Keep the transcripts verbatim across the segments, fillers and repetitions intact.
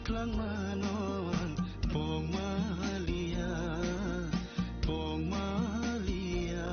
Langmano ang pongmaliya, pongmaliya.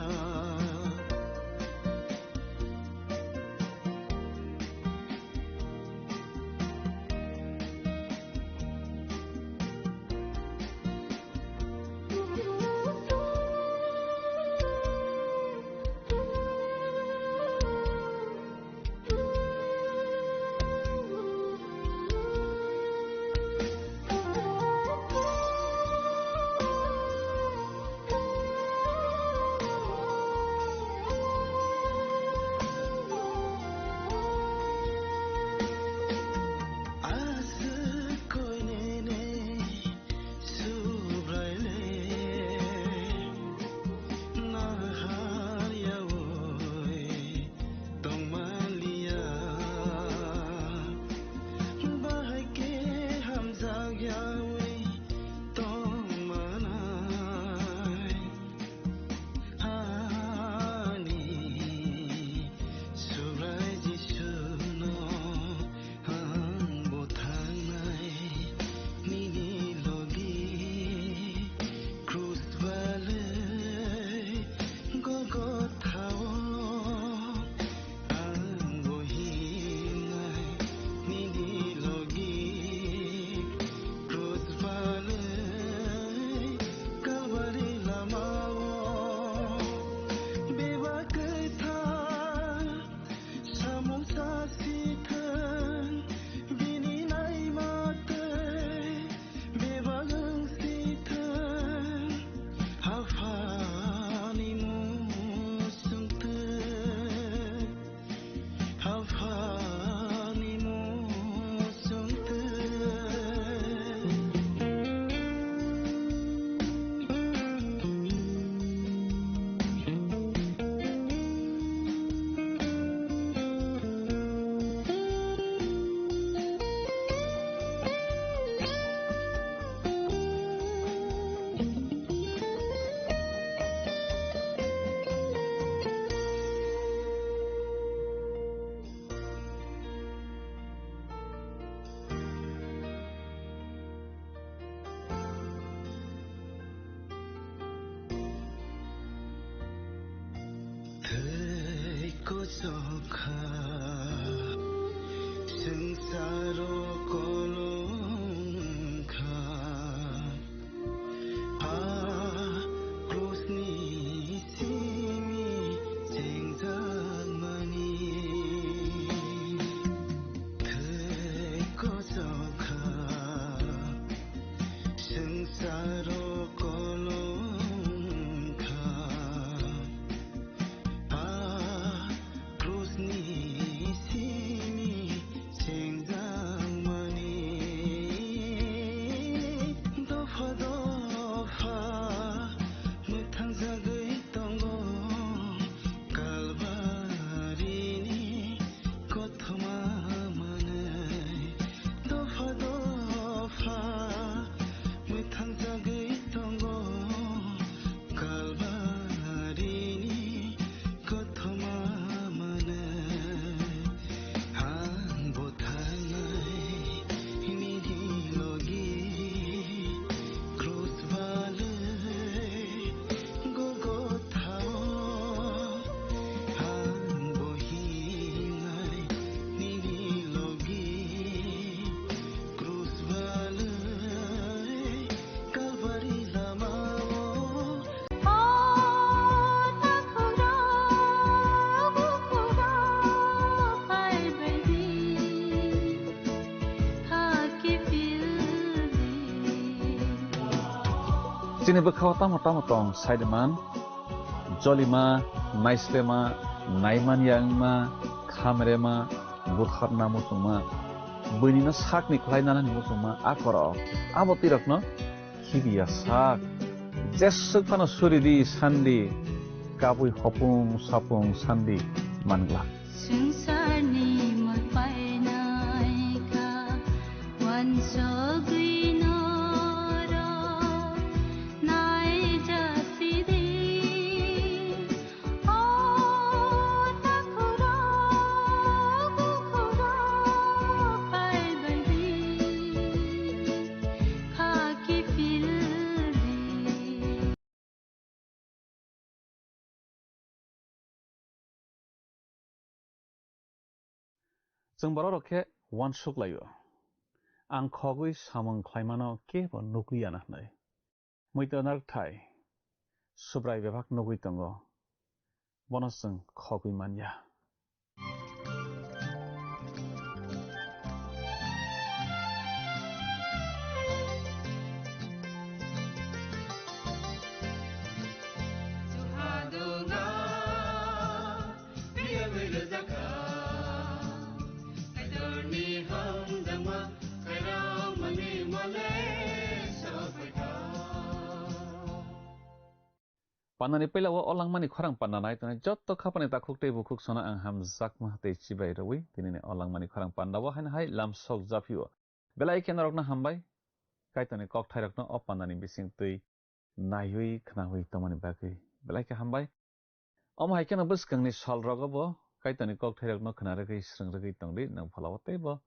Aswk koinene Subraile nahar yaui tongmaliya, bahai khe hamjak yaui tongmanai. Ani Subrai Jisuno ang bo thangnai nini logi krus balai Golgothao. Ang bo hingnai nini logi krus balai Kalvari lamao bebak kwthar samung sasithwng bini naima tei Bebak wng si thang, Aphani muchung twi, Aphani muchung twi. Thwi kochok kha, swngcharo kolom kha, a krusni simi chengjakmani. Thwi kochok kha, swngcharo kolom kha, a krusni simi chengjakmani. Dopha dopha mwthangjagwi tongo Kalvarini kothoma manwi. Dopha dopha mwthangjagwi tongo Kalvarini kothoma manwi. Ang bo thangnai nini logi krus balwi Golgothao. Ang bo hingnai nini logi krus balwi Kalvari lamao. O takhukra, bukhukra, phaibaidi, hakhe pildi. Chini bwkhao tamo tamo tong saiman, jolima, naislema, naimanya wngma, khamrema, butharna muchungma, buinino sakni khlai nanani muchungma, a korok abo twi rokno khibiya sak. Jeswk phano suri di sandi, kabui hopung sapung sandi mangla. Swngcharni mui painai kha, uansugwi norok naijasidi. O takhukra, bukhukra, phaibaidi. Chwng borok rok khe uansuk lai-o, ang khogwi samung khlaimano kebo nukliya na hwnwi. Muitu narwkthai, Subrai bebak nugwi tongo, bono chwng khogwi man ya. Pandani puila o o langmani khorang panda nai tongnai jotto khapani takhuk tei bukhuk sono ang hamjakma tei chibai rwui tinini o langmani khorang panda o haino hai lamsok japhio. Belai khe norokno hambai, Kaitorni kokthairokno o pandani bisingtwi naiwi khnaui tongmani bagwi belai khe hambai. Omo hai kheno bwskangni salrogo bo Kaitorni kokthairokno khna rwgwi swrwng rwgwi tongdi, nwng phalao teibo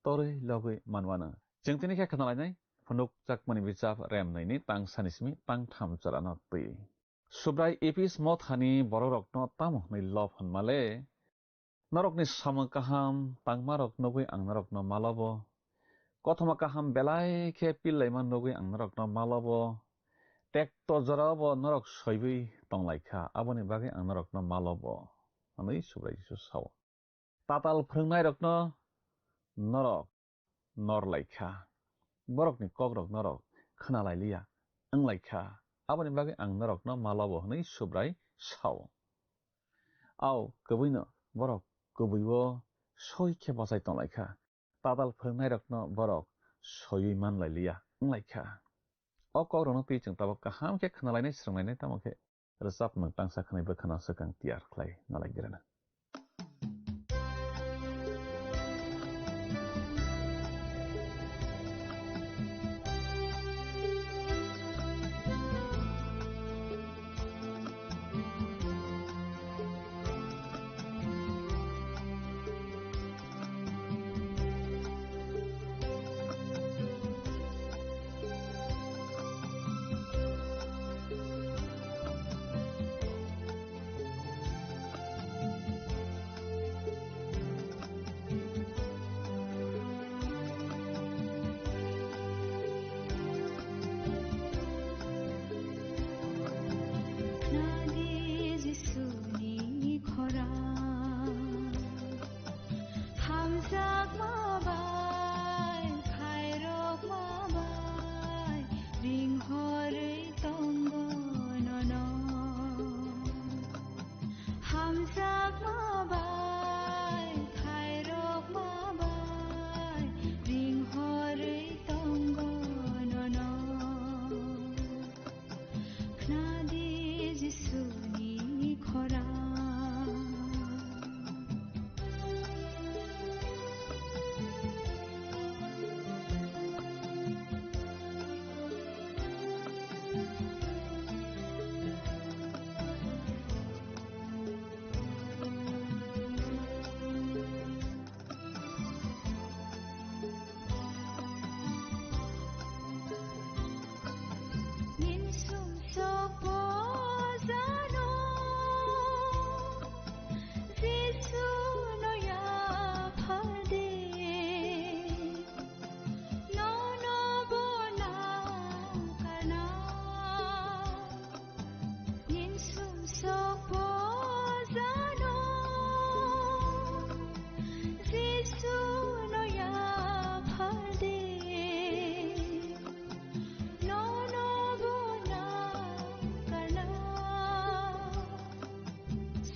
torwi logwi manwano. Chwng tini khe khna lainai phunuk chakmani bichap rem nai ni tang sani simi tang tham chorano twi. Subrai Epis mothani bororokno tamo hwnwi lob hwnmale? Norokni samung kaham tangmarok nugwi ang norokno malobo. Kothoma kaham belai khe pillaima nugwi ang norokno malobo. Tekto jorao bo norok soiwi tonglaikha, aboni bagwi ang norokno malobo, hwnwi Subrai Jisu sao. Tatal phwrwngnairokno norok norlaikha, borokni kokrok norok khnalailiya wnglaikha, aboni bagwi ang norokno malobo, hwnwi Subrai sao. Ao kwbwino borok kwbwi-o soi khe bachai tonglaikha, tatal phwrwngnairokno borok soiwi manlailiya wnglaikha. O kokrokno twi chwng tabuk kaham khe khnalainai, swrwnglainai, tamo khe rwchapmung tangsa khwnai bwkhano swkang tiyar khlai nalai grana. Nadi Jisuni khorang. Hamjakma bai, khairokma bai, ringhorwi tongo nono. Hamjakma bai, khairokma bai, ringhorwi tongo nono. Khnadi Jisuni khorang.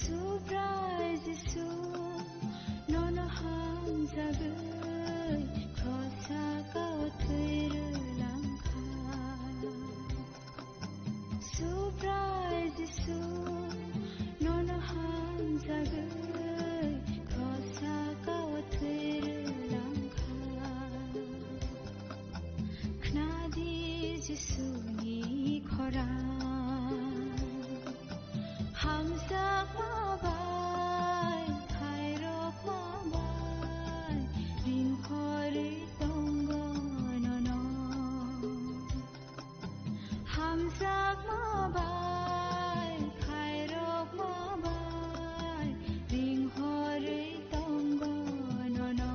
Subrai Jisu, nono hamjagwi, khrosa kao thwi rwlangkha. Subrai Jisu, nono hamjagwi, khrosa kao thwi rwlangkha. Khnadi Jisuni khorang. Hamjakma bai, khairokma bai, ringhorwi tongo nono. Hamjakma bai, khairokma bai, ringhorwi tongo nono.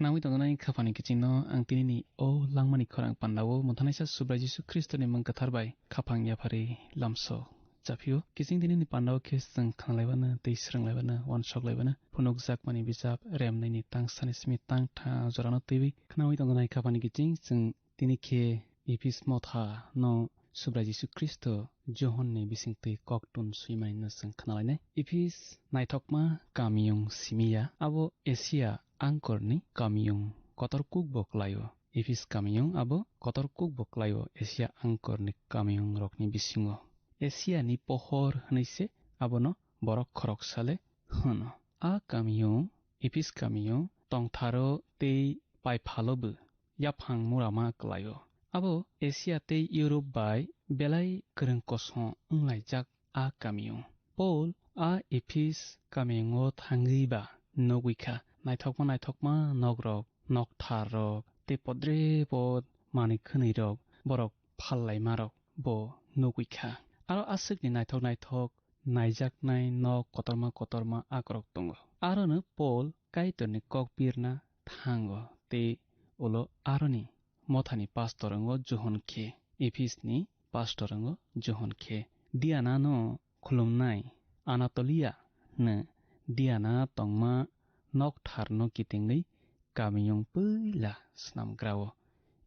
Nangwi tongjaknai khaphani kichingno ang tinini o langmani khorang pandao mothanaisa Subrai Jisu Khristoni mung kwthar bai khaphang yapharwi lamsok chaphio. Kiching tinini pandao khe chwng khnalaibano tei swrwnglaibano, uansukhlaibano phunukjakmani bijap Remnaini tangsani simi tangtha jorano twiwi khnaui tongjaknai khaphani kiching chwng tini khe Ephis mothano Subrai Jisu Khristo Johonni bisingtwi koktun swimaino chwng khnalainai. Ephis naithokma kamiyung simi ya, abo Asia angkorni kamiyung kotor kukbo klaio. Ephis kamiyung abo kotor kukbo klaio Asia angkorni kamiyungrokni bisingo. Asiani pohor hwnwi se abono borok khoroksa le hwno. A kamiyung, Ephis kamiyung tongtharo tei paiphalobo yaphang murama klaio. Abo Asia tei Europe bai belai kwrwng kosom wnglaijak a kamiyung. Paul a Ephis kamiyungo thangwi ba nugwi kha, naithokma naithokma nokrok, noktharrok tei podre pod manwi khwnwirok borok phallaimarok bo nugwi kha. Aro aswkni naithok naithok naijaknai nok kotorma kotorma akrok tongo. Arono Paul Kaitorni kok birna thango tei ulo aroni mothani pastor wngo Johon khe, Ephisni pastor wngo Johon khe. Dianano khulumnai Anatolia hwno Diana tongma noktharno kitingwi kamiyung puila snamgrao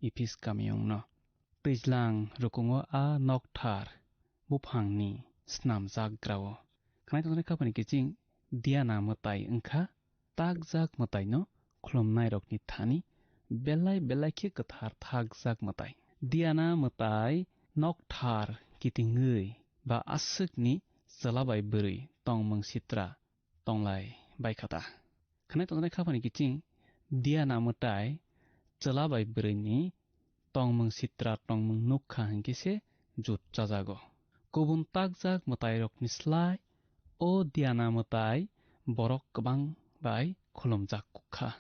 Ephis kamiyungno. Twijlang rukungo a nokthar buphangni snamjak grao. Khwnai tongthoknai khaphani kiching Diana mwtai wngkha takjak mwtaino khulumnairokni thani belai belai khe kwthar thakjak mwtai. Diana mwtai nokthar kitingwi ba aswkni chwla bai bwrwi tongmung sitra tonglai baikha ta. Khwnai tongthoknai khaphani kiching Diana mwtai chwla bai bwrwini tongmung sitra tongmung nukha hinkhe se jut chajago. Kubun takjak mwtairokni slai o Diana mwtai borok kwbang bai khulumjak kukha.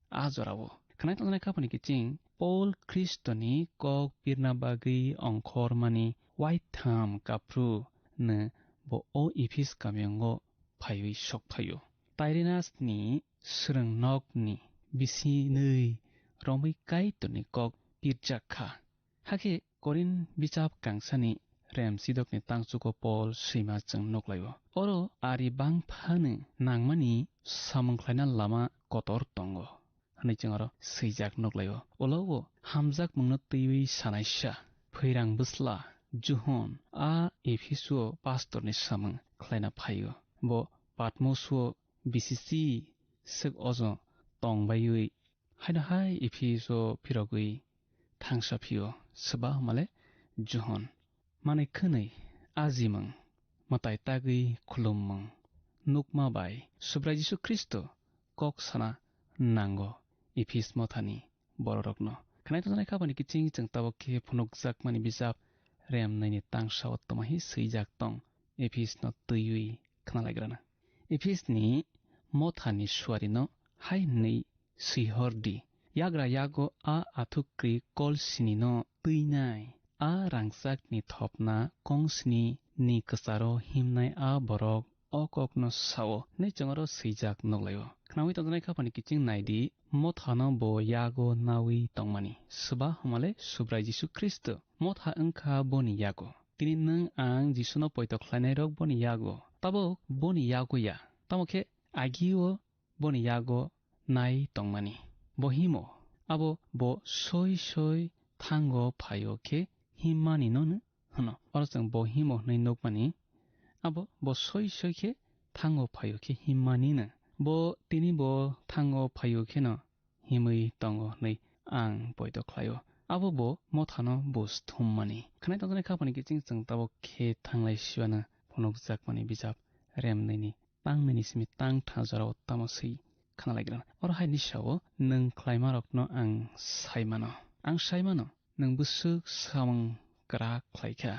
A jorao khwnai tongthoknai khaphani kiching Paul Khristoni kok birna bagwi ongkhormani waitham kaphru no bo o Ephis kamiyungo phaiwi sok phaio. Tairinasni swrwng nokni bisinwi romwi Kaitorni kok pirjak kha. Hakhe Korin bichap kangsani rem sidokni tangchugo Paul swima chwng nuklaio. Oro ari bangphano nangmani samung khlaina lama kotor tongo. Hwnwi chwng oro swijak nuklaio. Ulo o hamjakmungno twiwi sanaisa phwirang bwsla Johon a Ephiso pastorni samung khlaina phaio. Bo Patmoso bisichi swk ojo tongbaiwi haino hai Ephiso phirogwi thangsa phio swba hwnmale Johon. Manwi khwnwi ajimung, mwtai tagwi khulummung, nukma bai Subrai Jisu Khristo kok sana nango Ephis mothani bororokno. Khwnai tongthoknai khaphani kiching chwng tabuk khe phunukjakmani bijap Remnaini tangsa o twmahi swijak tong Ephisno twiwi khnalaigrana. Ephisni mothani suarino hai hwnwi swihor di, yagra yago a athukri kol sinino twinai, a rangchakni thopna kongsni ni kwcharo himnai a borok o kokno sao hwnwi chwng oro swijak nuklaio. Khnaui tongjaknai khaphani kiching nai di, mothano bo yago naui tongmani. Swba hwnmale Subrai Jisu Khristo. Motha wngkha boni yago. Tini nwng ang Jisuno poito khlainairok boni yago. Tabuk boni yago ya. Tamo khe agio boni yago nai tongmani. Bo himo, abo bo soi soi thango phaio khe himmani no hwno. Oro chwng bo himo hwnwi nukmani, abo bo soi soi khe thango phaio khe himmani no. Bo tini bo thango phaio kheno himwi tongo hwnwi ang poito khlaio. Abo bo mothano bus thummani. Khwnai tongjaknai khaphani kiching chwng tabuk khe thanglai sibana phunukjakmani bijap Remnaini tangnini simi tang tha jorao tamo swi khnalaigrana. Oro hai ni sao nwng khlaimarokno ang sai mano. Ang sai mano, nwng bwswk samung kwrak khlai kha.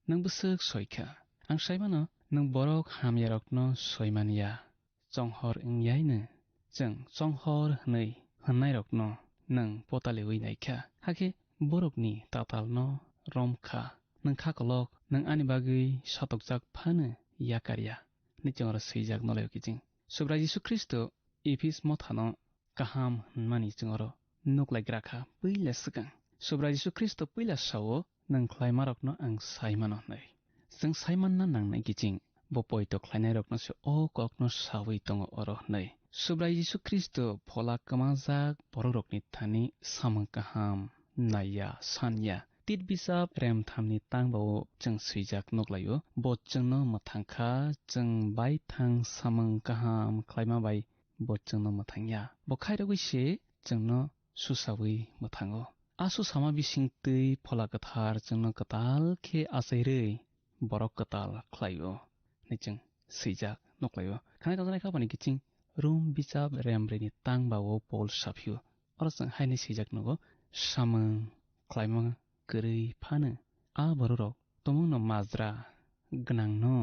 Nwng bwswk soi kha. Ang sai mano, nwng borok hamyarokno soi man ya. Chonghor wng yaino chwng chonghor hwnwi hwnnairokno nwng potaliwi nai kha. Hakhe borokni tatalno rom kha. Nwng kha kolok, nwng ani bagwi satokjak phano yakar ya. Hwnwi chwng oro swijak nolaio kiching. Subrai Jisu Khristo Ephis mothano kaham hwnmani chwng oro nuklaigra kha puila swkang. Subrai Jisu Khristo puila sao, "Nwng khlaimarokno ang sai mano," hwnwi. Chwng sai manna nangnai kiching, bo poito khlainairokno se o kokno saui tongo oro hwnwi. Subrai Jisu Khristo phola kwmajak borokrokni thani samung kaham naiya, sanya. Tit bisap rem thamni tangbao chwng swijak nuklaio, bo chwngno mwthang kha, chwng baithang samung kaham khlaima bai bo chwngno mwthangya. Bo khairogwi se chwngno susaui mwthango. A susama bisingtwi Phola Kwthar chwngno kwtal khe achairwi borok kwtal khlaio hwnwi chwng swijak nuklaio. Khwnai tongjaknai kha bani kiching Rom bichap remrwini tangbao Pol saphio. Oro chwng haini swijak nugo, samung khlaima kwrwi phano a bororok tomungno majra gwnangno,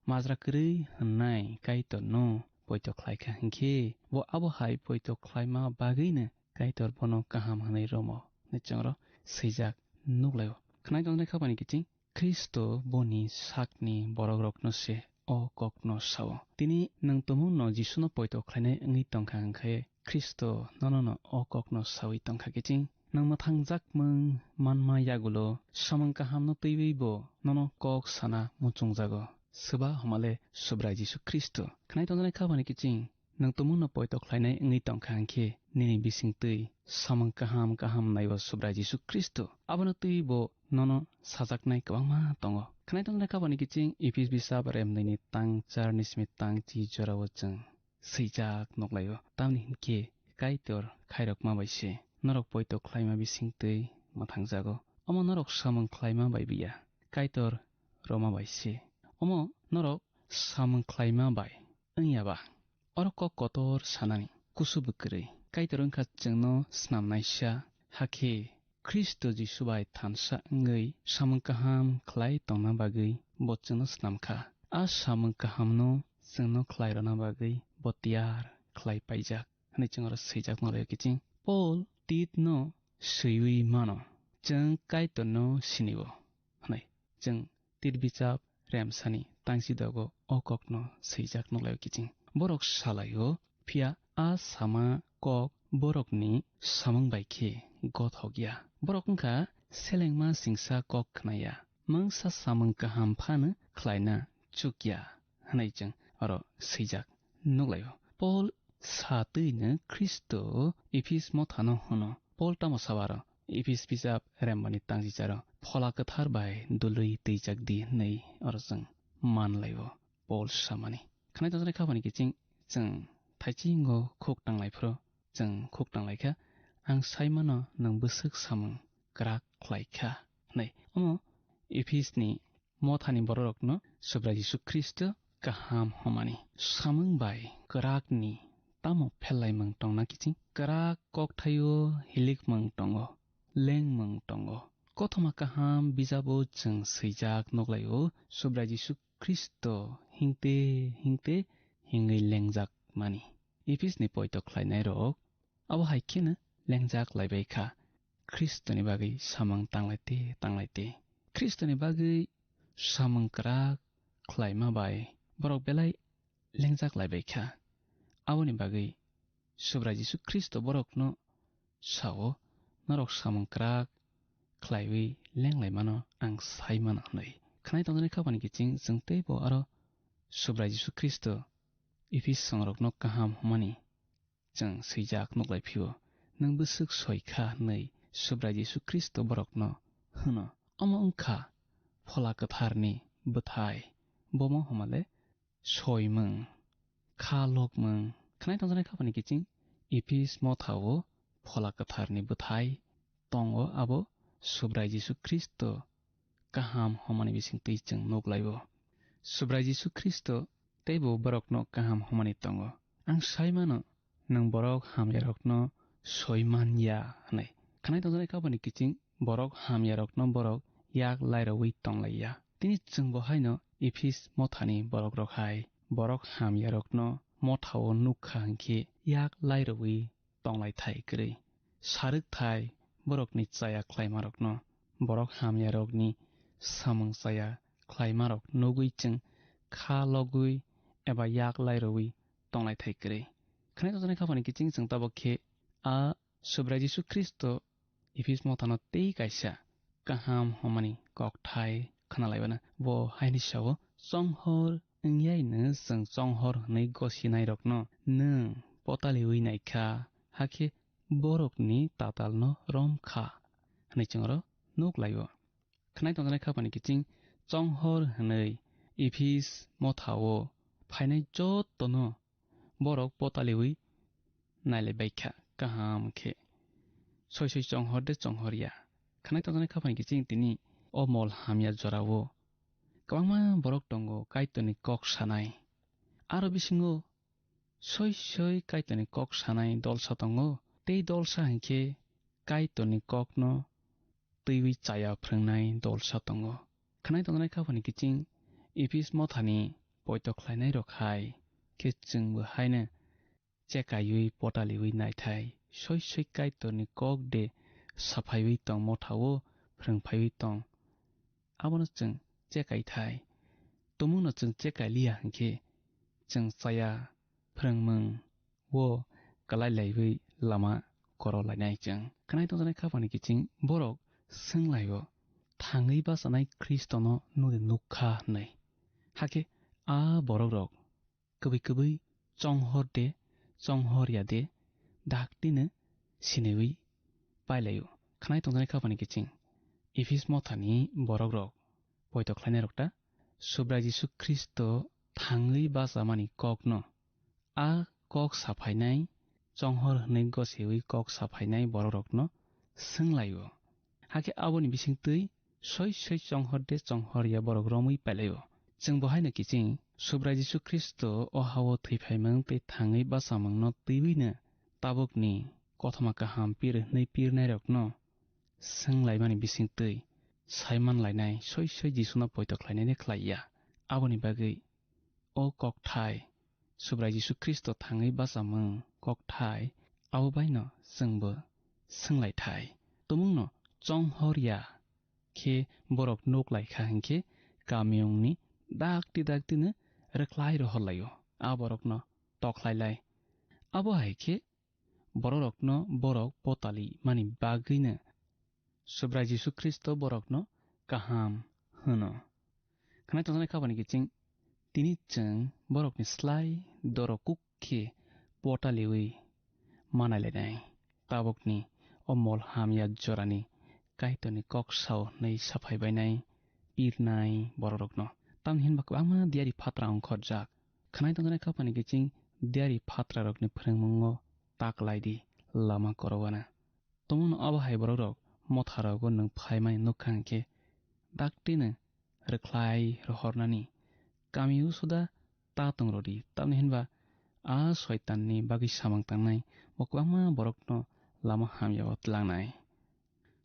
majra kwrwi hwnnai Kaitorno poito khlai kha hwnkhe, bo abo hai poito khlaima bagwino Kaitor bono kaham hwnwi romo hwnwi chwngno swijak nuklaio. Khwnai tongjaknai kha bani kiching Khristo boni sakni borokrokno se o kokno sao. Tini nwng tomungno Jisuno poito khlainai wngwi tongkha hwnkhe Khristo nono no o kokno saui tongkha kiching. Nwng mwthangjakmung manma yagulo samung kahamno twiwi bo nono kok sana muchungjago. Swba homale Subrai Jisu Khristo. Khwnai tongjaknai kha bani kiching Nwng tomungno poito khlainai wngwi tongkha hwnkhe, nini bisingtwi samung kaham kaham naibo Subrai Jisu Khristo. Abono twiwi bo nono sajaknai kwbangma tongo. Khwnai tongjaknai kha bani kiching Ephis bisap remnwini tang charni simi tang chi jorao chwng swijak nuklaio. Tamni hwnkhe Kaitor khairokma bai se norok poito khlaima bisingtwi mwthangjago. Omo norok samung khlaima bai biya, Kaitor roma bai se. Omo norok samung khlaima bai wngya ba? Oro kok kotor sanani kusu bwkrwi. Kaitor wngkha chwngno snamnaisa, hakhe Khristo Jisu bai thansa wngwi samung kaham khlai tongna bagwi bo chwngno snamkha. A samung kahamno chwngno khlai rwna bagwi bo tiyar khlai paijak, hwnwi chwng oro swijak nuklaio kiching. Pol Titno swiwi mano, chwng Kaitorno sinio, hwnwi. Chwng Tit bichap remsani tangsidogo o kokno swijak nuklaio kiching. Borok salaio, phiya a sama kok borokni samung bai khe gothok ya. Borok wngkha selengma singsa kok khnaya, mungsa samung kaham phano khlaina chukya, hwnwi chwng oro swijak nuklaio. Pol satwino Khristo Ephis mothano hwno. Pol tamo sabo aro? Ephis bijap rembani tangsicharo Phola Kwthar bai dului twijak di hwnwi oro chwng manlaio Pol samani. Khwnai tongjaknai kha bani kiching chwng thaichinggo khuk tanglai phuru chwng khuk tanglai kha, "Ang sai mano nwng bwswk samung kwrak khlai kha," hwnwi. Omo Ephisni mothani bororokno Subrai Jisu Khristo kaham homani. Samung bai kwrakni tamo phellaimung tongna kiching? Kwrak kokthaio hilikmung tongo, lengmung tongo. Kothoma kaham bijabo chwng swijak nuklaio, Subrai Jisu Khristo hingte hingte hingwi lengjak mani. Ephisni poito khlainairok abo hai kheno lengjak laibai kha. Khristoni bagwi samung tanglaite tanglaite, Khristoni bagwi samung kwrak khlaima bai borok belai lengjak laibai kha. Aboni bagwi Subrai Jisu Khristo borokno sao, "Norok samung kwrak khlaiwi lenglaimano ang sai mano," hwnwi. Khwnai tongjaknai kha bani kiching chwng teibo aro Subrai Jisu Khristo Ephis songrokno kaham hwnmani chwng swijak nuklai phio, "Nwng bwswk soi kha," hwnwi Subrai Jisu Khristo borokno hwno. Omo wngkha Phola Kwtharni bwthai. Bomo hwnmale soimung, kha lokmung. Khwnai tongjaknai kha bani kiching Ephis mothao Phola Kwtharni bwthai tongo, abo Subrai Jisu Khristo kaham hwnmani bisingtwi chwng nuk laio. Subrai Jisu Khristo teibo borokno kaham hwnmani tongo. Ang sai mano, nwng borok hamyarokno soi man ya hwnwi. Khwnai tongjaknai kha bani kiching borok hamyarokno borok yak lairogwi tong lai ya. Tini chwngbo haino Ephis mothani borokrok hai borok hamyarokno mothao nuk kha hwnkhe yak lairogwi tong lai thai kwrwi. Sarwk thai borokni chaya khlaimarokno, borok hamyarokni samung chaya khlaimarok nugwi chwng kha logwi eba yak lairogwi tong lai thai kwrwi. Khwnai tongjaknai kha bani kiching chwng tabok khe A Subrai Jisu Khristo Ephis mothano tei kaisa kaham hwnmani kokthai khna laibana. Bo haini sao, "Chonghor wngyaino chwng chonghor hwnwi gosinairokno nwng potaliwi naikha, hakhe borokni tatalno romkha," hwnwi chwngno nuk laio. Khnai tongjaknai khapani kiching chonghor hwnwi Ephis mothao phainai jottono borok potaliwi nailai baikha kaham khe. Soi soi chonghor de chonghor ya. Khnai tongjaknai khapani kiching tini o mol hamya jorao kwbangma borok tongo Kaitorni kok sanai. Aro bisingo soi soi Kaitorni kok sanai dolsa tongo. Tei dolsa hinkhe Kaitorni kokno twiwi chaya phrwngnai dolsa tongo. Khnai tongjaknai khapani kiching Ephis mothani poito khlainairok hai khe chwngbo haino chekaiwi potaliwi naithai, soi soi Kaitorni kok de saphaiwi tong, mothao phrwngphaiwi tong. Abono chwng chekai thai. Tumungno chwng chekai liya hinkhe chwng chaya phrwngmung o kwlai laiwi lama koro lainai chwng. Khnai tongjaknai khapani kiching borok swng laio, "Thangwi bachanai Khristono nukdi nukkha," hwnwi. Hakhe a borokrok kwbwi kwbwi chonghor de, chonghor ya de, daktino siniwi pailaio. Khnai tongjaknai khapani kiching Ephis mothani borokrok poito khlainairok ta Subrai Jisu Khristo thangwi bachamani kokno, a kok saphainai, chonghor hwnwi gosiwi kok saphainai borokrokno swng laio. Hakhe aboni bisingtwi soi soi chonghor de chonghor ya borok romwi pailaio. Chwng bo haino kiching Subrai Jisu Khristo o hao thwiphaimung tei thangwi bachamungno twiwino tabukni kothoma kaham pir hwnwi pirnairokno swng laimani bisingtwi sai man lainai, soi soi Jisuno poito khlainai de khlai ya. Aboni bagwi o kokthai, Subrai Jisu Khristo thangwi bachamung kokthai, abo baino chwngbo swng lai thai. Tumungno chonghor ya khe borok nuk lai kha hinkhe kamiyungni dakti daktino rwkhlai rohor laio, a borokno tokhlai lai. Abo hai khe bororokno borok potali mani bagwino Subrai Jisu Khristo borokno kaham hwno. Khnai tongjaknai khapani kiching tini chwng borokni slai doro kuk khe potaliwi manai lainai. Tabukni o mol hamya jorani Kaitorni kok sao hwnwi saphai bainai pirnai bororokno. Tamni hinba kwbangma diyari phatra ongkhorjak. Khnai tongjaknai khapani kiching diyari phatrarokni phrwngmungo ta klai di, lama korowana. Tumungno abo hai borokrok motharogo nwng phaimani nukha hinkhe, daktino rwkhlai rohornani kami usuda ta tong rwdi, tamni hinba a soitanni bagwi samung tangnai bo kwbangma borokno lama hamyao tlangnai.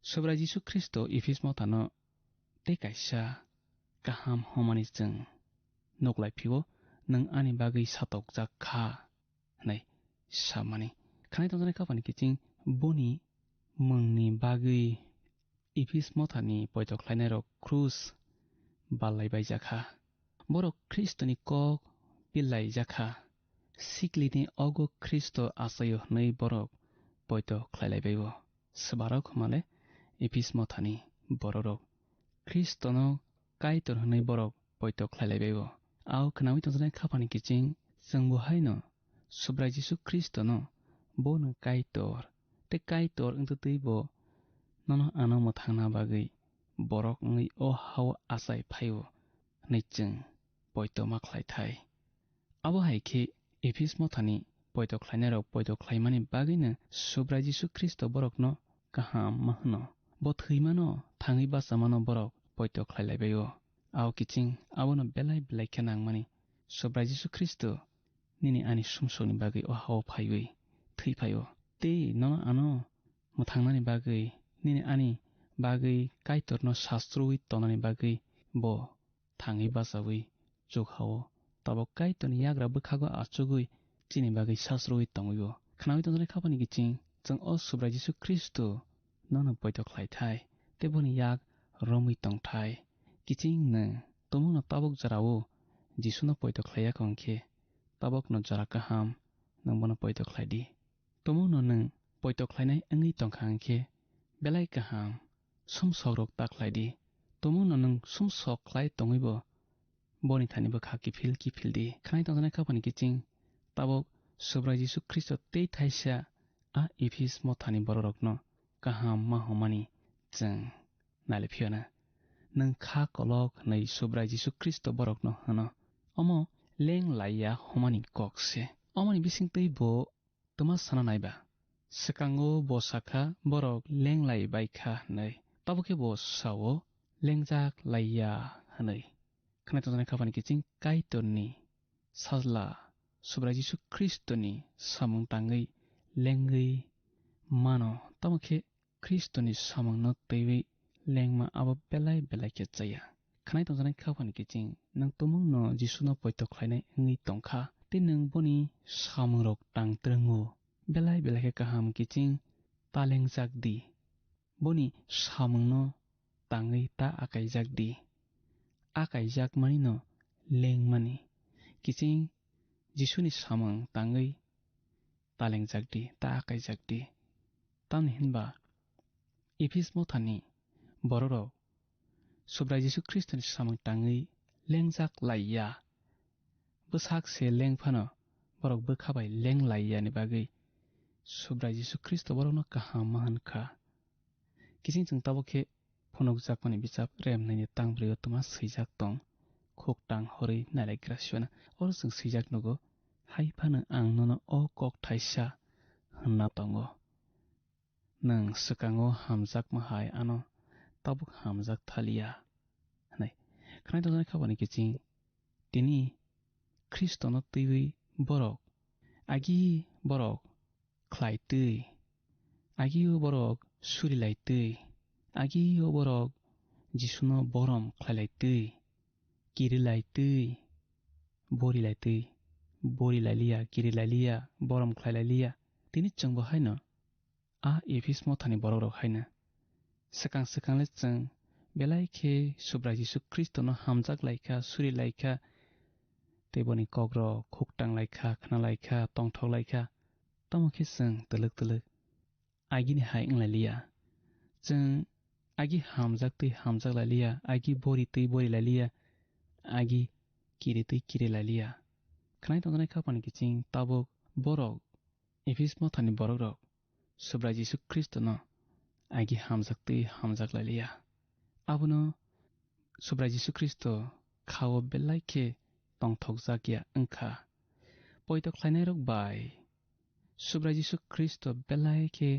Subrai Jisu Khristo Ephis mothano tei kaisa kaham hwnmani chwng nuk lai phio, "Nwng ani bagwi satokjak kha," hwnwi samani. Khanai tongjaknai khapani kiching boni mungni bagwi Ephis mothani poito khlainairok krus ballai baijak kha. Borok Khristoni kok pillaijak kha. Siklini ogo Khristo achaio hwnwi borok poito khlailaibai-o. Swbarok hwnmale Ephis mothani bororok Khristono Kaitor hwnwi borok poito khlailaibai-o. Ao khnaui tongjaknai khapani kiching chwngbo haino Subrai Jisu Khristono bono Kaitor tei Kaitor wngtwi twibo nono ano mwthangna bagwi borok wngwi o hao achai phai-o hwnwi chwng poito ma khlai thai. Abo hai khe Ephis mothani poito khlainairok poito khlaimani bagwino Subrai Jisu Khristo borokno kaham ma hwno. Bo thwimano thangwi bachamano borok poito khlailaibai-o. Ao kiching abono belai belai khe nangmani. Subrai Jisu Khristo nini ani sumsokni bagwi o hao phaiwi thwi phai-o. Tei nono ano mwthangnani bagwi, nini ani bagwi Kaitorno sasrwi tongnani bagwi bo thangwi bachaui chuk hao. Tabuk Kaitorni yagra bwkhago achugwi chini bagwi sasrwi tongwi-o. Khnaui tongjaknai khapani kiching chwng o Subrai Jisu Khristo nono poito khlai thai tei boni yak romwi tong thai. Kiching nwng tumungno tabuk jorao Jisuno poito khlai ya kha hwn khe tabukno jora kaham nwng bono poito khlai di. Tumungno nwng poito khlainai wngwi tongkha hwnkhe, belai kaham sumsokrok ta khlai di. Tumungno nwng sumsok khlai tongwibo boni thani bwkha kiphil kiphil di. Khnai tongjaknai khapani kiching tabuk Subrai Jisu Khristo tei thaisa a Ephis mothani bororokno kaham ma hwnmani chwng nai lai phiyano. Nwng kha kolok hwnwi Subrai Jisu Khristo borokno hwno. Omo leng laiya hwnmani kok se. Omoni bisingtwi bo twma sana naiba. Swkango bo sakha borok leng lai bai kha hwnwi. Tabukhe bo sao lengjak laiya hwnwi. Khnai tongjaknai khapani kiching Kaitorni Sajla Subrai Jisu Khristoni samung tangwi lengwi mano. Tamo khe Khristoni samungno twiwi lengma abo belai belai khe chaya. Khnai tongjaknai khapani kiching nwng tumungno Jisuno poito khlainai wngwi tongkha, tei nwng boni samungrok tang twrwngo. Belai belai khe kaham kiching ta lengjak di. Boni samungno tangwi ta akaijak di. Akaijak manino lengmani. Kiching Jisuni samung tangwi ta lengjak di, ta akaijak di. Tamni hinba Ephis mothani bororok Subrai Jisu Khristoni samung tangwi lengjak laiya. Bwsak se leng phano borok bwkha bai leng laiyani bagwi Subrai Jisu Khristo borokno kaham ma hwn kha. Kiching chwng tabuk khe phunukjakmani bichap remnaini tang brwi o twma swijak tong, khuk tang horwi nailaigra siwana. Oro chwng swijak nugo, hai phano ang nono o kok thaisa hwnna tongo. Nwng swkango hamjakma hai ano tabuk hamjak thaliya, hwnwi. Khnai tongjaknai khapani kiching tini Khristono twiwi borok, agi borok khlai twi, agi o borok suri lai twi, agi o borok Jisuno borom khlai lai twi, kiri lai twi, bori lai twi, bori lai liya, kiri lai liya, borom khlai lai liya. Tini chwngbo haino a Ephis mothani borokrok haino. Swkang swkang le chwng belai khe Subrai Jisu Khristono hamjak lai kha, suri lai kha, tei boni kokrok khuk tang lai kha, khna lai kha, tongthok lai kha. Tamo khe chwng twlwk twlwk agini hai wng lai liya. Chwng agi hamjak twi hamjak lai liya, agi bori twi bori lai liya, agi kiri twi kiri lai liya. Khnai tongjaknai khapani kiching tabuk borok Ephis mothani borokrok Subrai Jisu Khristono agi hamjak twi hamjak lai liya. Abono Subrai Jisu Khristo khao belai khe tongthokjak ya wng kha. Poito khlainairok bai Subrai Jisu Khristo belai khe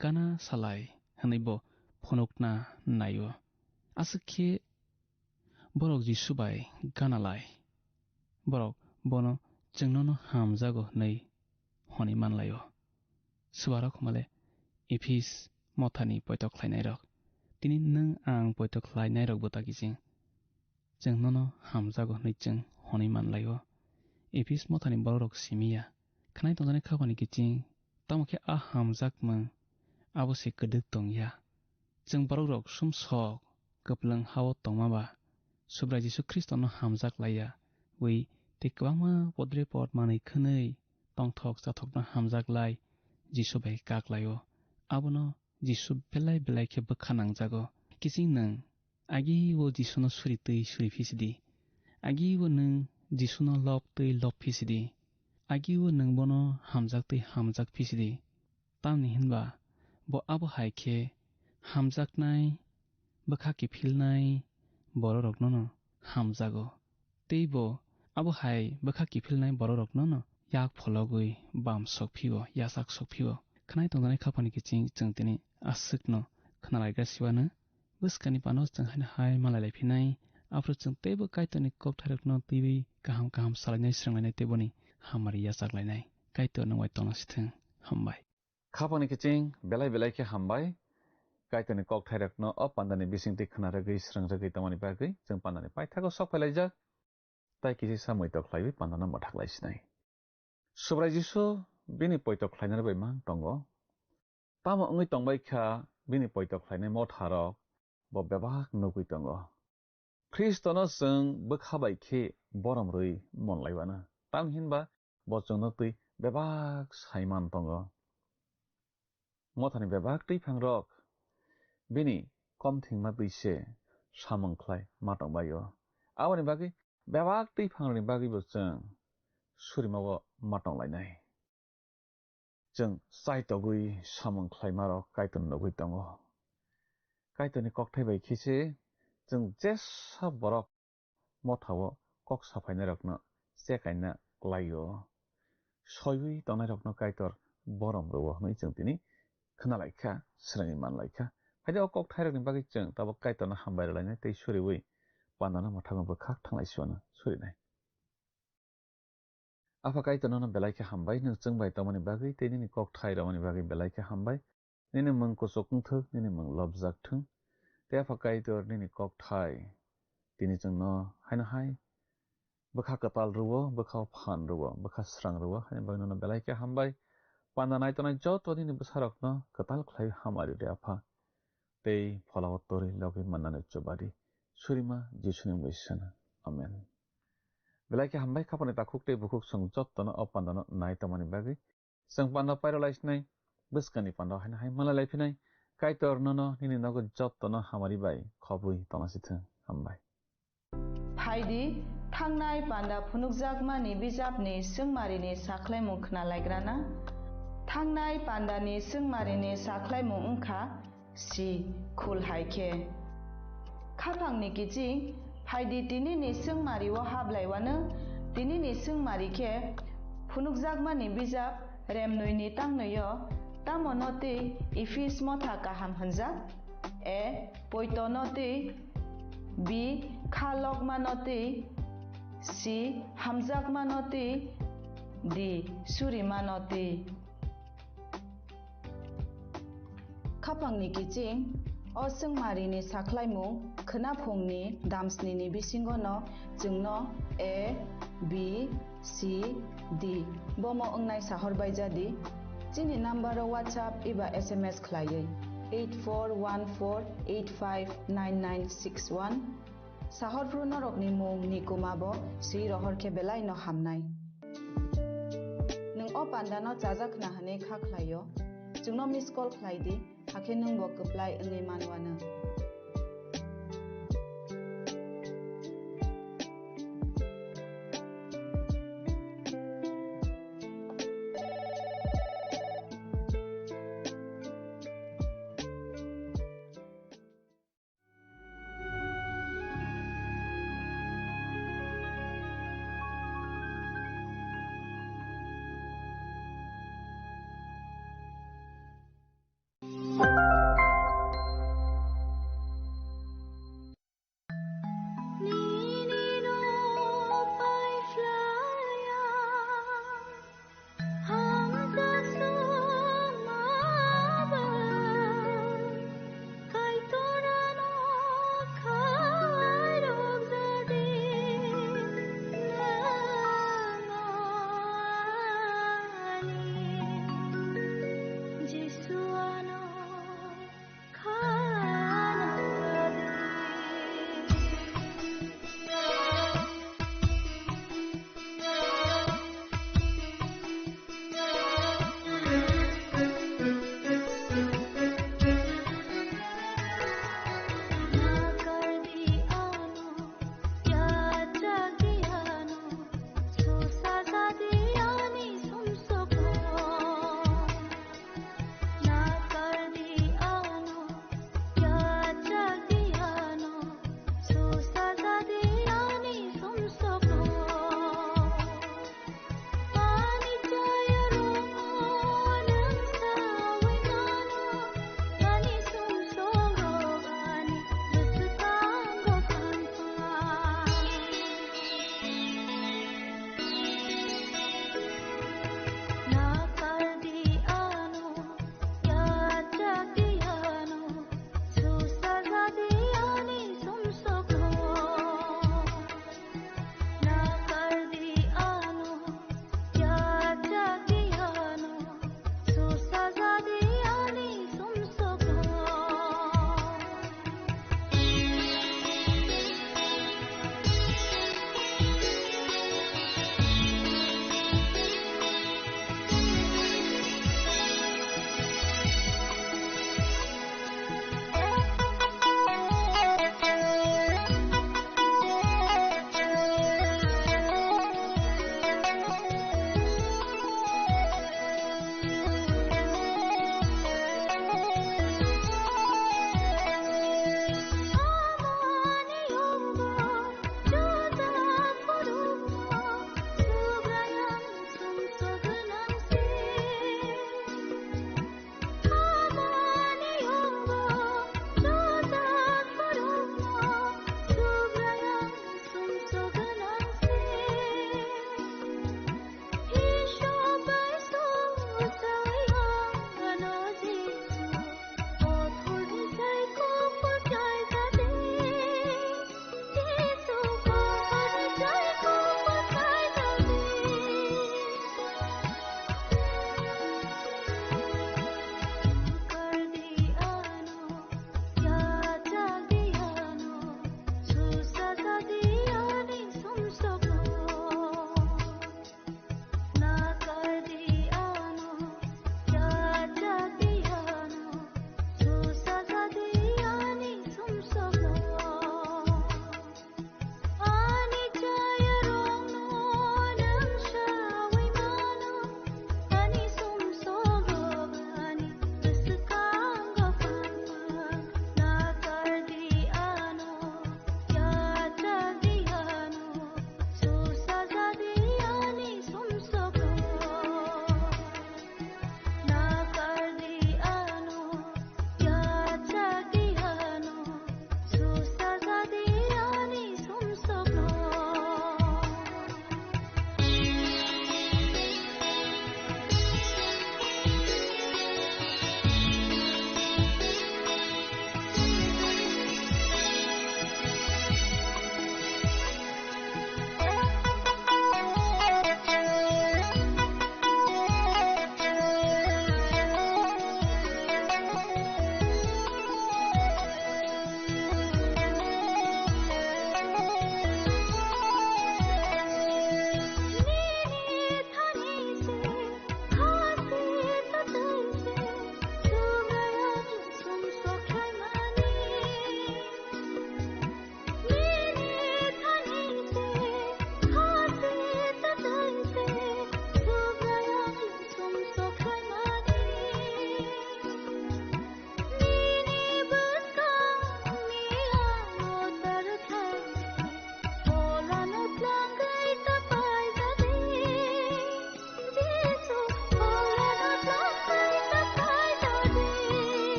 gana salai hwnwi bo phunukna nai-o. Aswk khe borok Jisu bai gana lai. Borok bono chwng nono hamjago hwnwi hwnwi man lai-o. Swbarok hwnmale Ephis mothani poito khlainairok. Tini nwng ang poito khlainairokbo ta kiching. Chwng nono hamjago hwnwi chwng hwnwi man lai-o. Ephis mothani borokrok simi ya. Khnai tongjaknai khapani kiching, tamo khe a hamjakmung abo se kwdwk tong ya. Chwng borokrok sumsok kwplwng ha-o tongma ba, Subrai Jisu Khristono hamjak lai ya wi tei kwbangma podre pod manwi khwnwi tongthok chathokno hamjak lai Jisu bai kak lai-o. Abono Jisu belai belai khe bwkha nangjago. Kiching nwng agi o Jisuno suri twi suri phi sidi. Agi o nwng Jisuno lob twi lob phi sidi. Agi o nwng bono hamjak twi hamjak phi sidi. Tamni hinba bo abo hai khe hamjaknai, bwkha kiphilnai bororoknono hamjago. Tei bo abo hai bwkha kiphilnai bororoknono yak phologwi bam sok phio, yasak sok phio. Khnai tongjaknai khapani kiching chwng tini aswkno khnalaiga siwano. Bwskani pano chwng haino hai malai lai phinai. Aphuru chwng teibo Kaitorni kokthairokno twiwi kaham kaham salainai, swrwnglainai tei boni hamari yachak lainai. Kaitor nwng bai tongna sithwng. Hambai. Khapani kiching belai belai khe hambai. Kaitorni kokthairokno o pandani bisingtwi khna rwgwi, swrwng rwgwi tongmani bagwi chwng pandani paithago sok phailaijak. Tai kisi samwi tok khlaiwi pandano mwthak lai sinai. Subrai Jisu bini poito khlainai bai mang tongo. Tamo wngwi tongbai kha bini poito khlainai motharok bo bebak nugwi tongo. Khristono chwng bwkha bai khe borom rwi mon laiwana. Tamo hinba bo chwngno twi bebak saiman tongo. mothani bebak twi phangrok bini kom thwngma twi se samung khlai ma tong bai-o. Aboni bagwi bebak twi phangrokni bagwibo chwng surima-o ma tong lainai. Chwng chaitogwi samung khlaimarok Kaitorno nugwi tongo. Kaitorni kokthai bai khe se chwng jesa borok mothao kok saphainairokno chekaina klai-o. Soiwi tongnairokno Kaitor borom rw-o hwnwi chwng tini khna lai kha, swrwngwi man lai kha. Haide o kokthairokni bagwi chwng tabuk Kaitorno hambai rw lainai tei suriwi pandano mwthangwi bwkhak thang lai sio-no surinai. Apha Kaitor nono belai khe hambai, nwng chwng bai tongmani bagwi tei nini kokthai romani bagwi belai khe hambai. Nini mung kuchuk wngthwk, nini mung lobjak thwng. Tei Apha Kaitor nini kokthai tini chwngno haino hai bwkha kwtal rw-o, bwkha phan rw-o, bwkha srang rw-o, haini bagwi nono belai khe hambai. Panda nai tongnai joto nini bwsarokno kwtal khlai hamari rw di Apha. Tei pholao torwi logwi mannani chubadi. Surima Jisuni mungwi sano. Amen. Belai khe hambai khapani takhuk tei bukhuk chwng jottono o pandano nai tongmani bagwi. Chwng panda pairw lai sinai, bwskangni panda haino hai malai lai phinai, Kaitor nono nini nogo jottono hamari bai khobwi tongna si thwng. Hambai. Phaidi, thangnai panda phunukjakmani bijapni swngmarini sakhlaimung khna laigrana. Thangnai pandani swngmarini sakhlaimung wngkha si khul hai khe. Khaphangni kiching, phaidi tinini swngmario hablaiwano, tinini swngmari khe phunukjakmani bijap Remnwini tangnoio, tamo no twi Ephis motha kaham hwnjak? A. Poito no twi. B. Kha lokma no twi. C. Hamjakma no twi. D. Surima no twi. Khapangni kiching, o swngmarini sakhlaimung khwnaphungni damsnini bisingono chwngno A, B, C, D bomo wngnai sahor bai jadi. Chini number o WhatsApp eba S M S khlaiwi eight four one four eight five nine nine six one. Sahor phru norokni mung ni kuma bo swi rohor khe belai no hamnai. Nwng o panda no chajak khna hwnwi kha khlaio, chwngno miss call khlai di. Hakhe nwng bo kwplai wngwi manwano.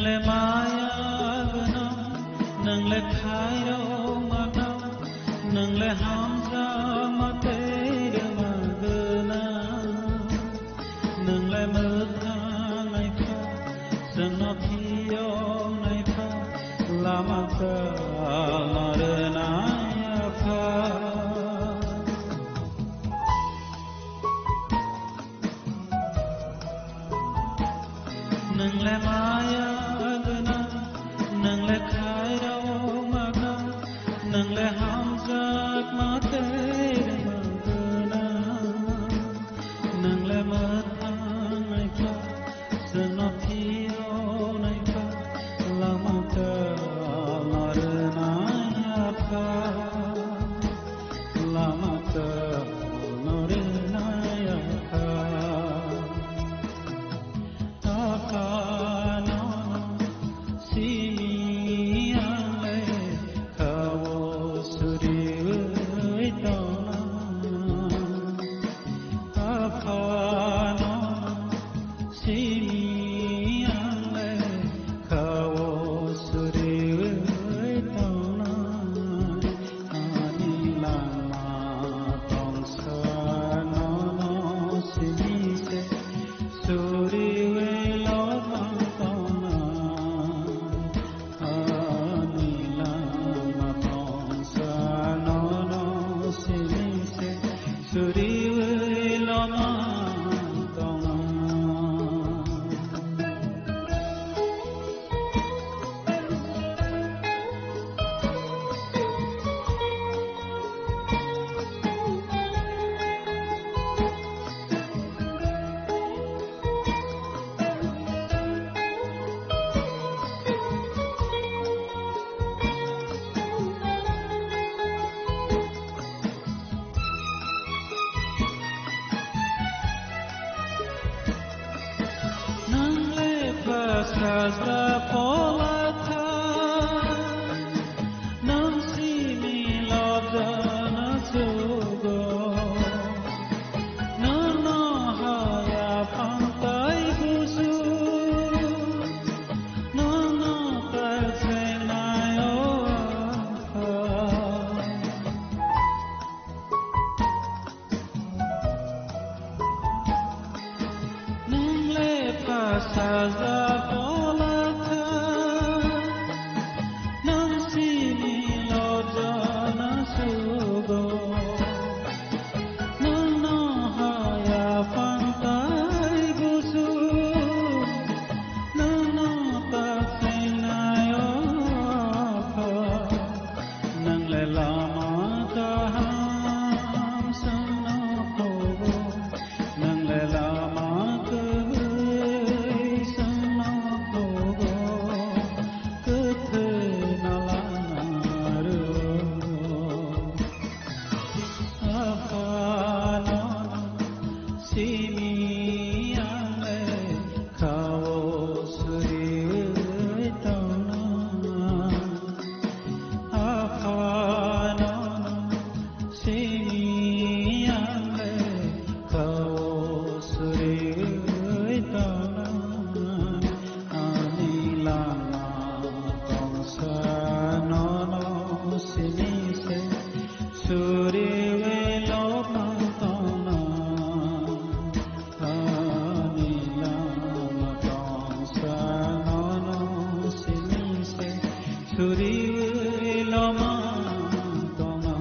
Maya gwnang, nwng le khairokma gwnang, nwng le hamjakma tei rwma gwnang. Nwng le mwthang naikha, chwngno phiyok naikha, lama kwlwng rwnai Apha. Nwng le maya gwnang, nwng le khairokma gwnang, nwng le hamjakma tei rwma gwnang. Nwng le mwthang naikha, chwngno phiyok naikha, lama kwlwng rwnai Apha, lama kwlwng rwnai Apha. Apha nono simi ang le kha-o suriwi tongna. Apha nono simi ang le kha-o suriwi tongna. Ani lama tongsa nono simi se suriwi lama tongna. Ani lama tongsa nono simi se suriwi lama tongna. Nwng le bwsajla pola kha, nwng simi lobjana chugo. Nwng no haya phang tai busu, nwng no tai chengnai o Apha. Nwng le bwsajla pola kha, nwng simi lobjana chugo. Nwng no haya phang tai busu, nwng no ta chengnai o Apha. Nwng le lama kaham chwngno phogo, nwng le lama kwrwi chwngno phogo, kwthwino lama rwo. Apha nono simi ang le kha-o suriwi tongna. Apha nono simi ang le kha-o suriwi tongna. Ani lama tongsa nono simi se suriwi lama tongna. Ani lama tongsa nono simi se suriwi lama tongna.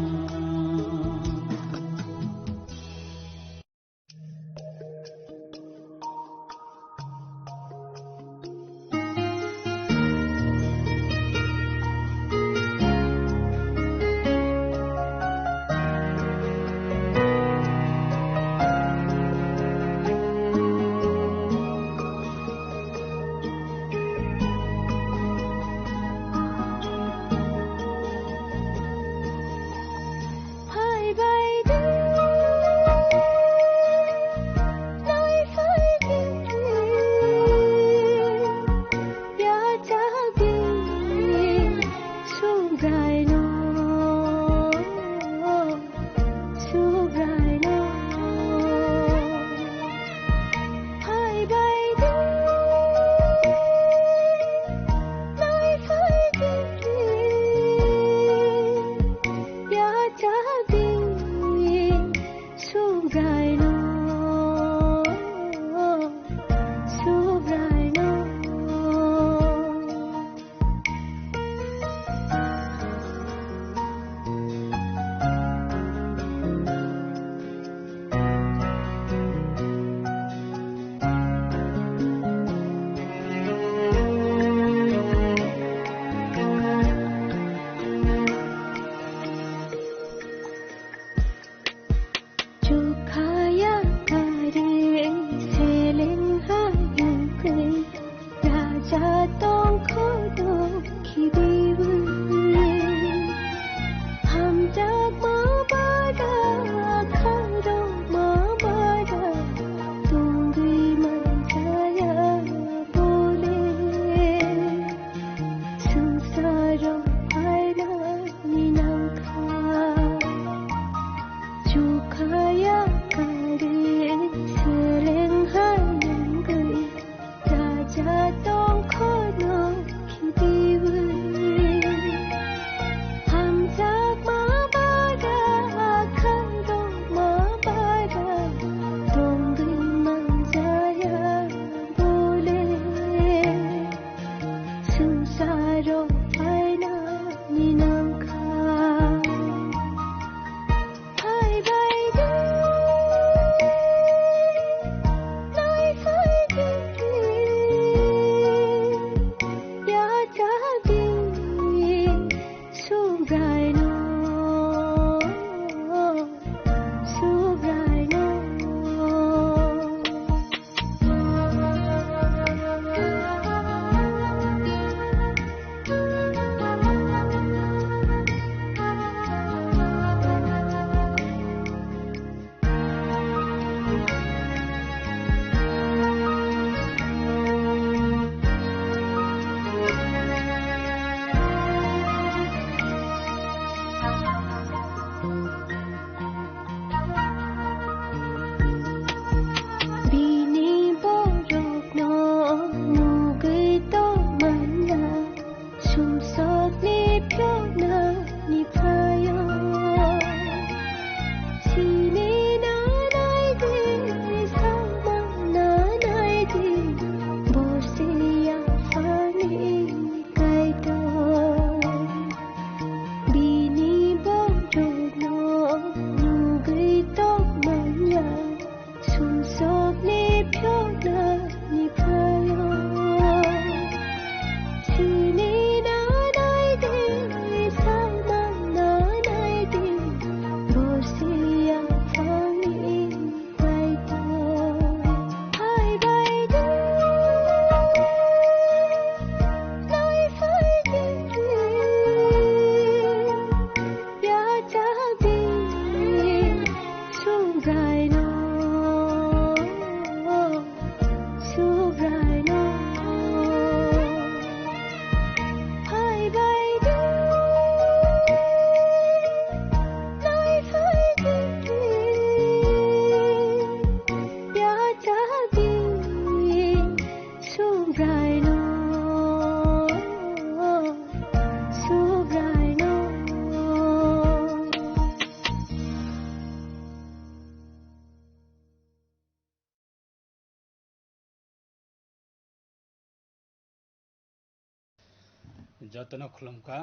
Jotono khulumkha.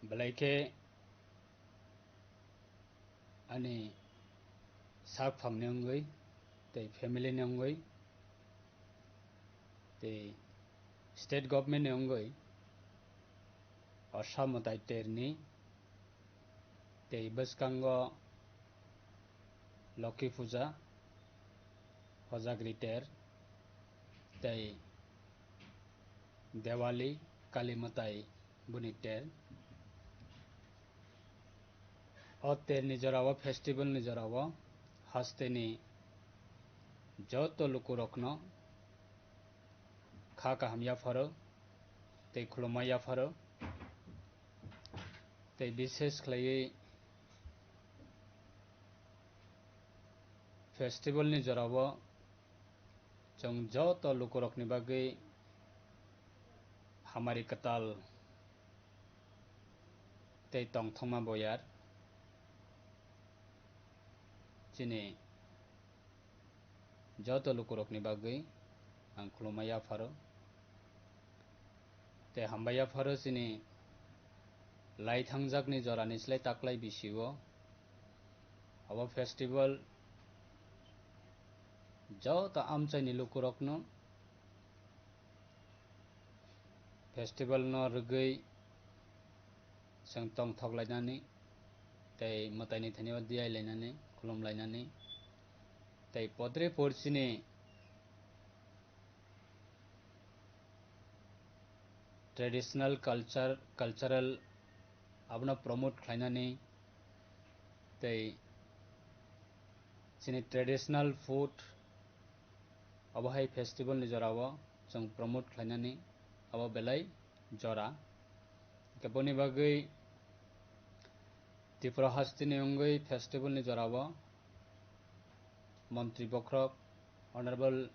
Belai khe ani sak phangni wngwi tei family ni wngwi tei state government ni wngwi Assam mwtai terni tei bwskango Lokhi Puja, Hojagri ter, tei Diwali, Kali mwtai boni ter. O terni jorao, festival ni jorao hasteni joto lukurokno kha kaham yapharo tei khulumma yapharo. Tei bises khlaiwi festival ni jorao chwng joto lukurokni bagwi hamari kwtal tei tongthokma boyar chini joto lukurokni bagwi ang khulumma yapharo. Tei hambai yapharo chini lai thangjakni jorani slai taklai bisio abo festival joto amchaini lukurokno festival no rwgwi chwng tongthok lainani tei mwtaini thani o diyai lainani, khulum lainani tei podre por chini traditional culture, cultural abono promote khlainani tei chini traditional food abo hai festival ni jorao chwng promote khlainani abo belai jora. Hwnkhe boni bagwi Tripura hasteni wngwi festival ni jorao Montri Bokhorok, Honorable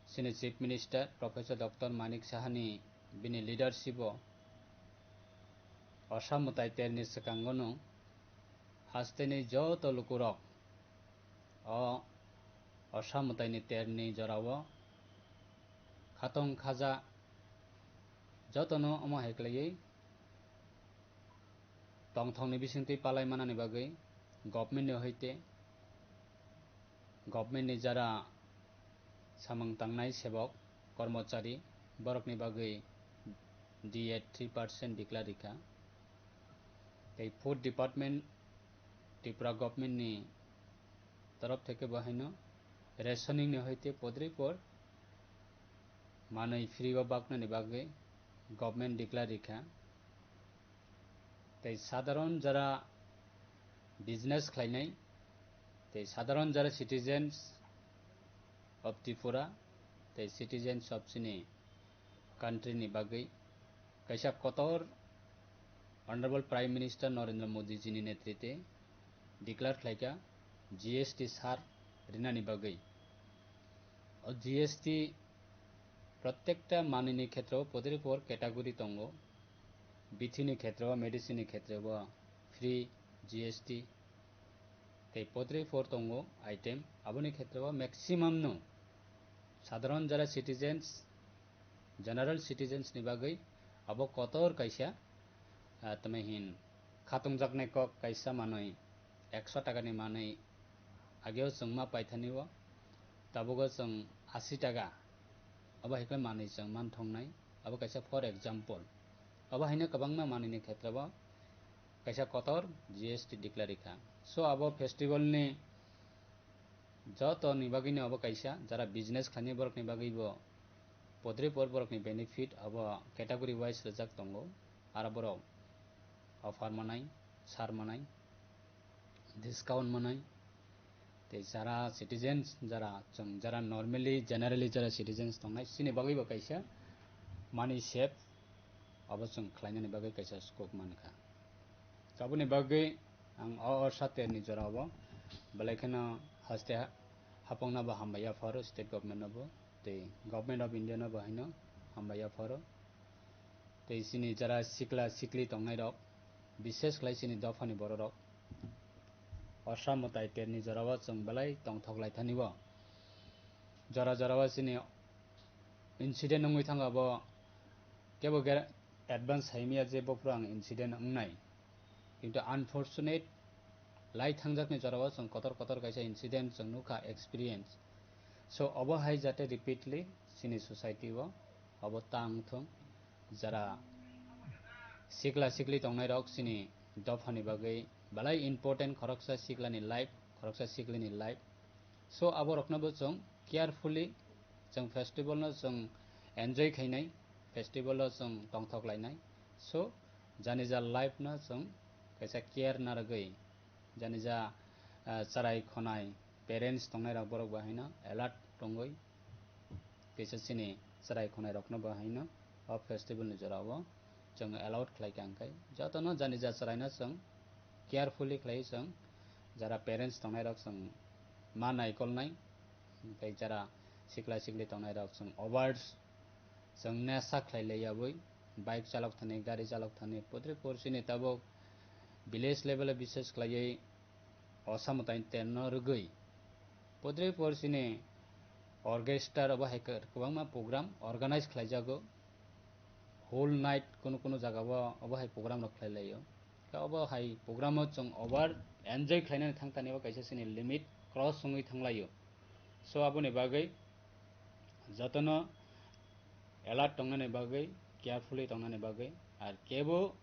chini Chief Minister Professor Doctor Manik Sahani bini leadership o Assam mwtai terni swkango no hasteni joto lukurok o Assam mwtaini terni jorao khatong khaja jotono omo hai khlaiwi tongthokni bisingtwi palai manani bagwi government ni hoite government ni jara samung tangnai sebok, kormochari, borokni bagwi D A three percent declare rikha. Tei food department Tripura government ni torof theke bo haino rationing ni hoite podrei por manwi free o baknani bagwi government declare rikha. Tei sadharon jara business khlainai, tei sadharon jara citizens of Tripura, tei citizens of chini country ni bagwi kaisa kotor Honorable Prime Minister Narendra Modi ji ni netrite declare khlaikha G S T sar rinani bagwi. O G S T protekta manwini khetreo podrei por category tongo. Bithi ni khetreo, medicine ni khetreo free G S T. Tei podrei por tongo item, aboni khetreo maximum no sadharon jara citizens, general citizens ni bagwi abo kotor kaisa, ah, tamo hin khatungjaknai kok kaisa manwi ekso taka ni manwi ageo chwng ma paithani o, tabugo chwng asi taka abo hai khe manwi chwng manthoknai, abo kaisa for example. Abo haino kwbangma manwini khetreo kaisa kotor G S T declare rikha. So abo festival ni joto ni bagwi no abo kaisa, jara business khlainai borok ni bagwi bo podrei por borok ni benefit abo category wise rijak tongo. Aro borok offer manai, sar manai, discount manai, tei jara citizens, jara chwng, jara normally, generally jara citizens tongnai, chini bagwi bo kaisa money save abo chwng khlainani bagwi kaisa scope mankha. Aboni bagwi ang o, o saterni jorao belai kheno haste ha-, hapokno bo hambai yapharo state government no bo, tei Government of India no bo haino hambai yapharo. Tei chini jara sikla sikli tongnai rok, bises khlai chini dophani borok rok, Assam mwtai terni jorao chwng belai tongthok lai thani o. Jora jorao chini incident wngwi thango, abo kebo ge-, advance saimaya je bophuru ang incident wngnai. Kintu unfortunate, lai thangjakni jorao chwng kotor kotor kaisa incident chwng nukha, experience. So, obo hai jate repeatly chini society o obo ta wngthung. Jara sikla sikli tongnairok chini dophani bagwi belai important, khoroksa siklani life, khoroksa siklini life. So, aborokno bo chwng carefully chwng festival no chwng enjoy khainai, festival o chwng tongthok lainai. So, jani ja life no chwng kaisa care narwgwi, jani ja, ah, chwrai khonai parents tongnairok borok bo haino alert tongwi, kaisa chini chwrai khonai rokno bo haino o festival ni jora o chwng allowed khlai kha, hwnkhe jotono jani ja chwraino chwng carefully khlai chwng, jara parents tongnai rok chwng ma naikolnai, hwnkhe jara sikla sikli tongnai rok chwng overs chwng nesa khlai lai yabwi bike chalok thani, gari chalok thani, putri porsi ni tabuk village level o bises khlaiwi osa mwtai terno rwgwi. Putri porsi ni orchestra obo hai kwbangma program organize khlaijago. Whole night kunu kunu jaga o obo hai program rok khlai laio. Khe obo hai program o chwng over enjoy khlainani thang thani o kaisa chini limit cross wngwi thang laio. So, aboni bagwi jotono alert tongnani bagwi, carefully tongnani bagwi, ar kebo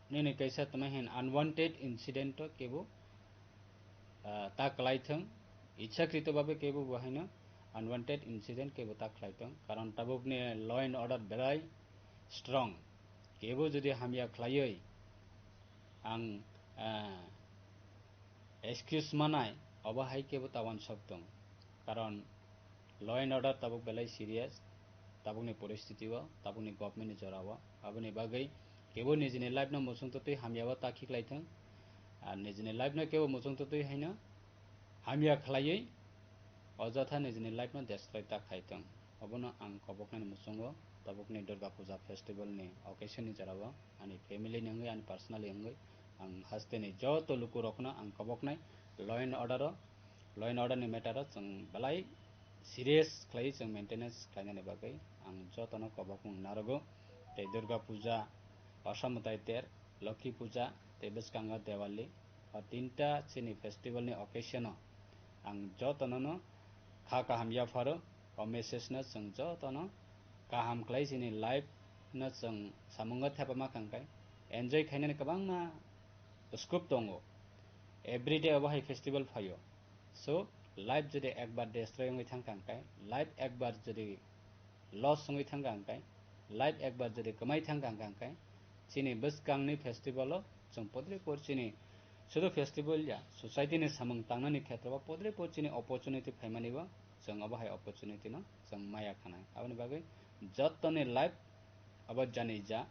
nini kaisa tongmani hin unwanted incident o kebo, ah, ta kwlai thung, ichhakrito babe kebo bo haino unwanted incident kebo ta khlai thung, karon tabukni law and order belai strong, kebo jodi hamya khlaiwi ang, ah, excuse manai, obo hai kebo ta uansuk thung, karon law and order tabuk belai serious, tabukni poristiti o, tabukni government ni jora o. Aboni bagwi kebo nijini life no muchung twtwi hamya o ta khiklai thung, ar nijini life no kebo muchung twtwi haino hamya khlaiwi ojotha nijini life no destroy ta khai thung. Obono ang koboknani muchungo tabukni Durga Puja festival ni occasion ni jora o ani family ni wngwi, ani personally wngwi ang hasteni joto lukurokno ang koboknai law and order o, law and order ni matter o chwng belai serious khlaiwi chwng maintenance khlainani bagwi ang jotono kobokmung narwgo. Tei Durga Puja, Osa Mwtai Ter, Lokhi Puja tei bwskango Diwali, o tinta chini festival ni occasion o ang jotono no kha kaham yapharo. O message no chwng jotono kaham khlai chini life no chwng samungo thepama kangkai enjoy khainani kwbangma scope tongo. Everyday obo hai festival phaio. So, life jodi ekbar destroy wngwi thangkha hwnkhe, life ekbar jodi loss wngwi thangkha hwnkhe, life ekbar jodi kwmai thangkha hwnkhe, chini bwskangni festival o chwng podre por chini sudu festival ya, society ni samung tangnani khetrobo podre por chini opportunity phaimani bo chwng obo hai opportunity no chwng maya khanai. Aboni bagwi jottoni life abo jani ja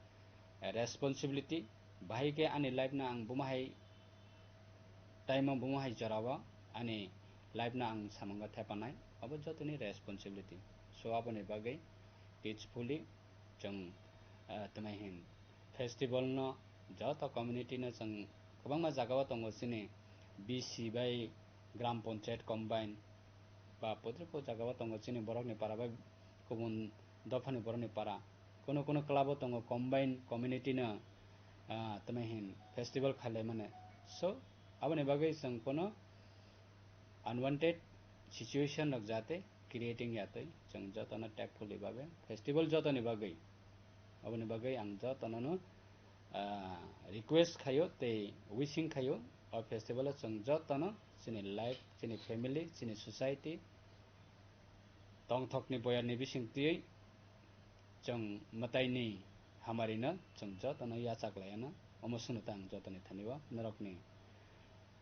responsibility, bahai khe ani life no ang bumo hai time o bumo hai jora o ani life no ang samungo thepanai, abo jotoni responsibility. So aboni bagwi peacefully chwng, ah, twnai hin festival no joto community no chwng kwbangma jaga o tongo chini B C bai gram panchayat combine ba podre pod jaga o tongo chini borok ni para bai kubun dophani borok ni para. Kuno kuno club o tongo combine community no, ah, twnai hin festival khailai mane. So aboni bagwi chwng kuno unwanted situation rok jate creating ya twi chwng jotono tactfully babe festival jotoni bagwi, aboni bagwi ang jotono no, ah, request khaio tei wishing khaio o festival o chwng jotono chini life, chini family, chini society tongthokni boyarni bisingtwi chwng mwtaini hamarino chwng jotono yachak laiano. Omo swngno ta ang jotoni thani o norokni,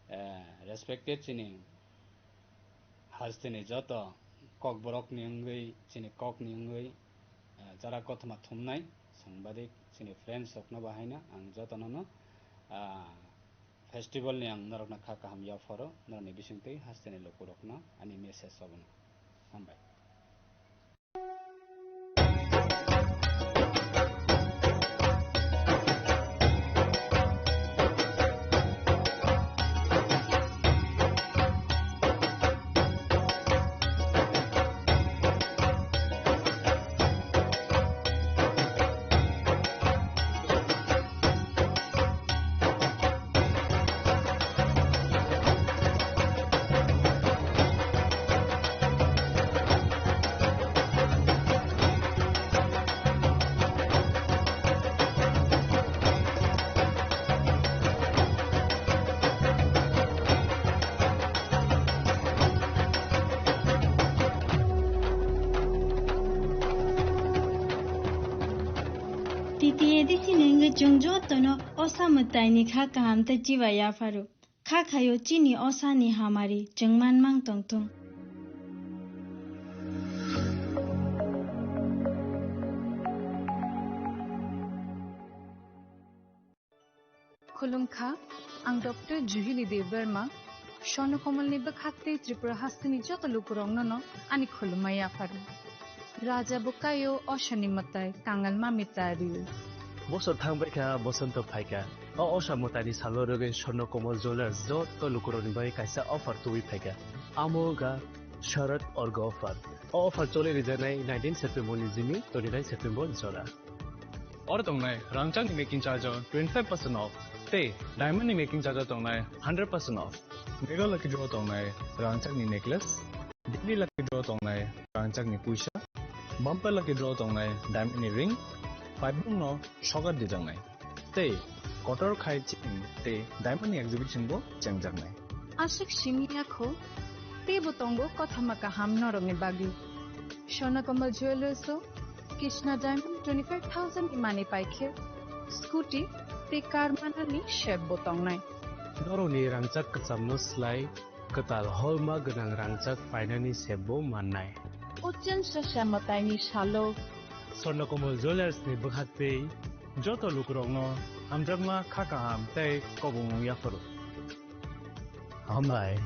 eh, respected chini hasteni joto kokborokni wngwi, chini kokni wngwi, eh, jara kothoma thumnai sangbadik chini friends rokno bahaino ang jotono no, ah, festival ni ang norokno kha kaham yapharo, norokni bisingtwi hasteni lukurokno ani message obono. Hambai. Edi sini wngwi chwng jotono osa mwtaini kha kaham tei chiba yapharo. Kha khaio chini osani hamari chwng manmang tongthung. Khulumkha, ang Doctor Juhili Debbarma, Swarno Komolni bwkhak tei Tripura hasteni joto lukurokno no ani khulumma yapharo. Raja bo kaio, osani mwtai kangal mami ta rio. Bosor thangbaikha, bosonto phaikha. O osa mwtaini salo rwgwi Swarno Komol Jewellers joto lukurokni bagwi kaisa offer tubui phaikha. Amo wngkha Sharad Orga offer. O offer choli rijaknai nineteen September ni simi twenty nine September jora. Oro tongnai rangchakni making charge o twenty five percent off tei diamond ni making charge o tongnai hundred percent off. Mega lucky draw tongnai rangchakni necklace, daily lucky draw tongnai rangchakni puisa, bumper lucky draw tongnai diamond ni ring, paibung no sokat dijaknai. Tei kotor khai chain tei diamond ni exhibition bo chengjaknai. Aswk simi ya kho, teibo tongo kothoma kaham norokni bagwi. Swarno Komol Jewellers o Krishna Diamond twenty five thousand ni manwi paikhe, scooty tei car manani sep bo tongnai. Norokni rangchak kwchamno slai kwtal holma gwnang rangchak painani sep bo mannai. O chwng sosa mwtaini salo. Swarno Komol Jewellers ni bwkhak tei joto lukurokno hamjakma kha kaham tei kobongmung yapharo. Hambai.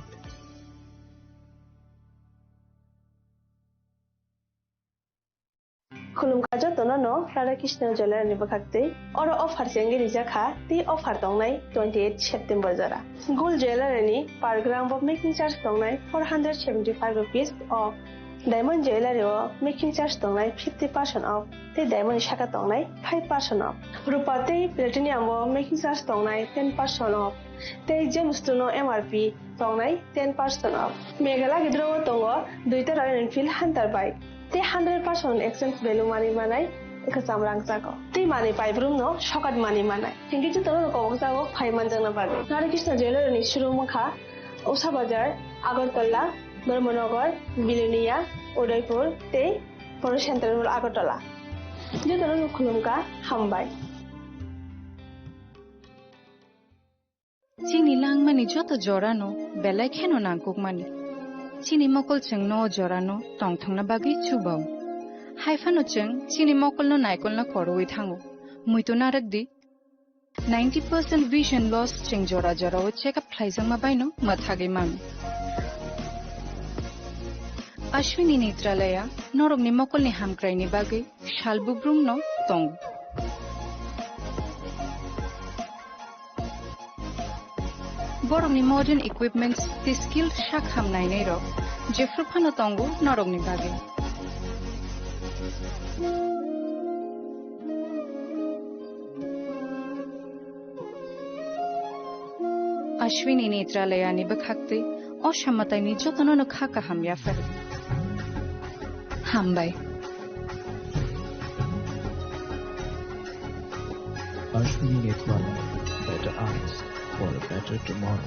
Khulumkha jotono no Radha Krishna Jewellery ni bwkhak tei oro offer chengwi rijak kha tei offer tongnai twenty eight September jora. Gold Jewellery ni per gram bo making charge tongnai four hundred seventy five rupees off. Diamond Jewellery o making charge tongnai fifty percent off tei diamond ni saka tongnai five percent off. Rupa tei platinum o making charge tongnai ten percent off tei gemstone o M R P tongnai ten percent off. Mega lucky draw o tongo duita Royal Enfield Hunter bike tei hundred percent exchange value manwi manai kwcham rangchago tei manwi paibrumno sokat manwi manai. Hinkhe jotono kobokjago phai manjakna bagwi. Radha Krishna Jewellery ni showroom wngkha Usha Bazar, Agartala, Dharmanagar, Bilonia, Udaipur tei Poro Central Mall Agartala. Jotono khulumkha, hambai. Chini langmani joto jorano belai kheno nangkukmani. Chini mokol chwngno o jorano tongthokna bagwi chubao. Haiphano chwng chini mokolno naikolna khorwi thango. Muitu narwk di. Ninety percent vision loss chwng jora jorao check up khlaijakma baino mwthagwi mano. Ashwini Netralaya norokni mokolni hamkraini bagwi sal bubrumno tongo. Borokni modern equipments tei skill sak ham nainai rok jephru phano tongo norokni bagwi. Ashwini Netralaya ni bwkhaktwi o samataini jotono no kha kaham yaphar. Hambai. Ashwini Netralaya, better eyes for a better tomorrow.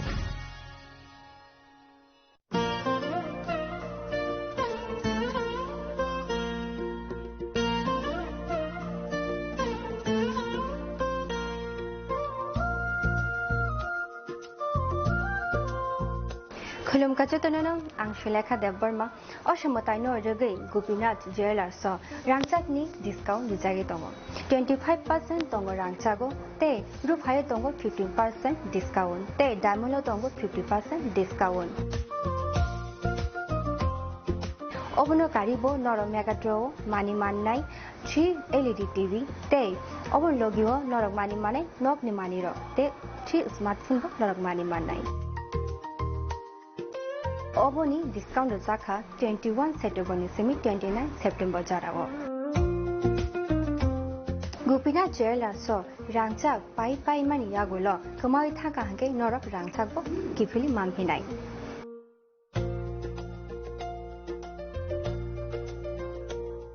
Khulumkha jotono no, ang Sulekha Debbarma. O samataino rwgwi Gopinath Jewellers o rangchakni discount rijagwi tongo. Twenty five percent tongo rangchago tei ruphaio tongo fifteen percent discount tei diamond o tongo fifty percent discount. Obono karibo norok Mega Draw o mani mannai three L E D T V tei obono logio norok mani manai nokni manwirok tei three smartphone bo norok mani mannai. Oboni discount rwjakha twenty one September ni simi twenty nine September jorao. Gopinath Jewellers o rangchak pai pai mani yagulo kwmawi thangkha hwnkhe norok rangchak bo kiphilwi manphinai.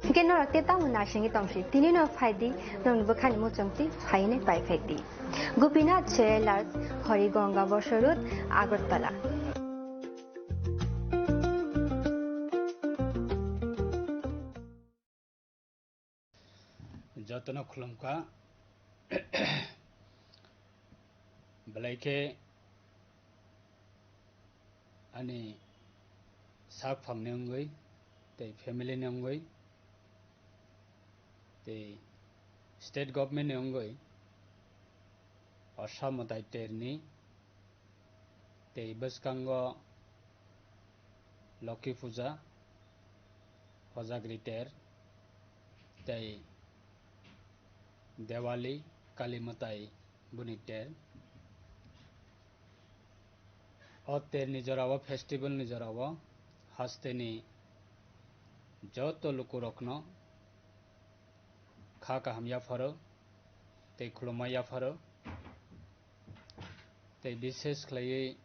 Hwnkhe norok tei tamo naisingwi tongsi, tini no phaidi, nokni bwkhani muchungtwi phainai paiphaidi. Gopinath Jewellers, Harigonga Bosor Road, Agartala. Jotono khulumkha, Belai khe ani sak phangni wngwi, tei family ni wngwi, tei state government ni wngwi Assam mwtai terni, tei bwskango Lokhi Puja, Hojagri ter, tei Diwali, Kali mwtai boni ter. O terni jorao, festival ni jorao hasteni joto lukurokno kha kaham yapharo tei khulumma yapharo, tei bishesh khlaiwi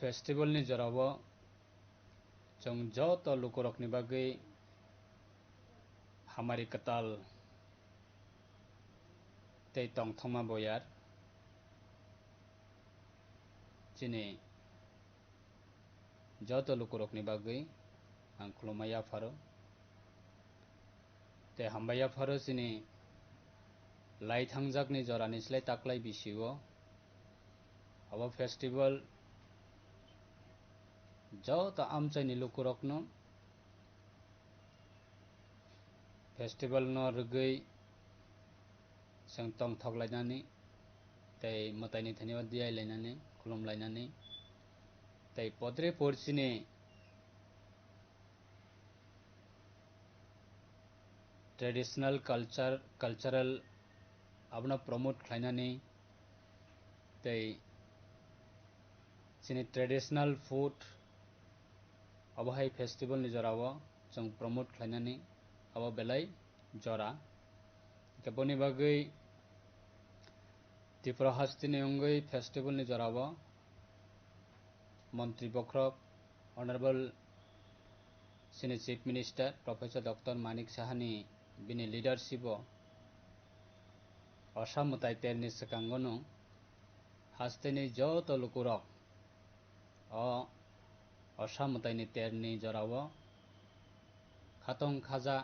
festival ni jorao chwng joto lukurokni bagwi hamari kwtal tei tongthokma boyar chini joto lukurokni bagwi ang khulumma yapharo. Tei hambai yapharo chini lai thangjakni jorani slai taklai bisio abo festival joto amchaini lukurokno festival no rwgwi chwng tongthok lainani tei mwtaini thani o diyai lainani, khulum lainani tei podre por chini traditional culture, cultural abono promote khlainani tei chini traditional food abo hai festival ni jorao chwng promote khlainani abo belai jora. Hwnkhe boni bagwi Tripura hasteni wngwi festival ni jorao Montri bokhorok Honorable chini Chief Minister Professor Doctor Manik Sahani bini leadership o Assam mwtai terni swkango no hasteni joto lukurok o Assam mwtaini terni jorao khatong khaja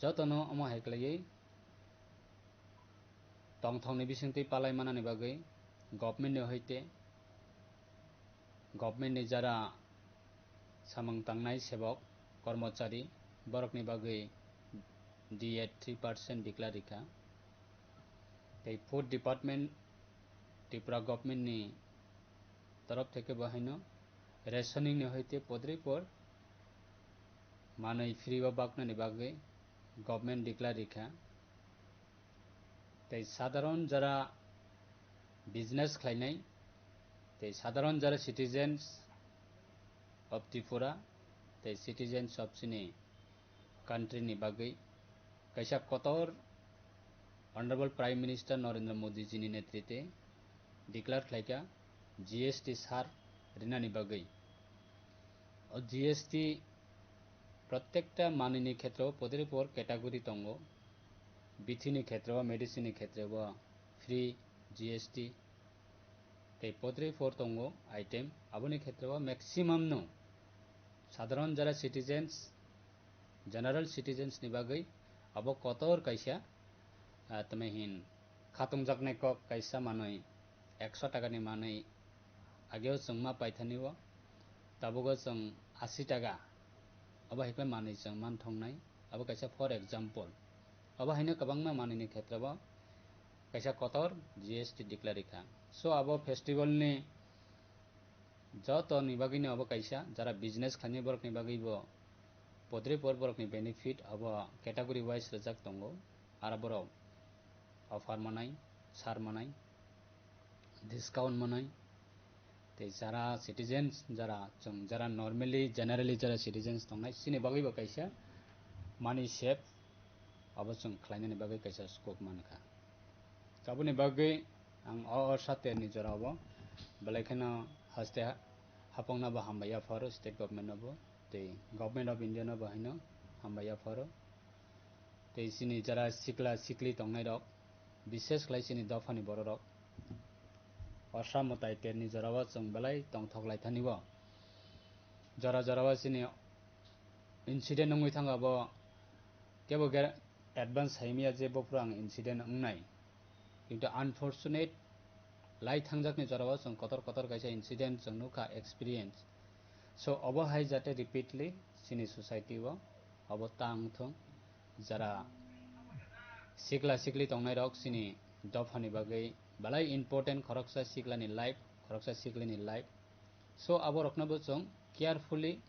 jotono omo hai khlaiwi tongthokni bisingtwi palai manani bagwi government ni hoite government ni jara samung tangnai sebok, kormochari, borokni bagwi D A three percent declare rikha. Tei food department Tripura government ni torof theke bo haino rationing ni hoite podrei por manwi free o baknani bagwi government declare rikha. Tei sadharon jara business khlainai, tei sadharon jara citizens of Tripura, tei citizens of chini country ni bagwi kaisa kotor Honorable Prime Minister Narendra Modi ji ni netrite declare khlaikha G S T sar rinani bagwi. O G S T protekta manwini khetreo podrei por category tongo. Bithi ni khetreo, medicine ni khetreo free G S T tei podrei por tongo item. Aboni khetreo maximum no sadharon jara citizens, general citizens ni bagwi abo kotor kaisa, ah, tamo hin khatungjaknai kok kaisa manwi ekso taka ni manwi ageo chwng ma paithani o, tabuk o chwng asi taka, abo hai khe manwi chwng man thongnai, abo kaisa for example. Abo haino kwbangma manwi ni khetreo kaisa kotor G S T declare rikha. So abo festival ni joto ni bagwi no abo kaisa, jara business khlainai borok ni bagwi bo podrei por borok ni benefit abo category wise rwjak tongo, aro borok offer manai, sar manai, discount manai, tei jara citizens, jara chwng, jara normally, generally jara citizens tongnai, chini bagwi bo kaisa money save abo chwng khlainani bagwi kaisa scope mankha. Aboni bagwi ang o, o saterni jorao belai kheno haste ha-, hapokno bo hambai yapharo state government no bo, tei Government of India no bo haino hambai yapharo. Tei chini jara sikla sikli tongnai rok, bishesh khlai chini dophani bororok, Assam mwtai terni jorao chwng belai tongthok lai thani o. Jora jorao chini incident wngwi thangkha bo, Kebo advance saimaya je bophuru ang incident wngnai. Kintu unfortunate, lai thangjakni jorao chwng kotor kotor kaisa incident chwng nukha, experience. So obo hai jate repeatly chini society o obo ta wngthung. Jara sikla sikli tongnairok chini dophani bagwi belai important, khoroksa siklani life, khoroksa siklini life. So aborokno bo chwng carefully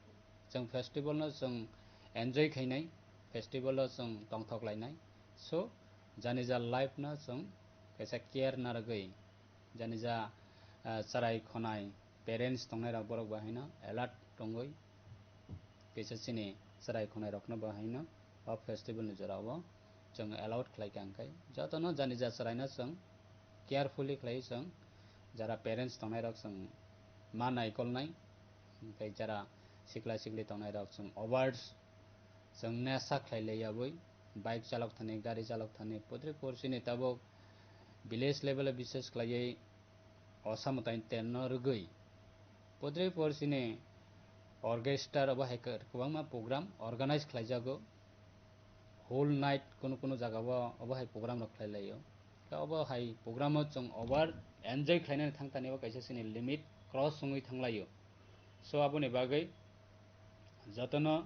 chwng festival no chwng enjoy khainai, festival o chwng tongthok lainai. So jani ja life no chwng kaisa care narwgwi, jani ja, ah, chwrai khonai parents tongnai rok borok bo haino alert tongwi kaisa chini chwrai khonai rokno bo haino o festival ni jora o chwng allowed khlai kha, hwnkhe jotono jani ja chwraino chwng carefully khlai chwng jara parents tongnai rok chwng ma naikolnai, hwnkhe jara sikla sikli tongnai rok chwng awards chwng nesa khlai lai yabwi bike chalok thani, gari chalok thani, putri porsi ni tabuk village level o bises khlaiwi osa mwtai terno rwgwi putri porsi ni orchestra obo hai kwbangma program organize khlaijago. Whole night kunu kunu jagao obo hai program rok khlai laio. Khe obo hai program o chwng over enjoy khlainani thang thani o kaisa chini limit cross wngwi thang laio. So aboni bagwi jotono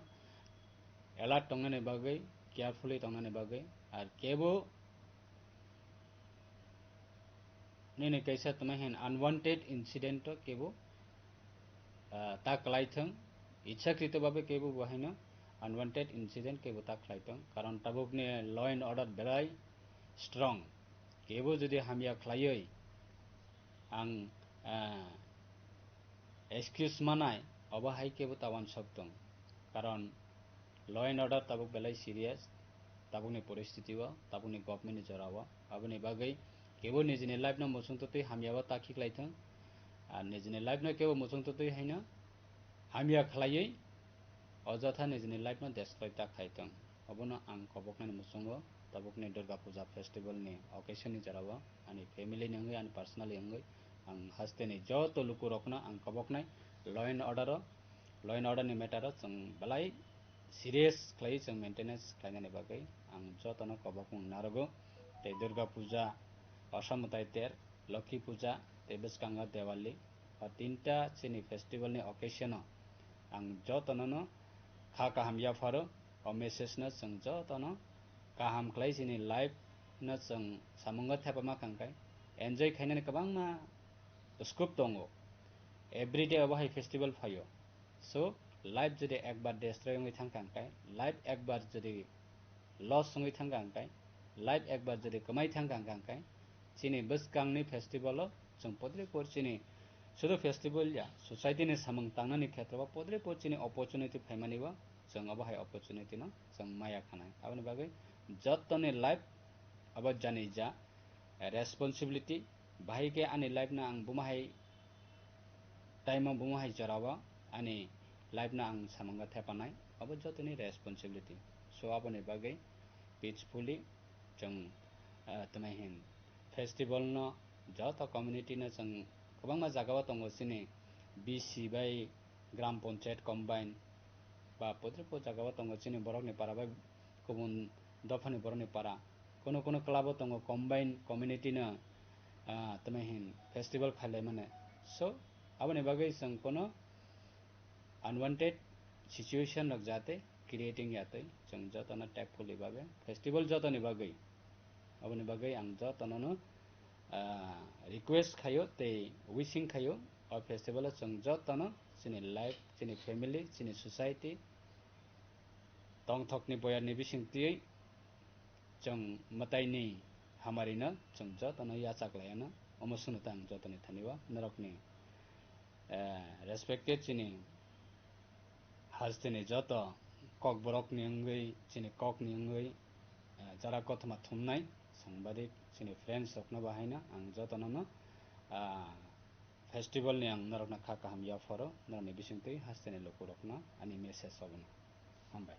alert tongnani bagwi, carefully tongnani bagwi, ar kebo nini kaisa tongmani hin unwanted incident o kebo, ah, ta kwlai thung, ichhakrito babe kebo bo haino unwanted incident kebo ta khlai thung, karon tabukni law and order belai strong. Kebo jodi hamya khlaiwi ang, ah, excuse manai, obo hai kebo ta uansuk thung, karon law and order tabuk belai serious, tabukni poristiti o, tabukni government ni jora o. Aboni bagwi kebo nijini life no muchung twtwi hamya o ta khiklai thung, ar nijini life no kebo muchung twtwi haino hamya khlaiwi ojotha nijini life no destroy ta khai thung. Obono ang koboknani muchungo tabukni Durga Puja festival ni occasion ni jora o ani family ni wngwi, ani personally wngwi ang hasteni joto lukurokno ang koboknai law and order o, law and order ni matter o chwng belai serious khlaiwi chwng maintenance khlainani bagwi ang jotono kobokmung narwgo. Tei Durga Puja, Osa Mwtai Ter, Lokhi Puja tei bwskango Diwali, o tinta chini festival ni occasion o ang jotono no kha kaham yapharo. O message no chwng jotono kaham khlai chini life no chwng samungo thepama kangkai, enjoy khainani kwbangma scope tongo. Everyday obo hai festival phaio. So life jodi ekbar destroy wngwi thang kangkai, life ekbar jodi loss wngwi thang kangkai, life ekbar jodi kwmai thang kangkai, chini bwskangni festival o chwng podre por chini sudu festival ya, society ni samung tangnani khetrobo podre por chini opportunity phaimani o chwng obo hai opportunity no chwng maya khanai. Aboni bagwi jottoni life abo jani ja responsibility, bahai khe ani life no ang bumo hai time o bumo hai jora o ani life no ang samungo thepanai, obo jotoni responsibility. So aboni bagwi peacefully chwng, ah, tmai hin festival no joto community no chwng kwbangma jaga o tongo chini B C bai gram panchayat combine ba putri po jaga o tongo chini borok ni para bai kubun dophani borok ni para, kono kono club o tongo combine community no, ah, tmai hin festival khailai mane. So aboni bagwi chwng kono unwanted situation rok jate creating ya twi chwng jotono tactfully babe festival jotoni bagwi, aboni bagwi ang jotono no, ah, request khaio tei wishing khaio o festival o chwng jotono chini life, chini family, chini society tongthokni boyarni bising twiwi chwng mwtaini hamarino chwng jotono yachak laiano. Omo swnwi tang jotoni thani o norokni, eh, respected chini hasteni joto kokborokni wngwi, chini kokni wngwi, eh, jara kothoma thumnai sangbadik chini friends rokno bahaino ang jotono no, ah, festival ni ang norokno kha kaham yapharo, norokni bisingtwi hasteni lukurokno ani message obono. Hambai.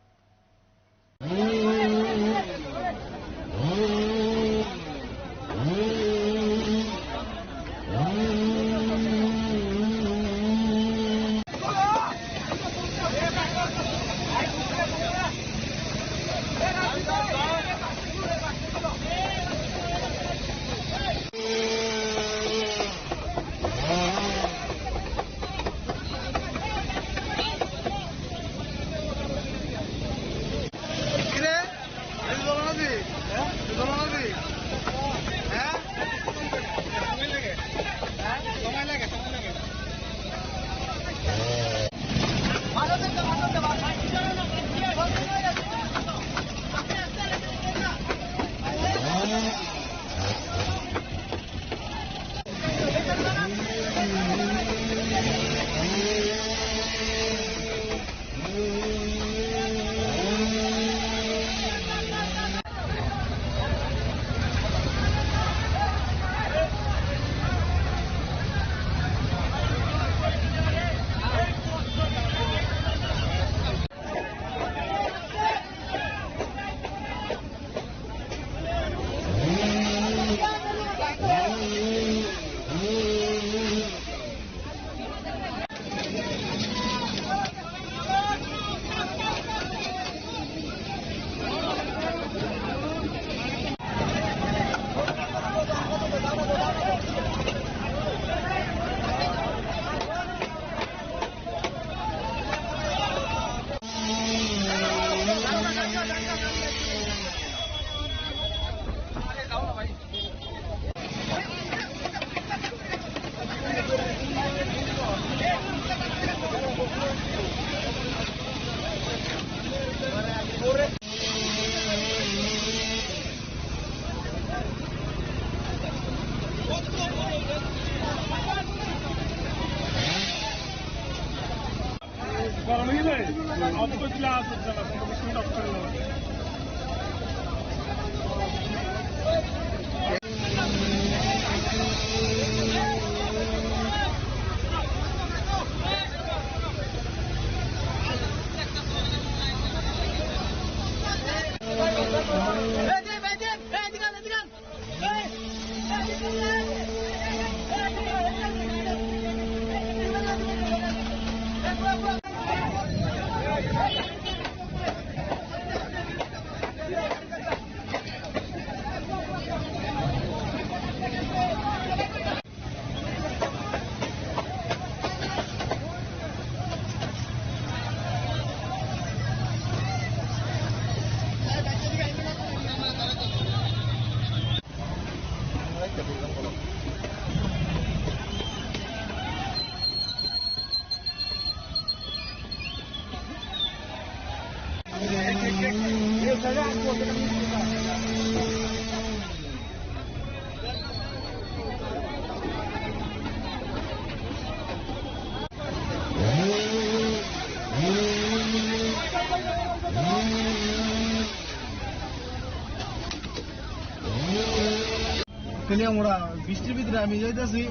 Kaliamura, bishtir bidire ami jaitasi,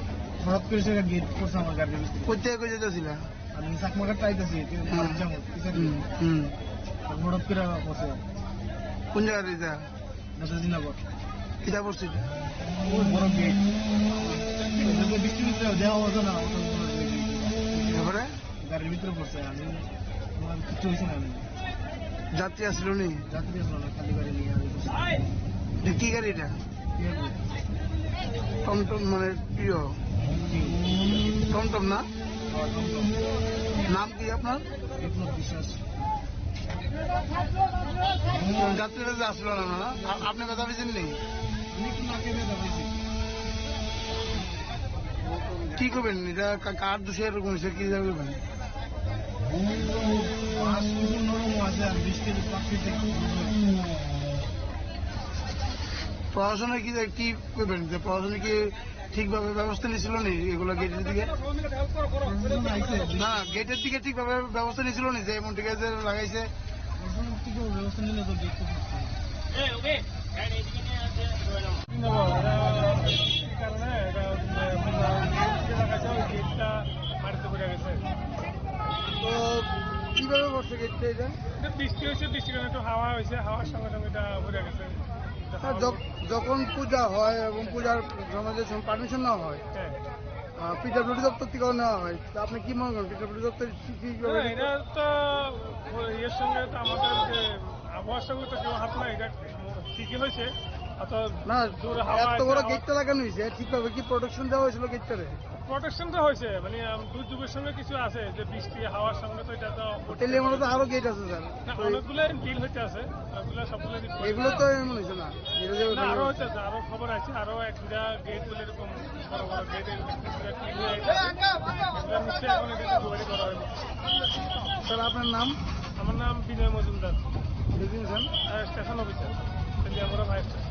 horat kore se gate porse amar gari bishtir. Koite koi jaitasi na? Ami Chakmaghar jaitasi, te hmm. Manuchang, kisa hmm. Hmm. Horat kore porse. Kun jaga rija? Nasajinagar. Kita porse? O boro gate. Bishtir bidire dewa hoja na, oto boro gate. Ebare? Garir bhitore porse, ami, amar kichu hoyse na ami. Jatri asilo ni? Jatri asilo na, khali gari niye ami porse. Eta ki gari eta? Ki gari? TomTom mane iyo. Ji. TomTom na? Ha, TomTom. Naam ki apnar? Biplob Biswas. Jatri asilo na, na? A-, apni kotha bujhen ni? Ami to na kene da bujhi. Ki koben, eta ka-, kar dushe erokom hoyse, ki jabe koben? Mas kuchuk norom ache, ar bish kg pachis kg. প্রশাসনে কি, কি করবেন যে প্রশাসনে কি ঠিকভাবে ব্যবস্থা নিয়েছিল নি এগুলো গেটের দিকে? প্রশাসন আইছে। না, গেটের দিকে ঠিকভাবে ব্যবস্থা নিয়েছিল নি যে এমন ঠিক আছে লাগাইছে? প্রশাসন ঠিকভাবে ব্যবস্থা নিলে তো গেট তো করছে। এই কারণে এটা, উম, লাগাইছে, ওই গেটটা মাটিতে পড়ে গেছে। তো কিভাবে পড়ছে গেটটা এটা? এটা বৃষ্টি হয়েছে, বৃষ্টির কারণে একটু হাওয়া হয়েছে, হাওয়ার সঙ্গে সঙ্গে এটা পড়ে গেছে। হ্যাঁ, যখ-, যখন পূজা হয় এবং পূজার সময় যে সময় পারমিশন নেওয়া হয়, হ্যাঁ। আহ, পিডব্লিউডি দপ্তর থেকেও নেওয়া হয়। তো আপনি কি মনে করেন, পিডব্লিউডি দপ্তর কি, কি না, এটা তো ইয়ের সঙ্গে তো আমাদের যে আবহাওয়ার সঙ্গে তো কেউ হাত নাই, এটা ঠিকই হয়েছে। অত না, জোরে হাওয়া এত বড় আছে, গেটটা লাগানো হয়েছে, ঠিকভাবে কি প্রোটেকশন দেওয়া হয়েছিল গেটটারে? প্রোটেকশন তো হয়েছে, মানে, আম, দুর্যোগের সঙ্গে কিছু আছে, যে বৃষ্টি, হাওয়ার সঙ্গে তো এটা তো তাহলে মনে হয় আরো গেট আছে, স্যার। না, অনেকগুলো ডিল হইতে আছে, অনেকগুলো সবগুলো ডিল এগুলো তো এমন হয়েছে না, এটা যে না, আরো হয়েছে, আরো খবর আছে, আরো এক দুটা গেট বলে এরকম বড় বড় গেট, এগুলো নিশ্চয়ই এখন এখানে জোগাড়ি করা হয়নি। স্যার, আপনার নাম? আমার নাম বিনয় মজুমদার। দেখুন স্যার। আহ, station officer, Teliamura fire station.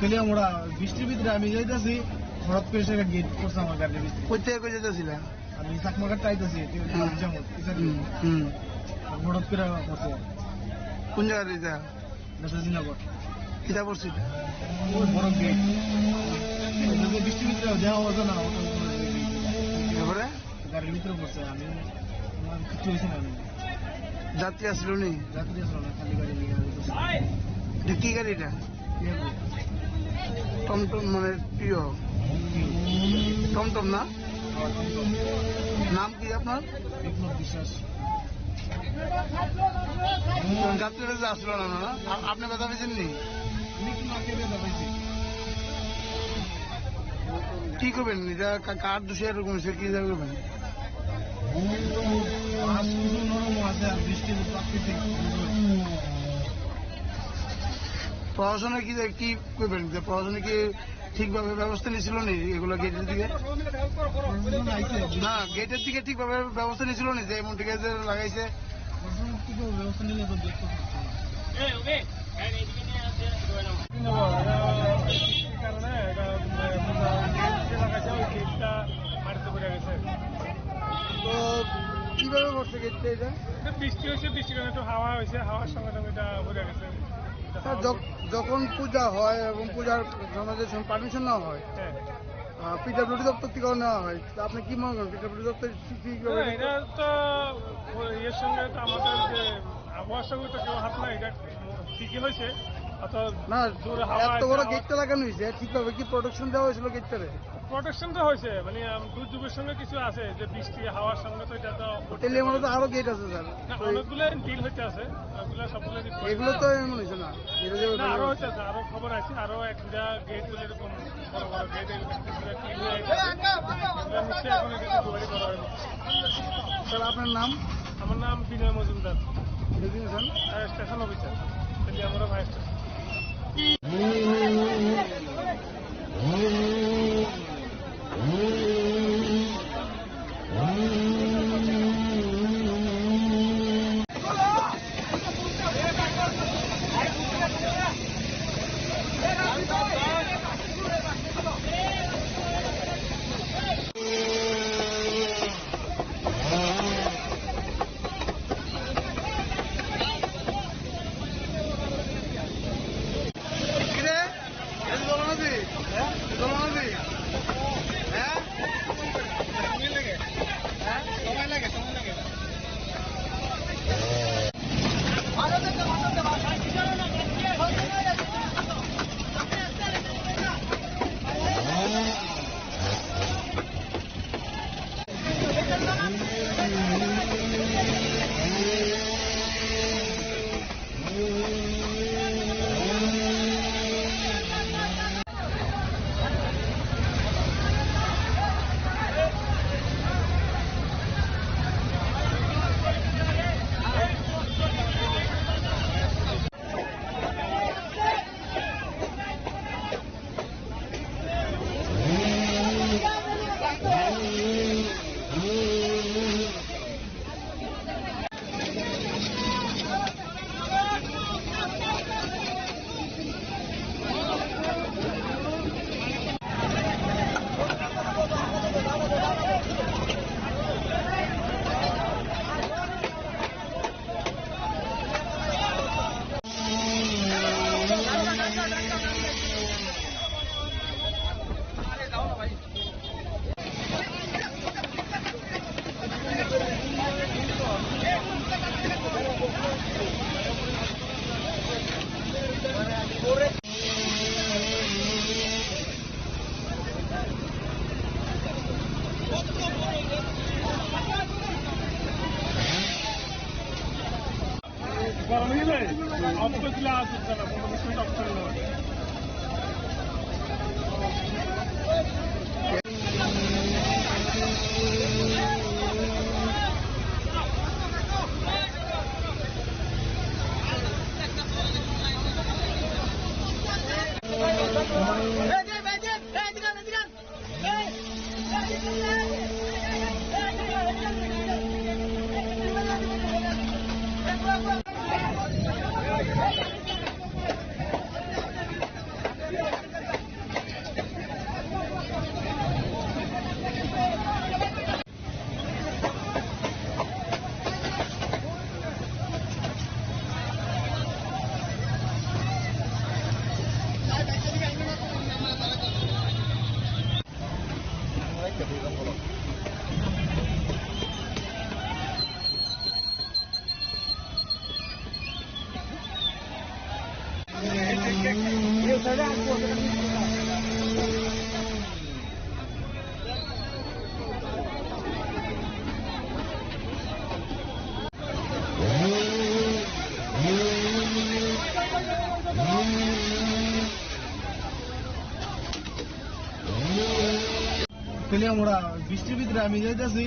Kaliamura, বৃষ্টির ভিতরে আমি যাইতাছি, হঠাৎ করে সেটা গেট করছে আমার গাড়ির ভিতরে। কোথায় কোথায় যাইতাছিলা? আমি চাকমাঘাট যাইতাছি, ঠিক আছে, হুম। আমি যাবো, ঠিক আছে? হুম, হুম। হঠাৎ করে করছে। কোন জায়গায় এটা? নেতাজি নগর। কিতা করছিল? ওই বড় গেট। ওই যে বৃষ্টির ভিতরে দেওয়া হতো না, ওটা ওই গেট। এবারে? গাড়ির ভিতরে পড়ছে, আমি, আমার কিচ্ছু হয়েছে না। আমি যাত্রী আসলো নি? যাত্রী আসলো না, খালি গাড়ি নিয়ে আমি তো এটা কি গাড়ি এটা? কি হবে? টমটম মানে প্রিয়? প্রিয়। টমটম না? আমার টমটম। নাম কি আপনার? বিপ্লব বিশ্বাস। যাত্রীরা যে আসলো না, না? আ-, আপনি ব্যথা পেয়েছেন নি? আমি একটু নাকে ব্যথা পাইছি। কি করবেন? এটা কা-, কার দোষে এরকম হয়েছে? কি করবেন? আজ শুধু নরম আছে, আর বৃষ্টির প্রাকৃতিক দুর্যোগ। প্রশাসনে কি, কি করবেন? যে প্রশাসনে কি ঠিকভাবে ব্যবস্থা নিয়েছিল নি এগুলো গেটের দিকে? প্রশাসন আইছে। না, গেটের দিকে ঠিকভাবে ব্যবস্থা নিয়েছিল নি যে এমন ঠিক আছে লাগাইছে? প্রশাসন কি করবে? ব্যবস্থা নিলে তো দেখতে পাচ্ছি না। এই কারণে এটা, আহ, যে লাগাইছে, ওই গেটটা মাটিতে পড়ে গেছে। তো কিভাবে পড়ছে গেটটা এটা? এটা বৃষ্টি হয়েছে, বৃষ্টির কারণে একটু হাওয়া হয়েছে, হাওয়ার সঙ্গে সঙ্গে এটা পড়ে গেছে। স্যার, যখ-, যখন পূজা হয় এবং পূজার জন্য যে সময় পারমিশন নেওয়া হয়, হ্যাঁ। আহ, পিডব্লিউডি দপ্তর থেকে নেওয়া হয়, তো আপনি কি মনে করেন? পিডব্লিউডি দপ্তর কি, কি না, এটা তো ওই ইয়ের সঙ্গে তো আমাদের যে আবহাওয়ার সঙ্গে তো কেউ হাত নাই, এটা ঠিকই হয়েছে। অর্থাৎ না, জোরে হাওয়া এত আছে, বড় হাওয়া গেটটা লাগানো হয়েছে, ঠিকভাবে কি প্রোটেকশন দেওয়া হয়েছিল গেটটারে? প্রোটেকশন তো হয়েছে, মানে, আম, দুর্যোগের সঙ্গে কিছু আছে, যে বৃষ্টি, হাওয়ার সঙ্গে তো এটা তো তাহলে এর মধ্যে তো আরো গেট আছে, স্যার। না, ওই অনেকগুলো ডিল হইতে আছে, ওগুলো সবগুলো ডিল এগুলো তো এমন হইছে না, এটা যে না, আরো হইছে। হইতে আছে, আরো খবর আছে, আরো এক দুটা গেট বলে এরকম বড় বড় গেট, এগুলো ডিল হয়ে গেছে। এগুলো নিশ্চয়ই এখন কিছু জোগাড় করা হবে। স্যার, আপনার নাম? আমার নাম বিনয় মজুমদার। এটা কি স্যার? আহ, station officer, Teliamura fire station. Teliamura, bishtir bidire ami jaitasi,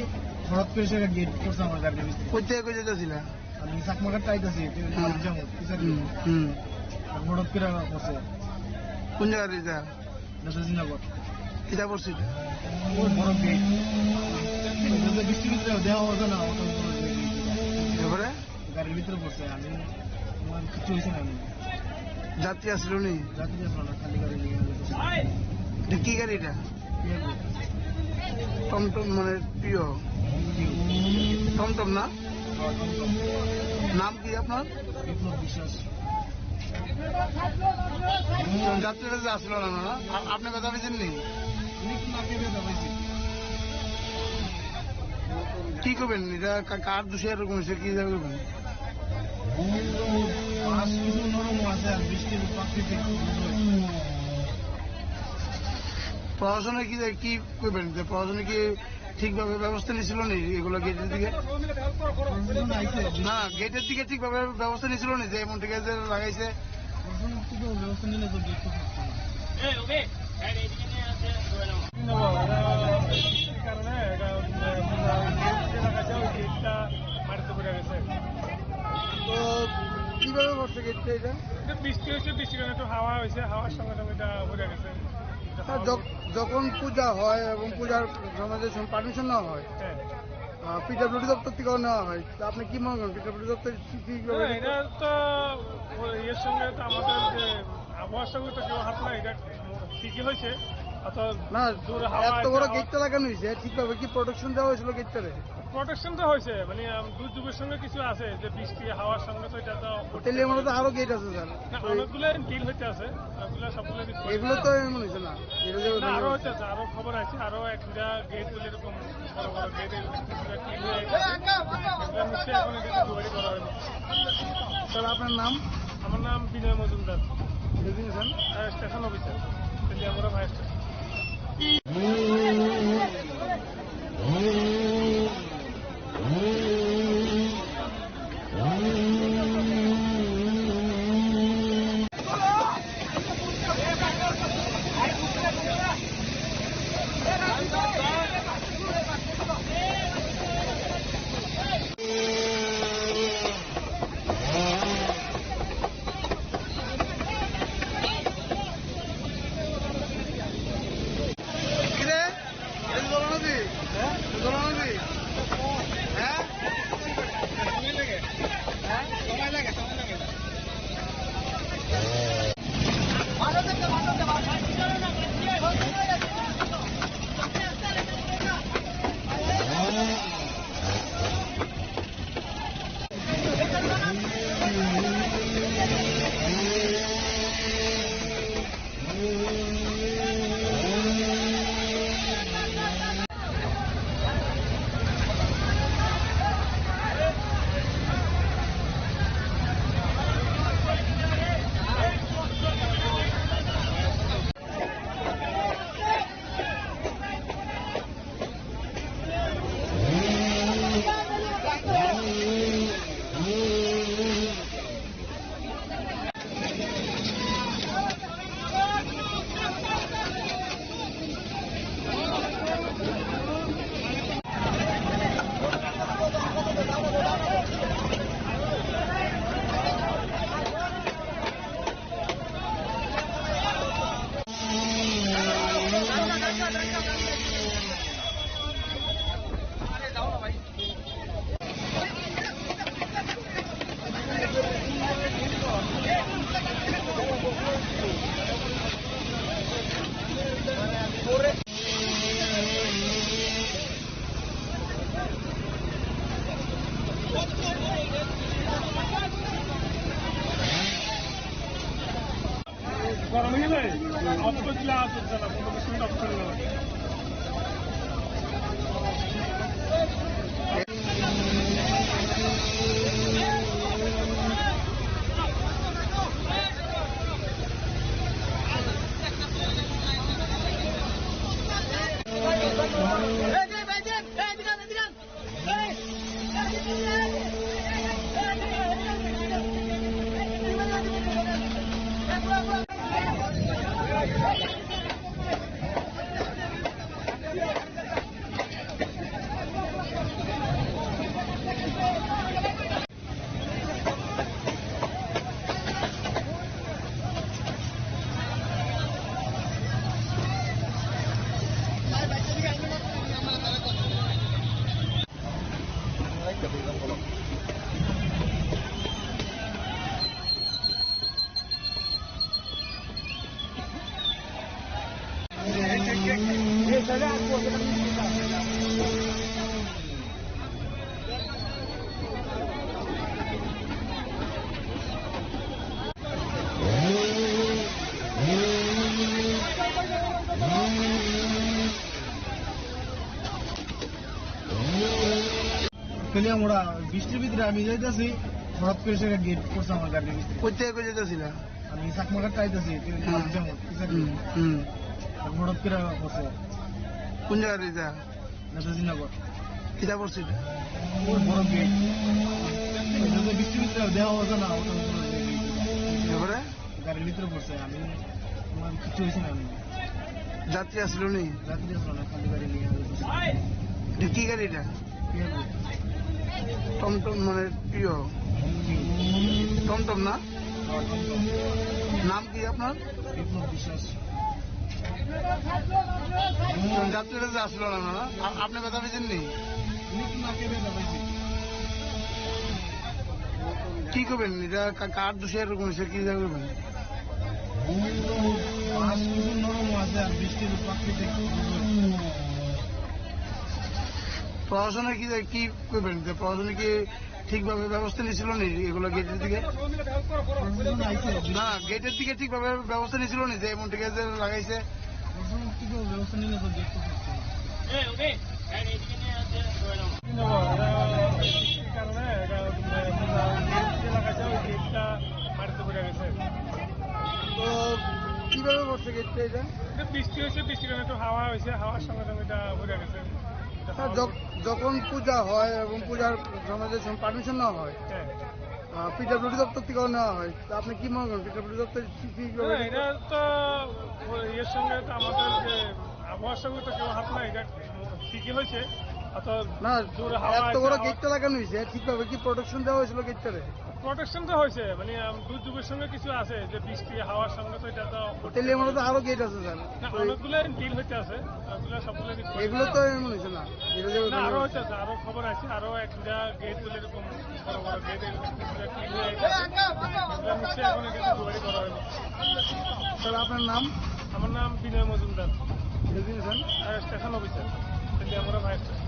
horat kore se gate khorsa amar gari bishtir. Koite koi jaitasi na? Ami Chakmaghar taitasi, tei Hmm. Chakmaghar jamu, kisar Hmm. Hmm. Horat kore khorsa. Kun jaga rija? Netaji Nagar. Kita porsi? Oi, boro gate. Bishtir bidire deha hoda na, hoda boro gate. Ebare? Garir bidire porse, ami, amar kichu hoise na ami. Jatri asilo ni? Jatri asilo na, khali gari niye ami. Eta ki gari eta? Iya, bro. TomTom mane Tiago. Tiago. TomTom na? Ha, TomTom. নাম কি আপনার? বিপ্লব বিশ্বাস। যাত্রীরা যে আসলো না, না, না? আ-, আপনি কথা বলছেন নি? উনি কিন্তু আপনি কথা বলছেন। কি করবেন? এটা কা-, কার দোষে এরকম হয়েছে? কি করবেন? পাঁচ কিছু নরম আছে আর বৃষ্টির প্রাকৃতিক দুর্যোগ। প্রশাসনে কি, কি করবেন? যে প্রশাসনে কি ঠিকভাবে ব্যবস্থা নিছিল নি এগুলো গেটের দিকে? প্রশাসন আইছে। না, গেটের দিকে ঠিকভাবে ব্যবস্থা নিছিল নি যে এমন ঠিক আছে লাগাইছে? প্রশাসন থেকে ব্যবস্থা নিলে তো দেখতে পাচ্ছি না। এই কারণে এটা, আহ, এলাকা যে ওই গেটটা মাটিতে পড়ে গেছে। তো কিভাবে পড়ছে গেটটা এটা? এটা বৃষ্টি হয়েছে, বৃষ্টির কারণে একটু হাওয়া হয়েছে, হাওয়ার সঙ্গে সঙ্গে এটা পড়ে গেছে। হ্যাঁ, যখ-, যখন পূজা হয় এবং পূজার সময় যে পারমিশন নেওয়া হয়, হ্যাঁ। আহ, পিডব্লিউডি দপ্তর থেকেও নেওয়া হয়। তো আপনি কি মনে করেন, পিডব্লিউডি দপ্তর কি, কি না, এটা তো ওই ইয়ের সঙ্গে তো আমাদের যে আবহাওয়ার সঙ্গে তো কেউ হাত নাই, এটা ঠিকই হয়েছে। অত না, জোরে হাওয়া এত বড় আছে, গেটটা লাগানো হয়েছে, ঠিকভাবে কি প্রোটেকশন দেওয়া হয়েছিল গেটটারে? প্রোটেকশন তো হয়েছে, মানে, আম, দুর্যোগের সঙ্গে কিছু আছে, যে বৃষ্টি, হাওয়ার সঙ্গে তো এটা তো তাহলে আমরা তো আরো গেট আছে, স্যার। না, অনেকগুলো ডিল হইতে আছে, অনেকগুলো সবগুলো ডিল এগুলো তো এমন হয়েছে না, এটা যে না, আরো হইতে আছে, আরো খবর আছে, আরো এক দুটা গেট বলে এরকম বড় বড় গেট, এগুলো ডিল হয়ে গেছে। এগুলো নিশ্চয়ই এখনো কিছু জোগাড়ি করা হয়নি। স্যার, আপনার নাম? আমার নাম বিনয় মজুমদার। এটা কি স্যার? আহ, station officer, Teliamura fire station. Kaliamura, বৃষ্টির ভিতরে আমি যাইতাছি, হঠাৎ করে সে গেট করছে আমার গাড়ির ভিতরে। কোথায় কোথায় যাইতাছিলা? আমি চাকমাঘাট যাইতাছি, তুই হ্যাঁ। মাঝে যাবো, ঠিক আছে? হুম, হুম। আর হঠাৎ করে করছে। কোন জায়গায় এটা? নেতাজি নগর। কিতা পড়ছিল? ওর বড় গেট। এটা তো বৃষ্টির ভিতরে দেওয়া হতো না, ওটা বড় গেট। এবারে? গাড়ির ভিতরে পড়ছে, আমি, আমার কিচ্ছু হয়েছে না। আমি যাত্রী আসলো নি? যাত্রী আসলো না, খালি গাড়ি নিয়ে আমি বসে। এটা কি গাড়ি এটা? কি গাড়ি? টমটম মানে প্রিয়। হুম। টমটম না? হ্যাঁ, টমটম। নাম কি আপনার? বিপ্লব বিশ্বাস। যাত্রীরা তো আসলো না, না? আ-, আপনি ব্যথা পেয়েছেন নি? উনি তো নাকে ব্যথা পাইছে। কি করবেন? এটা কা-, কার দোষে এরকম হয়েছে? কি করবেন? মাছ প্রচুর নরম আছে আর বৃষ্টির প্রাকৃতিক দুর্যোগ। প্রশাসনে কি, কি করবেন? যে প্রশাসনে কি ঠিকভাবে ব্যবস্থা নিয়েছিল নি এগুলো গেটের দিকে? প্রশাসন আইছে। না, গেটের দিকে ঠিকভাবে ব্যবস্থা নিয়েছিল নি যে এমন ঠিক আছে লাগাইছে? প্রশাসন ঠিকভাবে ব্যবস্থা নিলে তো গেট তো করছে না। এই কারণে এটা, এলাকায় যে ওই গেটটা মাটিতে পড়ে গেছে। তো কিভাবে পড়ছে গেটটা এটা? এটা বৃষ্টি হয়েছে, বৃষ্টির কারণে একটু হাওয়া হয়েছে, হাওয়ার সঙ্গে সঙ্গে এটা পড়ে গেছে। হ্যাঁ, যখ-, যখন পূজা হয় এবং পূজার সময় যে পারমিশন নেওয়া হয়, হ্যাঁ। আহ, পিডব্লিউডি দপ্তর থেকেও নেওয়া হয়। তো আপনি কি মনে করেন, পিডব্লিউডি দপ্তর কি, কি না, এটা তো ওই ইয়ের সঙ্গে তো আমাদের যে আবহাওয়ার সঙ্গে তো কেউ হাত নাই, এটা ঠিকই হয়েছে। অত না, জোরে হাওয়া এত আছে, বড় হাওয়া গেটটা লাগানো হয়েছে, ঠিকভাবে কি প্রোটেকশন দেওয়া হয়েছিল গেটটারে? প্রোটেকশন তো হয়েছে, মানে, আম, দুর্যোগের সঙ্গে কিছু আছে, যে বৃষ্টি, হাওয়ার সঙ্গে তো এটা তো তাহলে আমরা তো আরো গেট আছে, স্যার। না, অনেকগুলো ডিল হইতে আছে, অনেকগুলো সবগুলো ডিল এগুলো তো এমন হয়েছে না, এটা যে না, আরো হইতে আছে, আরো খবর আছে, আরো এক দুটা গেট তুলে এরকম বড় বড় গেট এগুলো ডিল হয়ে গেছে। এগুলো নিশ্চয়ই এখনো কিছু জোগাড়ি করা হয়নি। স্যার, আপনার নাম? আমার নাম বিনয় মজুমদার। এটা কি স্যার? আহ, station officer, Teliamura fire station.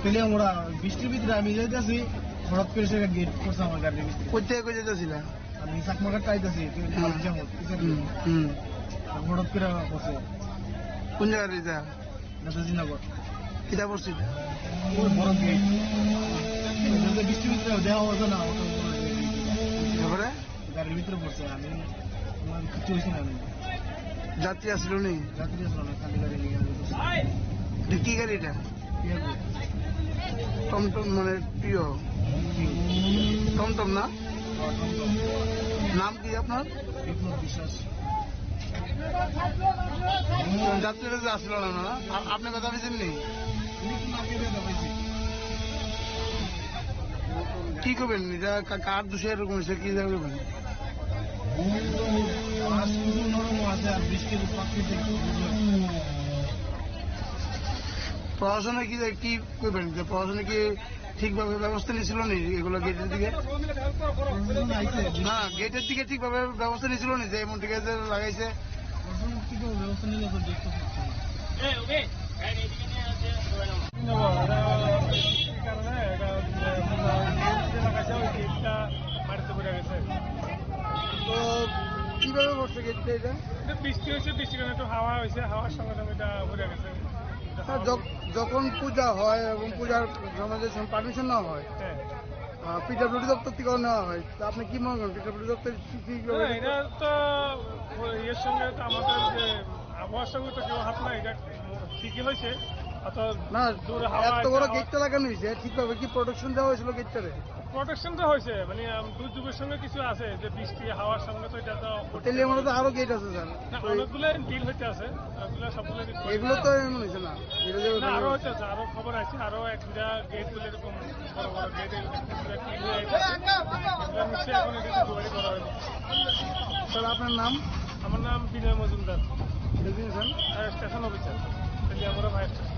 Teliamura, bishtir bhitre ami jaitasi, horat kore se gate khorsa amar gari bishtir. Koite koi jaitasi la? Ami Chakmaghat jaitasi, tui Hmm. Malaysia mot, kisa Hmm, hmm. Horat kore khorsa. Kun jaga rita? Netaji Nagar. Kita porsi? Oi, boro gate. Jodi bishtir bhitre deha hoy na, oto boro gate. Ebare? Garir bhitre porse, ami, amar kichu hoyse na ami. Jatri asilo ni? Jatri asilo na, khali gari niye ami porse. Eta ki gari eta? Iya, gari. TomTom mane Trio. Trio. TomTom na? হ্যাঁ, TomTom. নাম কি আপনার? বিপ্লব বিশ্বাস. যাত্রীরা যে আসলো না, না? আ-, আপনি কথা বলছেন নি? উনি তো মাকে দিয়ে দাবাইছি। কি করবেন? এটা কা-, কার দোষে এরকম হয়েছে? কি করবেন? প্রশাসনে কি, কি করবেন? যে প্রশাসনে কি ঠিকভাবে ব্যবস্থা নিয়েছিল নি এগুলো গেটের দিকে? প্রশাসন আইছে। না, গেটের দিকে ঠিকভাবে ব্যবস্থা নিয়েছিল নি যে এমন ঠিক আছে লাগাইছে? প্রশাসন ঠিকভাবে ব্যবস্থা নিলে তো দেখতে পাচ্ছি না। এই কারণে এটা, এলাকা আছে, ওই গেটটা মাটিতে পড়ে গেছে। তো কিভাবে পড়ছে গেটটা এটা? এটা বৃষ্টি হয়েছে, বৃষ্টির কারণে একটু হাওয়া হয়েছে, হাওয়ার সঙ্গে সঙ্গে এটা পড়ে গেছে। হ্যাঁ, যখ-, যখন পূজা হয় এবং পূজার সময় যদি পারমিশন না হয়, হ্যাঁ। আহ, পিডব্লিউডি দপ্তর থেকে নেওয়া হয়, তো আপনি কি মনে করেন? পিডব্লিউডি দপ্তর কি, কি না, এটা তো ওই ইয়ের সঙ্গে তো আমাদের যে আবহাওয়ার সঙ্গে তো কেউ হাত নাই, এটা ঠিকই হয়েছে। অত না, দূর হাওয়া এত বড় একটা গেটটা লাগানো হয়েছে, ঠিকভাবে কি প্রোটেকশন দেওয়া হয়েছিল গেটটারে? প্রোটেকশন তো হয়েছে, মানে, আম, দুর্যোগের সঙ্গে কিছু আছে, যে বৃষ্টি, হাওয়ার সঙ্গে তো এটা তো করতে তাহলে আমরা তো পারে। আরো গেট আছে, স্যার। না, তো অনেকগুলো ডিল হইতে আছে, ওগুলো সবগুলো ডিল এগুলো তো এমন হয়েছে না, এটা যে না, আরো হইতে আছে, আরো খবর আছে, আরো এক দুটা গেট গুলো এরকম বড় বড় গেট এগুলো ডিল হয়ে গেছে। এগুলো নিশ্চয়ই এখনো কিছু জোগাড়ি করা হয়নি। স্যার, আপনার নাম? আমার নাম বিনয় মজুমদার। এটা কি স্যার? আহ, station officer, Teliamura fire station.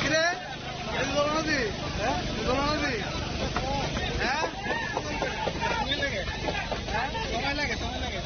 কিরে? এই জল না দি? হ্যাঁ? এই জল না দি? হ্যাঁ? সময় লাগে, হ্যাঁ? সময় লাগে, সময় লাগে।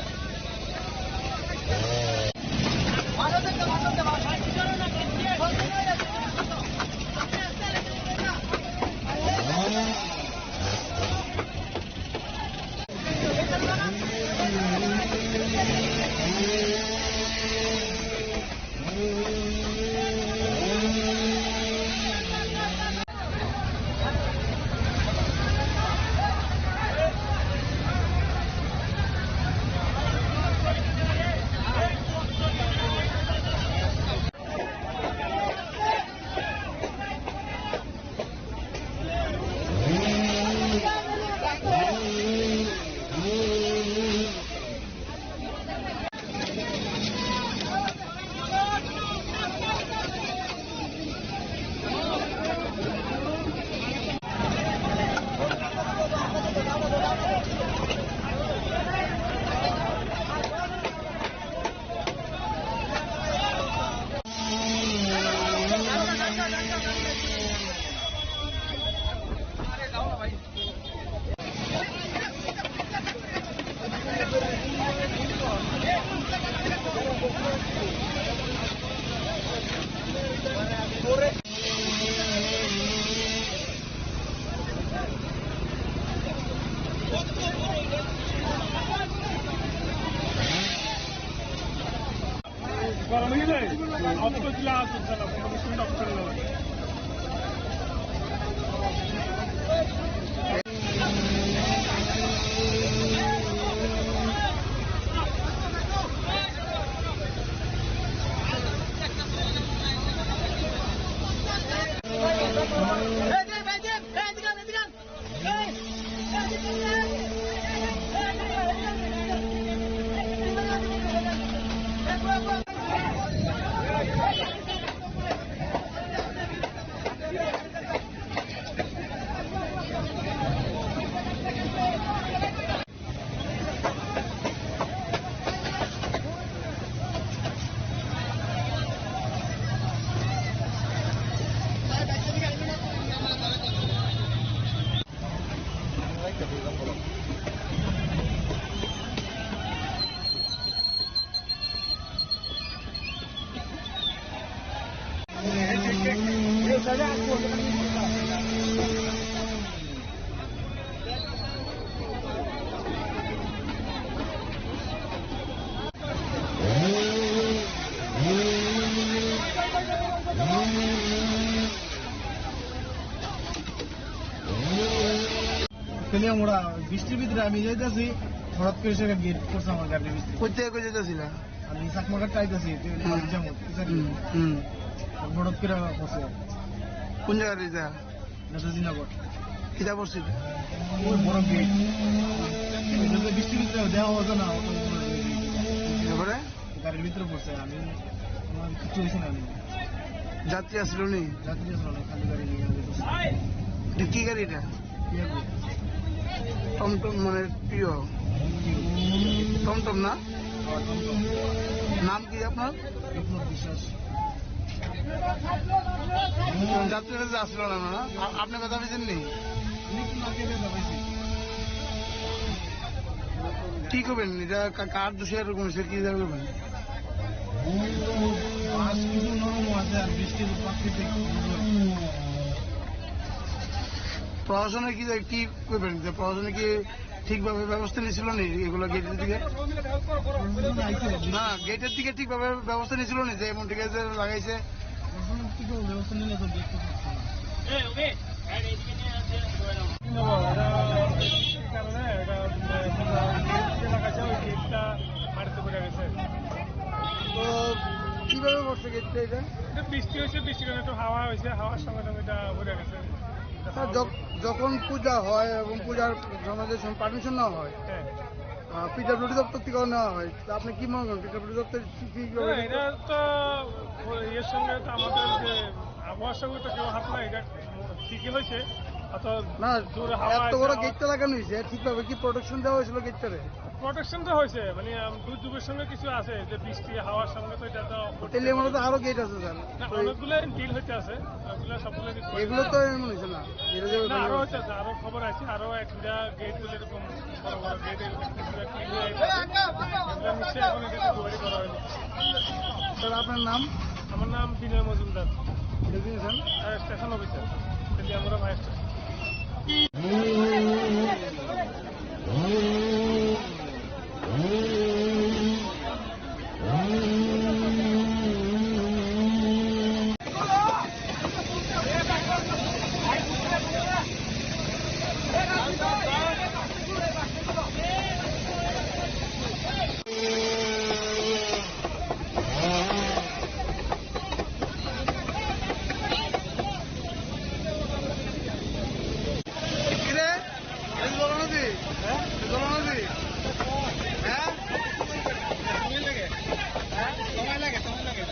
Kene আমরা বৃষ্টির ভিতরে আমি যাইতেছি, হঠাৎ করে সে গেট করছে আমার গাড়ির ভিতরে। কোথায় কোথায় যাইতেছিলা? আমি চাকমাঘাট যাইতেছি, তুই হুম। বাড়ির যাবো, ঠিক আছে? হুম, হুম। হঠাৎ করে করছে। কোন জায়গায় এটা? নেতাজিনগর। কিতা পড়ছিল? ওই বড় গেট। এটা তো বৃষ্টির ভিতরে দেওয়া হতো না, অত বড় গেট। তারপরে? গাড়ির ভিতরে পড়ছে, আমি, আমার কিচ্ছু হয়েছে না, আমি। যাত্রী আসলো নি? যাত্রী আসলো না, খালি গাড়ি নিয়ে আমি বসে। এটা কি গাড়ি এটা? কি আর বলবো? টমটম মানে প্রিয়? প্রিয়। টমটম না? আমার টমটম। নাম কি আপনার? বিপ্লব বিশ্বাস। যাত্রীরা যে আসলো না, না? আ-, আপনি কথা বলছেন নি? আমি একটু না খেয়ে ব্যথা পাইছি। কি করবেন? এটা কা-, কার দোষে এরকম হয়েছে? কি করবেন? বাস কিছু নরম আছে আর বৃষ্টির প্রাকৃতিক দুর্যোগ। প্রশাসনে কি, কি করবেন? যে প্রশাসনে কি ঠিকভাবে ব্যবস্থা নিয়েছিল নি এগুলো গেটের দিকে? প্রশাসন আইছে। না, গেটের দিকে ঠিকভাবে ব্যবস্থা নিয়েছিল নি যে এমন ঠিক আছে লাগাইছে? প্রশাসন ঠিকভাবে ব্যবস্থা নিলে তো গেট তো করছে না। এই কারণে এটা, আহ, লাগাইছে, ওই গেটটা মাটিতে পড়ে গেছে। তো কিভাবে পড়ছে গেটটা এটা? এটা বৃষ্টি হয়েছে, বৃষ্টির কারণে একটু হাওয়া হয়েছে, হাওয়ার সঙ্গে সঙ্গে এটা পড়ে গেছে। হ্যাঁ, যখ-, যখন পূজা হয় এবং পূজার সময় যে সময় পারমিশন নেওয়া হয়, হ্যাঁ। আহ, পিডব্লিউডি দপ্তর থেকেও নেওয়া হয়। তো আপনি কি মনে করেন, পিডব্লিউডি দপ্তর কি, কি না, এটা তো ওই ইয়ের সঙ্গে তো আমাদের যে আবহাওয়ার সঙ্গে তো কেউ হাত নাই, এটা ঠিকই হয়েছে। অত না, জোরে হাওয়া এত আছে, বড় হাওয়া গেটটা লাগানো হয়েছে, ঠিকভাবে কি প্রোটেকশন দেওয়া হয়েছিল গেটটারে? প্রোটেকশন তো হয়েছে, মানে, আম, দুর্যোগের সঙ্গে কিছু আছে, যে বৃষ্টি, হাওয়ার সঙ্গে তো এটা তো তাহলে মনে হয় আরো গেট আছে, স্যার। না, ওই অনেকগুলো ডিল হইতে আছে, ওগুলো সবগুলো ডিল করে এগুলো তো এমন হয়েছে না, এটা যে না, আরো হচ্ছে, আরো খবর আছে, আরো এক দুটা গেট বলে এরকম বড় বড় গেট এরকম কিছু একটা ইয়ে হয়েছে। এগুলো নিশ্চয়ই এখন এটা তৈরি করা হয়নি। স্যার, আপনার নাম? আমার নাম বিনয় মজুমদার। এটা কি, স্যার? আহ, station officer, Teliamura fire station. কিরে? এই জল নদী? হ্যাঁ? এই জল নদী? হ্যাঁ? সময় লাগে, সময় লাগে।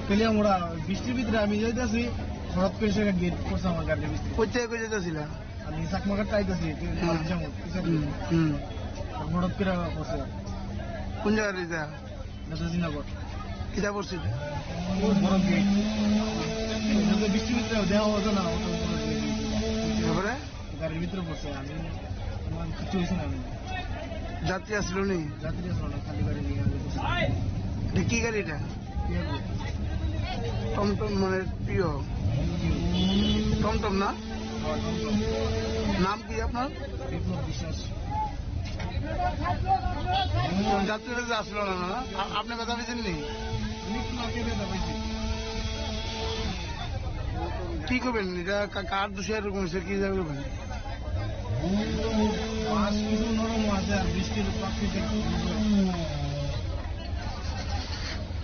Kaliamura, bishtir bhitre ami jaitasi, horat kore se gate porse amar gari bishtir. Koithe koi jaitasi la? Ami Chakmaghar thai jaitasi, tu Hmm. Chakma, tu Chakma. Hmm, hmm. Horat kore porse. Kun jaga rija? Netaji Nagar. Kida porse? O boro gate. Netaji bishtir bhitre deha hoy na, o to boro gate. Tarbore? Garir bhitre porse ami, amar kichu hoyse na ami. Jatri asilo ni? Jatri asilo na, khali gari niye ami porse. Eta ki gari eta? Iya, iya. TomTom mane Priyo. TomTom na? হ্যাঁ, TomTom. নাম কি আপনার? বিপ্লব বিশ্বাস. যাত্রীরা যে আসলো না, না? আ-, আপনি ব্যথা পেয়েছেন নি? আমি একটু আগে ব্যথা পেয়েছি। কি করবেন? এটা কা-, কার দোষে এরকম হয়েছে? কি করবেন? মাছ কিছু নরম আছে, আর বৃষ্টির প্রাকৃতিক দুর্যোগ।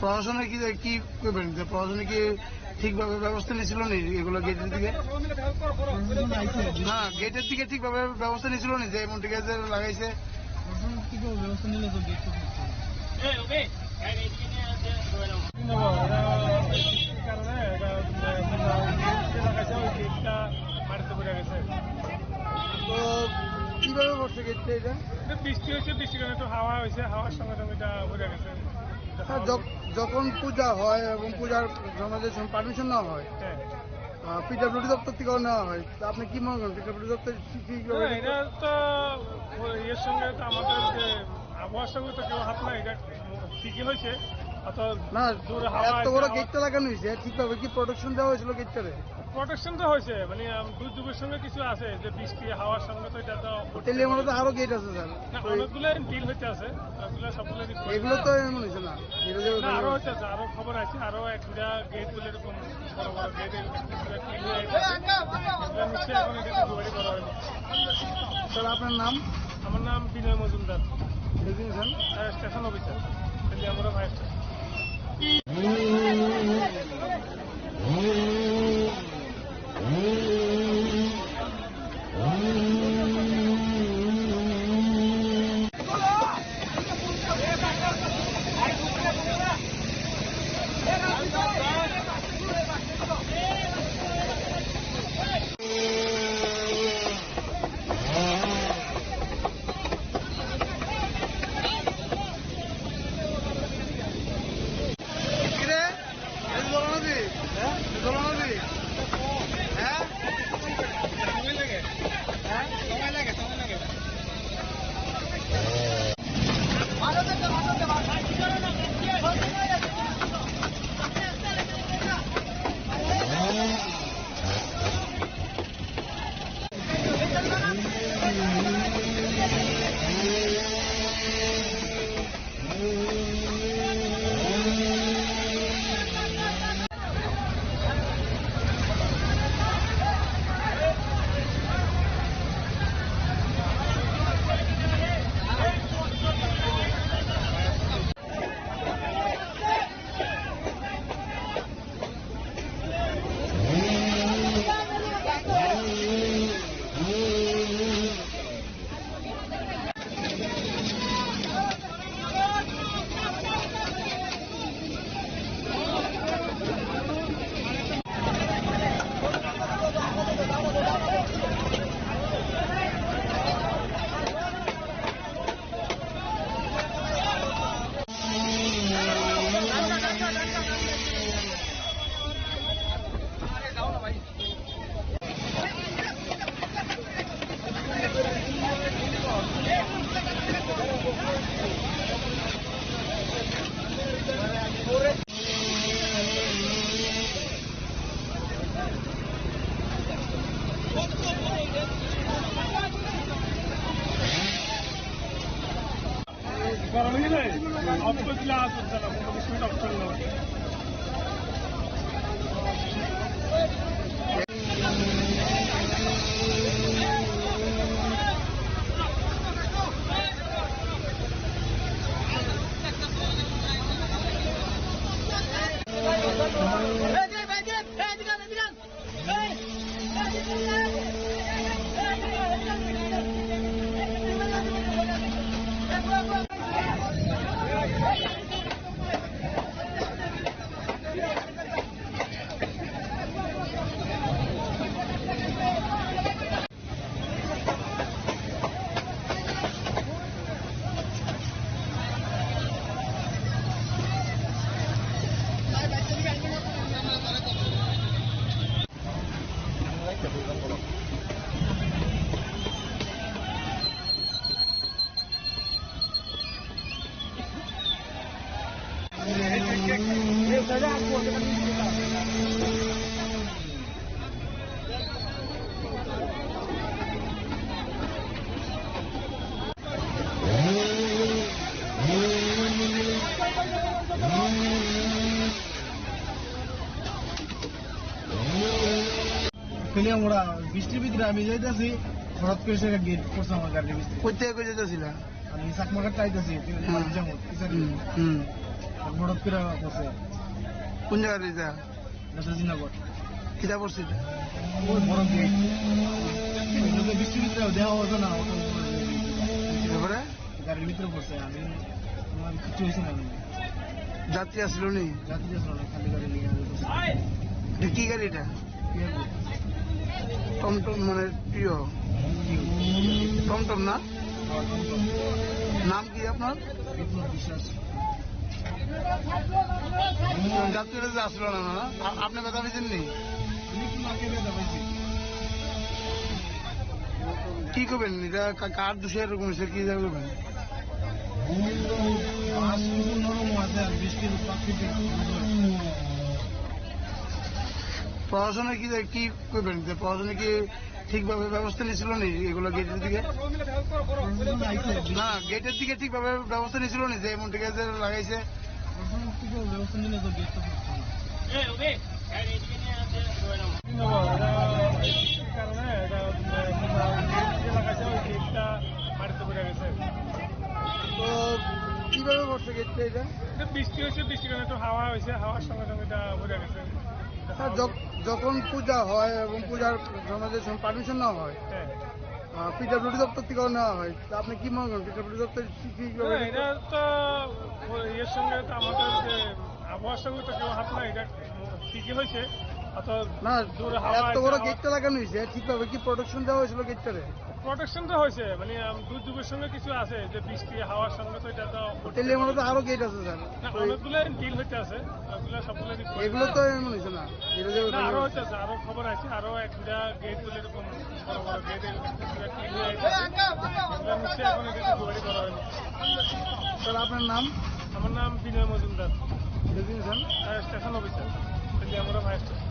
প্রশাসনে কি, কি করবেন? যে প্রশাসনে কি ঠিকভাবে ব্যবস্থা নিছিল নি এগুলো গেটের দিকে? প্রশাসন আইছে। না, গেটের দিকে ঠিকভাবে ব্যবস্থা নিছিল নি যে এমন ঠিক আছে লাগাইছে? প্রশাসন ঠিকভাবে ব্যবস্থা নিলে তো গেট তো খুলছে না। এই, ওকে। কারণে এটা, এটা লাগাইছে, ওই গেটটা মাটিতে পড়ে গেছে। তো কিভাবে পড়ছে গেটটা এটা? এটা বৃষ্টি হয়েছে, বৃষ্টির কারণে একটু হাওয়া হয়েছে, হাওয়ার সঙ্গে সঙ্গে এটা পড়ে গেছে। হ্যাঁ, যখ-, যখন পূজা হয় এবং পূজার সময় যদি পারমিশন না হয়, হ্যাঁ। আহ, পিডব্লিউডি দপ্তর থেকে নেওয়া হয়, তা আপনি কি মনে করেন? পিডব্লিউডি দপ্তর কি, কি না, এটা তো ওই ইয়ের সঙ্গে তো আমাদের যে আবহাওয়ার সঙ্গে তো কেউ হাত নাই, এটা ঠিকই হয়েছে। অত না, দূর হাওয়া এত বড় একটা গেটটা লাগানো হয়েছে, ঠিকভাবে কি প্রোটেকশন দেওয়া হয়েছিল গেটটারে? প্রোটেকশন তো হয়েছে, মানে, আম, দুর্যোগের সঙ্গে কিছু আছে, যে বৃষ্টি, হাওয়ার সঙ্গে তো এটা তো তাহলে আমরা তো আরো গেট আছে, স্যার। না, অনেকগুলো ডিল হইতে আছে, অনেকগুলো সবগুলো ডিল এগুলো তো এমন হয়েছে না, এটা যে না, আরো হইতে আছে, আরো খবর আছে, আরো এক দুটা গেট বলে এরকম বড় বড় গেট, এগুলো ডিল হয়ে আছে। এগুলো নিশ্চয়ই এখন এটা ডেলিভারি করা হয়নি। স্যার, আপনার নাম? আমার নাম বিনয় মজুমদার। দেখুন, স্যার। আহ, station officer, Teliamura fire station. আমরা বৃষ্টির ভিতরে আমি যাইতেছি, হঠাৎ করে সে গেট করছে আমার গাড়ির ভিতরে। কোথায় করে যেতেছিলা? আমি চাকমাঘাট চাইতেছি, হুম। বাড়ি যাবো, কিসের হুম, হুম। হঠাৎ করে করছে। কোন জায়গার এটা? নেতাজিনগর। কিতা পড়ছে এটা? ওই বড় গেট। ওই যে বৃষ্টির ভিতরে দেওয়া হতো না, অত বড় গেট। তারপরে? গাড়ির ভিতরে পড়ছে, আমি, আমার কিচ্ছু হয়েছে না। যাত্রী আসলো নি? যাত্রী আসলো না, খালি গাড়ি নিয়ে আমি বসে। এটা কি গাড়ি এটা? কি আর বলবো? টমটম মানে প্রিয়? প্রিয়। টমটম না? আমার টমটম। নাম কি আপনার? বিপ্লব বিশ্বাস। যাত্রীরা যে আসলো না, না? আ-, আপনি ব্যথা পেয়েছেন নি? আমি একটু নাকে ব্যথা পাইছি। কি করবেন? এটা কা-, কার দোষে এরকম হয়েছে? কি করবেন? আজ কিছু নরম আছে, আর বৃষ্টির প্রাকৃতিক বিপর্যয়। প্রশাসনে কি, কি করবেন? যে প্রশাসনে কি ঠিকভাবে ব্যবস্থা নিয়েছিল নি এগুলো গেটের দিকে? প্রশাসন আইছে। না, গেটের দিকে ঠিকভাবে ব্যবস্থা নিয়েছিল নি যে এমন ঠিক আছে লাগাইছে? প্রশাসন থেকে ব্যবস্থা নিলে তো গেট তো করছে না। এই, ওকে। কারণে এটা, আহ, গেটটা মাটিতে পড়ে গেছে। তো কিভাবে পড়ছে গেটটা এটা? এটা বৃষ্টি হয়েছে, বৃষ্টির কারণে একটু হাওয়া হয়েছে, হাওয়ার সঙ্গে সঙ্গে এটা পড়ে গেছে। হ্যাঁ, যখ-, যখন পূজা হয় এবং পূজার সময় যে সময় পারমিশন নেওয়া হয়, হ্যাঁ। আহ, পিডব্লিউডি দপ্তর থেকেও নেওয়া হয়। তা আপনি কি মনে করেন, পিডব্লিউডি দপ্তর কি, কি না, এটা তো ওই ইয়ের সঙ্গে তো আমাদের যে আবহাওয়ার সঙ্গে তো কেউ হাত নাই, এটা ঠিকই হয়েছে। অত না, দূর হাওয়া এত আছে, বড় হাওয়া গেটটা লাগানো হয়েছে, ঠিকভাবে কি প্রোটেকশন দেওয়া হয়েছিল গেটটারে? প্রোটেকশন তো হয়েছে, মানে, আম, দুর্যোগের সঙ্গে কিছু আছে, যে বৃষ্টি, হাওয়ার সঙ্গে তো এটা তো তাহলে আমরা তো আরো গেট আছে, স্যার। না, অনেকগুলো ডিল হইতে আছে, ওগুলো সবগুলো ডিল এগুলো তো এমন হয়েছে না, এটা যে না, আরো হইতে আছে, আরো খবর আছে, আরো এক দুটা গেট বলে এরকম বড় বড় গেট, এগুলো ডিল হয়ে আছে। এগুলো নিশ্চয়ই এখনো কিছু জোগাড়ি করা হয়নি। স্যার, আপনার নাম? আমার নাম বিনয় মজুমদার। দেখুন স্যার। আহ, station officer, Teliamura fire station.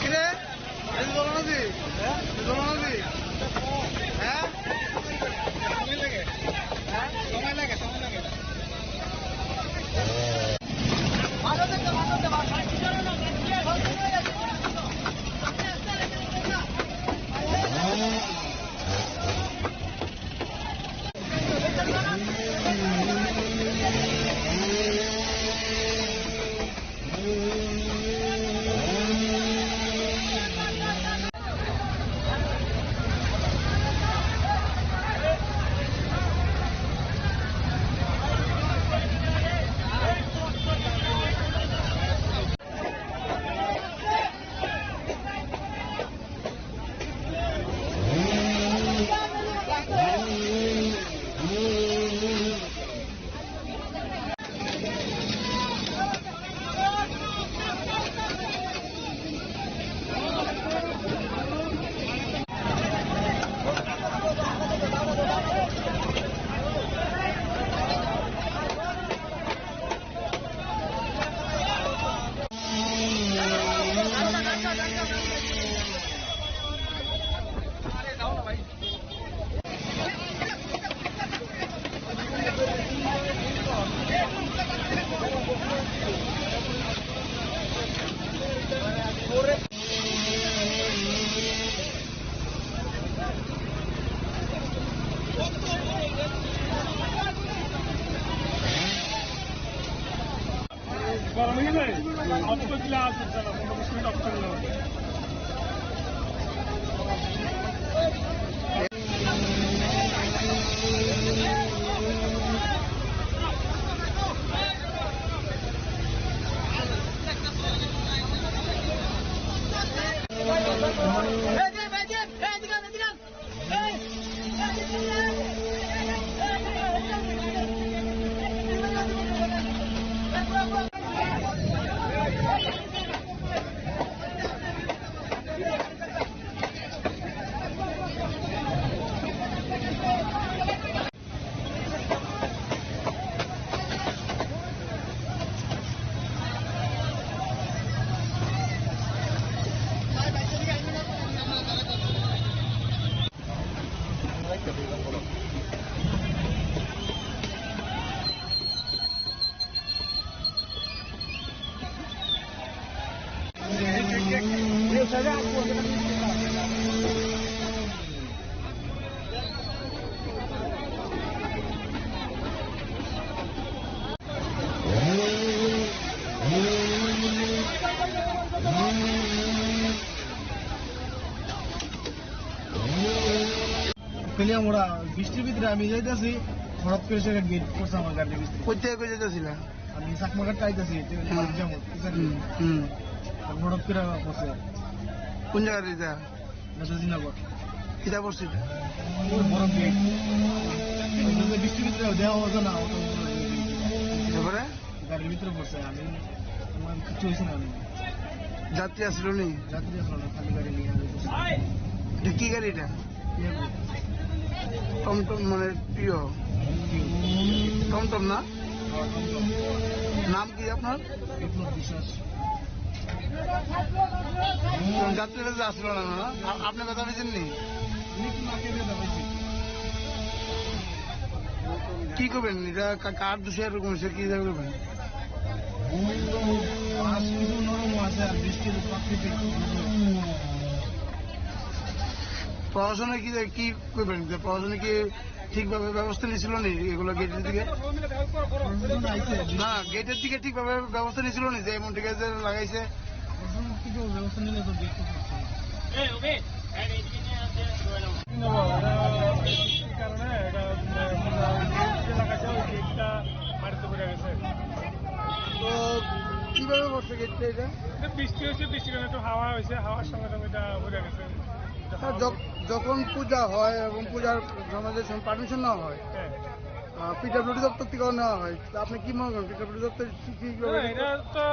কিরে? এই যে জল আনছি? হ্যাঁ? এই জল আনছি? হ্যাঁ? সময় লাগে। হ্যাঁ? সময় লাগে, সময় লাগে। Kaliamura, bishtir bidire ami jaitasi, horot kore se gate korsa amar gari bishtir. Koite koi jaitasi na? Ami Chakmagat kaitasi, te Hmm. Chakmagat, kisar Hmm, hmm. Horot kore korsa. Kun jaga rita? Netaji Nagar. Kita borsi? Oi, boro gate. Oi, bishtir bidire deha hoja na, auto. Ebare? Garir bhitore porse, ami, amar kichu hoyse na, ami. Jatri asilo ni? Jatri asilo na, khali gari niye ami borsi. Eta ki gari eta? Iya, bro. TomTom mane Tiago. Tiago. TomTom na? হ্যাঁ, TomTom. নাম কি আপনার? বিপ্লব বিশ্বাস. যাত্রীরা যে আসলো না, না? আ-, আপনি ব্যথা পেয়েছেন নি? আমি একটু নাকে ব্যথা পাইছি। কি করবেন? এটা কা-, কার দোষে এরকম হয়েছে? কি করবেন? আজ কিছু নরম আছে, আর বৃষ্টির প্রাকৃতিক দুর্যোগ। প্রশাসনে কি, কি করবেন? যে প্রশাসনে কি ঠিকভাবে ব্যবস্থা নিছিল নি এগুলো গেটের দিকে? প্রশাসন আইছে। না, গেটের দিকে ঠিকভাবে ব্যবস্থা নিছিল নি যে এমন ঠিক আছে লাগাইছে? প্রশাসন কিছু ব্যবস্থা নিলে তো দেখতে পাচ্ছি। এই, ওকে। এই, এইদিকে নিয়ে আসে, ধরে নাও। কি নেবো? এটা বৃষ্টির কারণে এটা, আহ, যে লাগাইছে ওই গেটটা মাটিতে পড়ে গেছে। তো কিভাবে পড়ছে গেটটা এটা? এটা বৃষ্টি হয়েছে, বৃষ্টির কারণে একটু হাওয়া হয়েছে, হাওয়ার সঙ্গে সঙ্গে এটা পড়ে গেছে। হ্যাঁ, যখ-, যখন পূজা হয় এবং পূজার সমাজের সঙ্গে পারমিশন নেওয়া হয়, হ্যাঁ। আহ, পিডব্লিউডি দপ্তর থেকেও নেওয়া হয়। তো আপনি কি মনে করেন, পিডব্লিউডি দপ্তর কি, কি না, কিভাবে এটা তো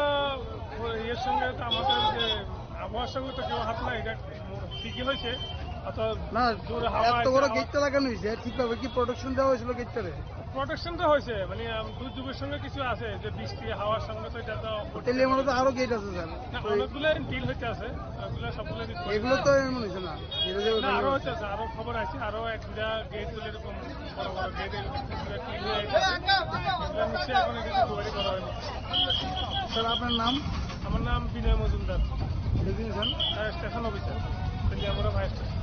ওই ইয়ের সঙ্গে তো আমাদের যে আবহাওয়ার সঙ্গে তো কেউ হাত নাই, এটা ঠিকই হয়েছে। অত না, জোরে হাওয়া এত আছে, বড় হাওয়া গেটটা লাগানো হয়েছে, ঠিকভাবে কি প্রোটেকশন দেওয়া হয়েছিল গেটটারে? প্রোটেকশন তো হয়েছে, মানে, আম, দুর্যোগের সঙ্গে কিছু আছে, যে বৃষ্টি, হাওয়ার সঙ্গে তো এটা তো তাহলে আমরা তো আরো গেট আছে, স্যার। না, তো এই অনেকগুলো ডিল হইতে আছে, ওগুলো সবগুলো ডিল এগুলো তো এমন হয়েছে না, এটা যে না, আরো হইতে আছে, আরো খবর আছে, আরো এক দুটা গেট তুলে এরকম বড় বড় গেট এগুলো ডিল হয়ে আছে। এগুলো নিশ্চয়ই এখনো কিছু তৈরি করা হয়নি। স্যার, আপনার নাম? আমার নাম বিনয় মজুমদার। দেখুন স্যার। আহ, station officer, Teliamura fire station.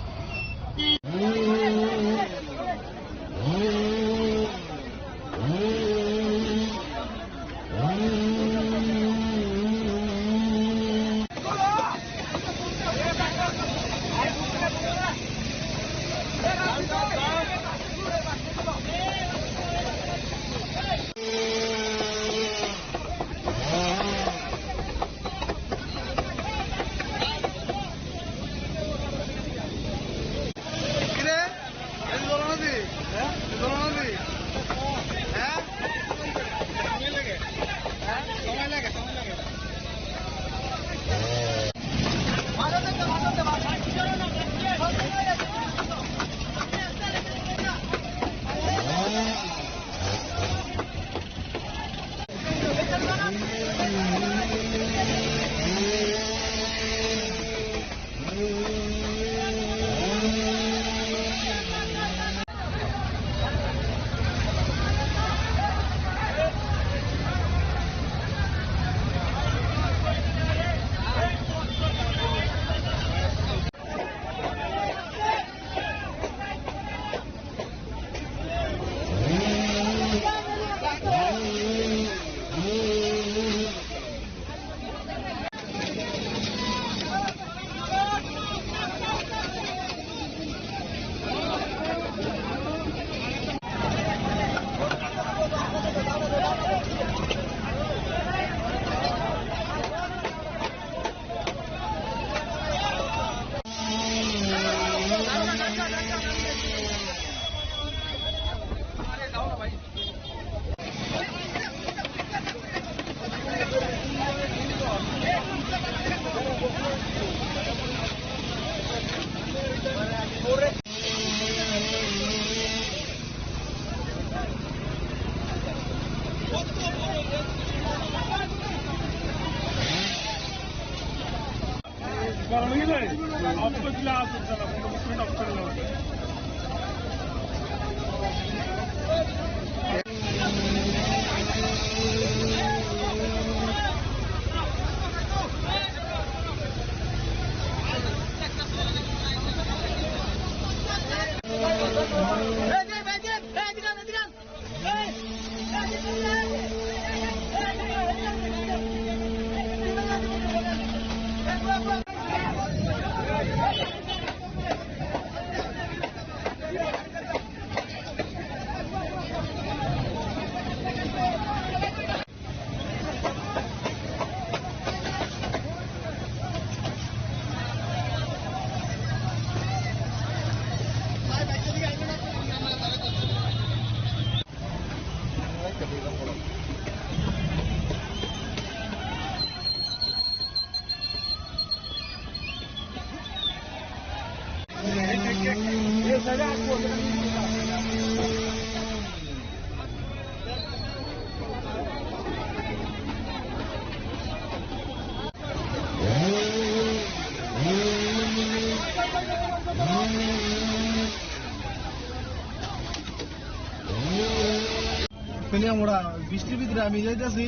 Kanya mora, bishtir bidre ami jai jasi,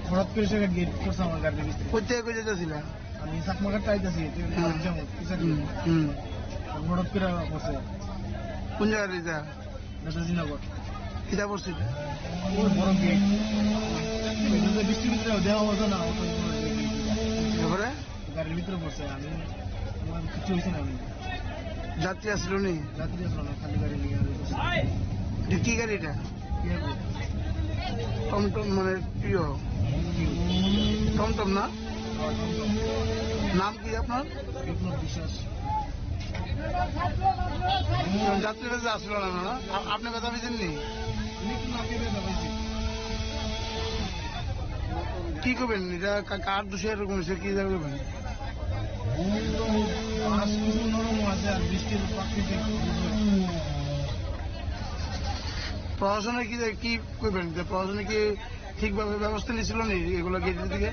horat kore se gate korsa amar gari bishtir. Koite koite jasila? Ami Chakma ghat tai jasi, te Hmm. jam, kisa Hmm. Hmm. Horat kore korsa. Kun jaga rija? Netaji Nagar. Kita porsi? Oi, boro gate. Bishtir bidre dewa hoja na, hoto Ebare? Garir bidre porse, ami, amar kichu hoise na ami. Jatri asilo ni? Jatri asilo na, khali gari niye ami. Eta ki gari eta? Ki gari? Tom tom mane priyo. Tom tom na? Naam ki apnar? Biplob Biswas. Jatri base asilo na, na? A-, apni bata bujhen ni? Ki koben? Eta ka-, kar dushe erokom hoise, ki koben? প্রশাসনে কি, কি কইবেন যে প্রশাসনে কি ঠিকভাবে ব্যবস্থা নিছিল নি এগুলো গেটের দিকে?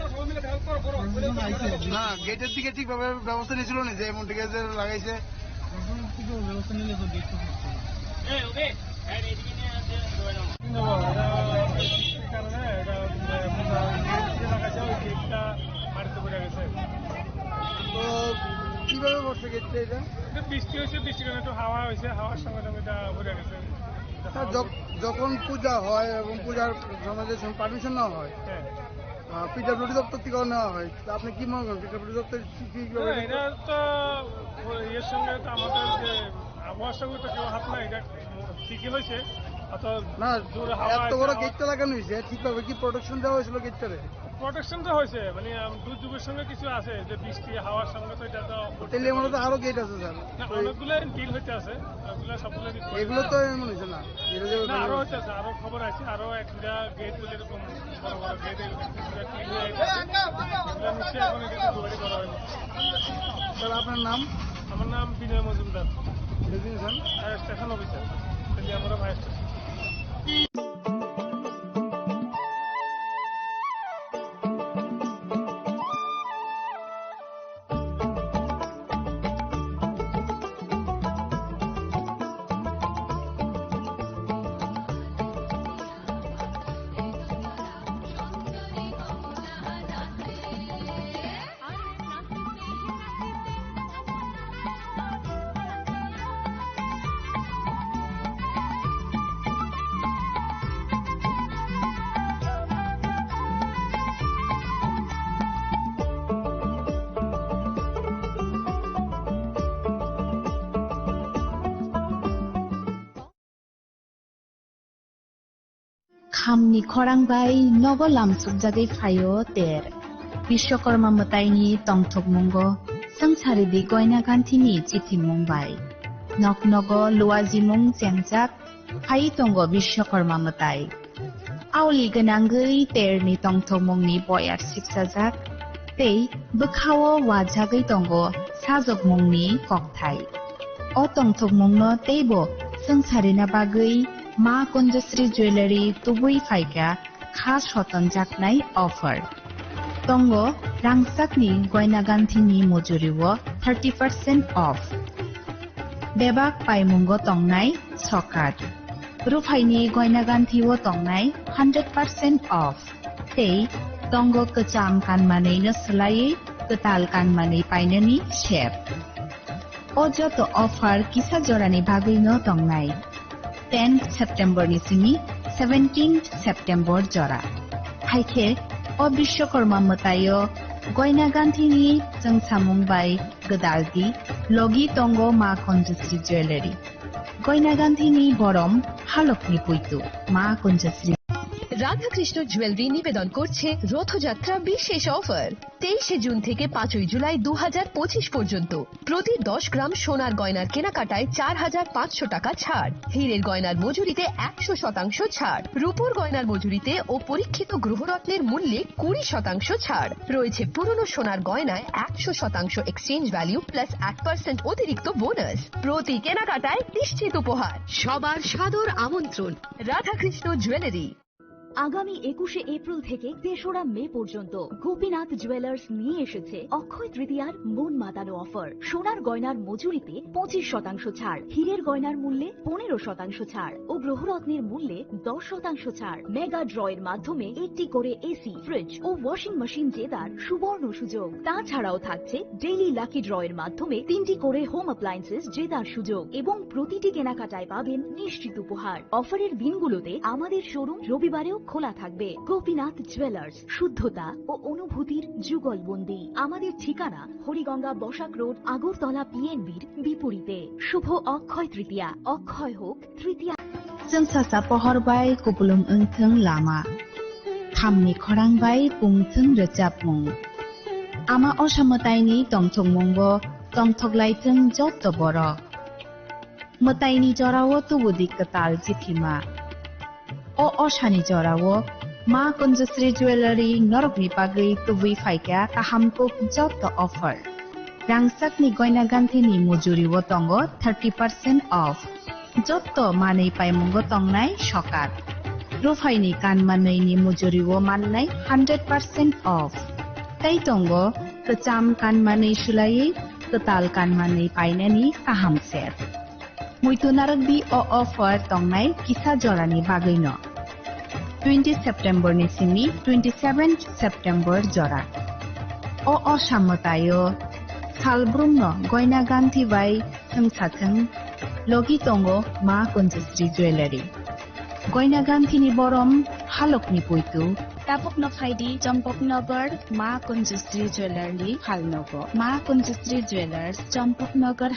না, গেটের দিকে ঠিকভাবে ব্যবস্থা নিছিল নি যে এমন ঠিক আছে লাগাইছে? ব্যবস্থা নিলে তো দেখতে পাচ্ছি না। এই কারণে এটা, আহ, এলাকা যাও, এই গেটটা মাটিতে পড়ে গেছে। তো কিভাবে পড়ছে গেটটা এটা? এটা বৃষ্টি হয়েছে, বৃষ্টির কারণে একটু হাওয়া হয়েছে, হাওয়ার সঙ্গে সঙ্গে এটা পড়ে গেছে। হ্যাঁ, যখ-, যখন পূজা হয় এবং পূজার সময় যে সময় পারমিশন নেওয়া হয়, হ্যাঁ। আহ, পিডব্লিউডি দপ্তর থেকেও নেওয়া হয়। তো আপনি কি মনে করেন, পিডব্লিউডি দপ্তর কি, কি, কিভাবে না, এটা তো ওই ইয়ের সঙ্গে তো আমাদের যে আবহাওয়ার সঙ্গে তো কেউ হাত নাই, এটা ঠিকই হয়েছে। অত না, জোরে হাওয়া এত আছে, বড় হাওয়া গেটটা লাগানো হয়েছে, ঠিকভাবে কি প্রোটেকশন দেওয়া হয়েছিল গেটটারে? প্রোটেকশন তো হয়েছে, মানে, আম, দুর্যোগের সঙ্গে কিছু আছে, যে বৃষ্টি, হাওয়ার সঙ্গে তো এটা তো তাহলে আমরা তো আরো গেট আছে, স্যার। না, অনেকগুলো ডিল হইতে আছে, ওগুলো সবগুলো ডিল করে এগুলো তো এমন হয়েছে না, এটা যে না, আরো হইতে আছে, আরো খবর আছে, আরো এক দুটা গেট বলে এরকম বড় বড় গেট, এগুলো ডিল হয়ে গেছে। এগুলো নিশ্চয়ই এখন এখানে ডুবারি করা হয়নি। স্যার, আপনার নাম? আমার নাম Binoy Majumdar. Designation? Fire station officer, Teliamura fire station. Khamni khorang bai nogo lamsukjagwi phaio ter. Bishwakarma mwtaini tongthokmungo swngcharidi Goina Ganthini chithimung bai. Nok nogo luajimung chengjak phai tongo Bishwakarma mwtai. Aoli gwnangwi terni tongthokmungni boyar sipsajak tei bwkhao wajagwi tongo sajokmungni kokthai. O tongthokmungno teibo swngcharina bagwi Ma Kunjasri Jewellery tubui phaikha kha sotonjaknai offer. Tongo rangchakni Goina Ganthini mujurio thirty percent off. Bebak paimungo tongnai sokat. Ruphaini Goina Ganthio tongnai hundred percent off. Tei tongo kwcham kanmanwino swlaiwi kwtal kanmanwi painani sep. O joto offer kisa jorani bagwino tongnai, tenth September ni simi seventeenth September jora. Haikhe o Bishwakarma mwtaio Goina Ganthini chwngsamung bai gwdaldi logi tongo Ma Kunjasri Jewellery. Goina Ganthini borom halokni puitu Ma Kunjasri. Radhakrishna jewellery নিবেদন করছে রথযাত্রা বিশেষ অফার। তেইশে জুন থেকে পাঁচই জুলাই দু হাজার পঁচিশ পর্যন্ত প্রতি দশ গ্রাম সোনার গয়নার কেনাকাটায় চার হাজার পাঁচশো টাকা ছাড়, হীরের গয়নার মজুরিতে একশো শতাংশ ছাড়, রূপোর গয়নার মজুরিতে ও পরীক্ষিত গ্রহরত্নের মূল্যে কুড়ি শতাংশ ছাড়। রয়েছে পুরনো সোনার গয়নায় একশো শতাংশ এক্সচেঞ্জ ভ্যালু প্লাস এক পার্সেন্ট অতিরিক্ত বোনাস। প্রতি কেনাকাটায় নিশ্চিত উপহার। সবার সাদর আমন্ত্রণ রাধাকৃষ্ণ জুয়েলারি। আগামী একুশে এপ্রিল থেকে তেসরা মে পর্যন্ত গোপীনাথ জুয়েলার্স নিয়ে এসেছে অক্ষয় তৃতীয়ার মন মাতানো অফার। সোনার গয়নার মজুরিতে পঁচিশ শতাংশ ছাড়, হীরের গয়নার মূল্যে পনেরো শতাংশ ছাড় ও গ্রহরত্নের মূল্যে দশ শতাংশ ছাড়। মেগা ড্রয়ের মাধ্যমে একটি করে এসি, ফ্রিজ ও ওয়াশিং মেশিন জেতার সুবর্ণ সুযোগ। তাছাড়াও থাকছে ডেইলি লাকি ড্রয়ের মাধ্যমে তিনটি করে হোম অ্যাপ্লায়েন্সেস জেতার সুযোগ এবং প্রতিটি কেনাকাটায় পাবেন নিশ্চিত উপহার। অফারের দিনগুলোতে আমাদের শোরুম রবিবারেও খোলা থাকবে। গোপীনাথ জুয়েলার্স, শুদ্ধতা ও অনুভূতির যুগলবন্দি। আমাদের ঠিকানা হরিগঙ্গা বসাক রোড, আগরতলা পিএনবির বিপরীতে। শুভ অক্ষয় তৃতীয়া, অক্ষয় হোক তৃতীয়া। Chwng sasa pohor bai kupulung wngthwng lama, khamni khorang bai pungthwng rwchapmung. Ama osa mwtaini tongthokmungo tongthoklaithwng jotto borok. Mwtaini jorao tubudi kwtal chithima. O osani jorao Ma Kunjusri Jewellery norokni bagwi tubui phaikha kaham kuk jotto offer. Rangchakni goina ganthini mujuri o tongo thirty percent off. Jotto manwi paimungo tongnai sokat. Ruphaini kanmanwini mujuri o mannai hundred percent off. Tei tongo kwcham kanmanwi sulaiwi kwtal kanmanwi painani kaham set. Muitu narwkdi o offer tongnai kisa jorani bagwino. Twenty September ni simi twenty seven September jora. O osa mwtaio salbrumno goina ganthi bai thwngsathwng logi tongo Ma Kunjusri Jewellery. Goina ganthini borom halokni puitu. Tabukno phaidi Champaknagar Ma Kunjusri Jewellery phalnogo. Ma Kunjusri Jewellers, Champaknagar.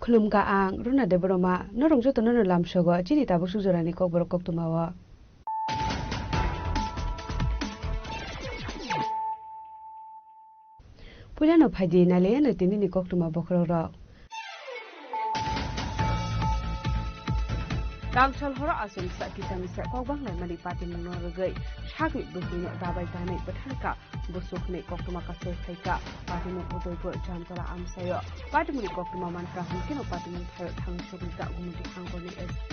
Khulumkha ang Runa Debbarma, norok jotono no lamsogo chini tabuk sujorani kokborok koktwmao. Puilano phaidi nailaiano tinini koktwma bokhorokrok. Rangchal horo achomsa kisa misa kok banglaimani patimungno rwgwi sagwi bwswino dabai tanwi bwtharkha. Busuk hwnwi koktwma kaso phaikha. Patimung Udaipur Jamtala amchaio. Patimungni koktwma mankha hwnkhe no patimung thaio thangwi sogwi ta Gumoti hangkorni S P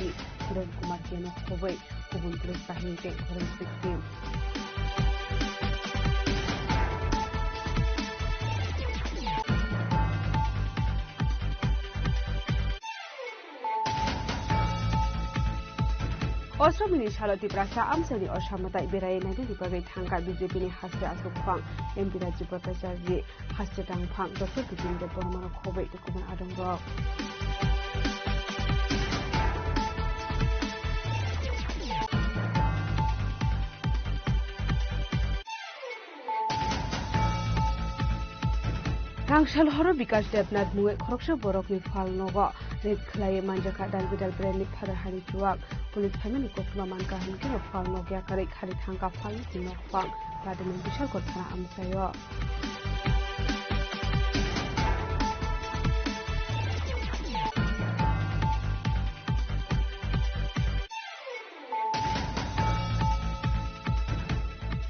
Kiran Kumar K no khobwi kubun police bahini tei forensic team. Osomini salo Tiprasa amchaini osa mwtai berai nainani bagwi thangkha B J P ni haste achukphang M P Rajiv Bhattacharjee, haste tangphang Doctor Bipin Debbarmano khobwi tei kubun adongrok. Rangchal horo Bikash Debnath mungwi khoroksa borokni phalnogo rape khlaiwi manjakha Dalbidal brandni Pharahari chuwak. Police phaimani koktwma mankha hwnkhe no phalnog yakarwi khari thangkha phalnokni nokphang. Patimung Bishalgarh thana amchaio.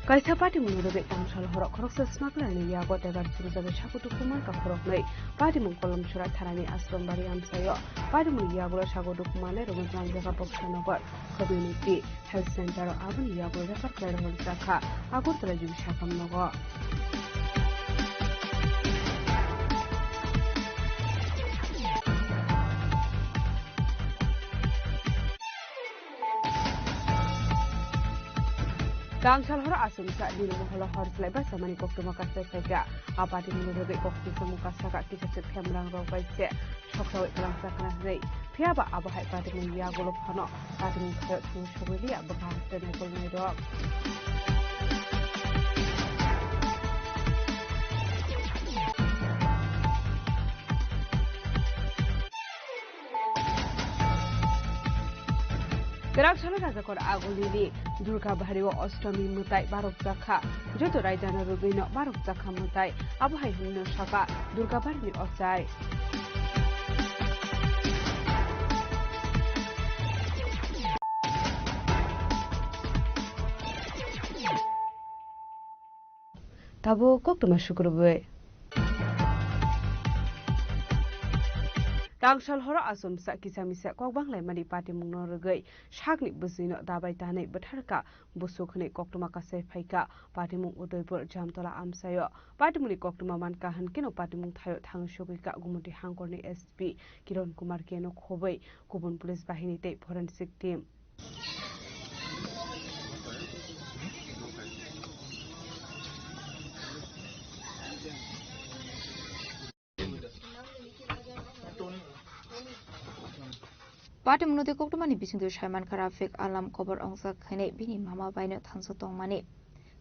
Kaisa patimungni rwgwi Rangchal horo khoroksa smugglerni yago tegar churujagwi sago dukuman ka khoroknwi. Patimung Kolomchura thanani Ashram bari amchaio. Patimungni yagulo sago dukumanai rwgwi manjak Boksanagar Community Health Center o aboni yagulo refer khlai rwjakha Agartala G B sakam nogo. Tangsal horo achomsa Nilmoholo hor slaiba chamani koktwma kasai phaikha. A patimungni rwgwi kok singsamung kasaka kisa se themrang rok bai se soksaui kwlangsa khna hwnwi. Phiyaba abo hai patimung yagulo phano patimung thaio thangwi sogwi liya bwkha hasteni naikol nairok. Kwrak salo Rajakor Agulini Durga Bhario Ostomi mwtai barok jakha. Joto raidano rwgwino barok jakha mwtai. Abo hai hwnwi no saka Durga Bharini ochai. Tabuk koktwma sukrubwi. Tangsal horo achomsa kisa misa kok banglaimani patimungno rwgwi sakni bwswino dabai tanwi bwtharkha busuk hwnwi koktwma kasai phaikha patimung Udaipur Jamtola amchaio. Patimungni koktwma mankha hwnkhe no patimung thaio thangwi sogwikha Gumoti hangkorni S P Kiron Kumar Keno khobwi kubun police bahini tei forensic team. Patimungno tei koktwmani bisingtwi saimankha Rafiq Alam kobor ongsa khainai bini mama baino thangsa tongmani.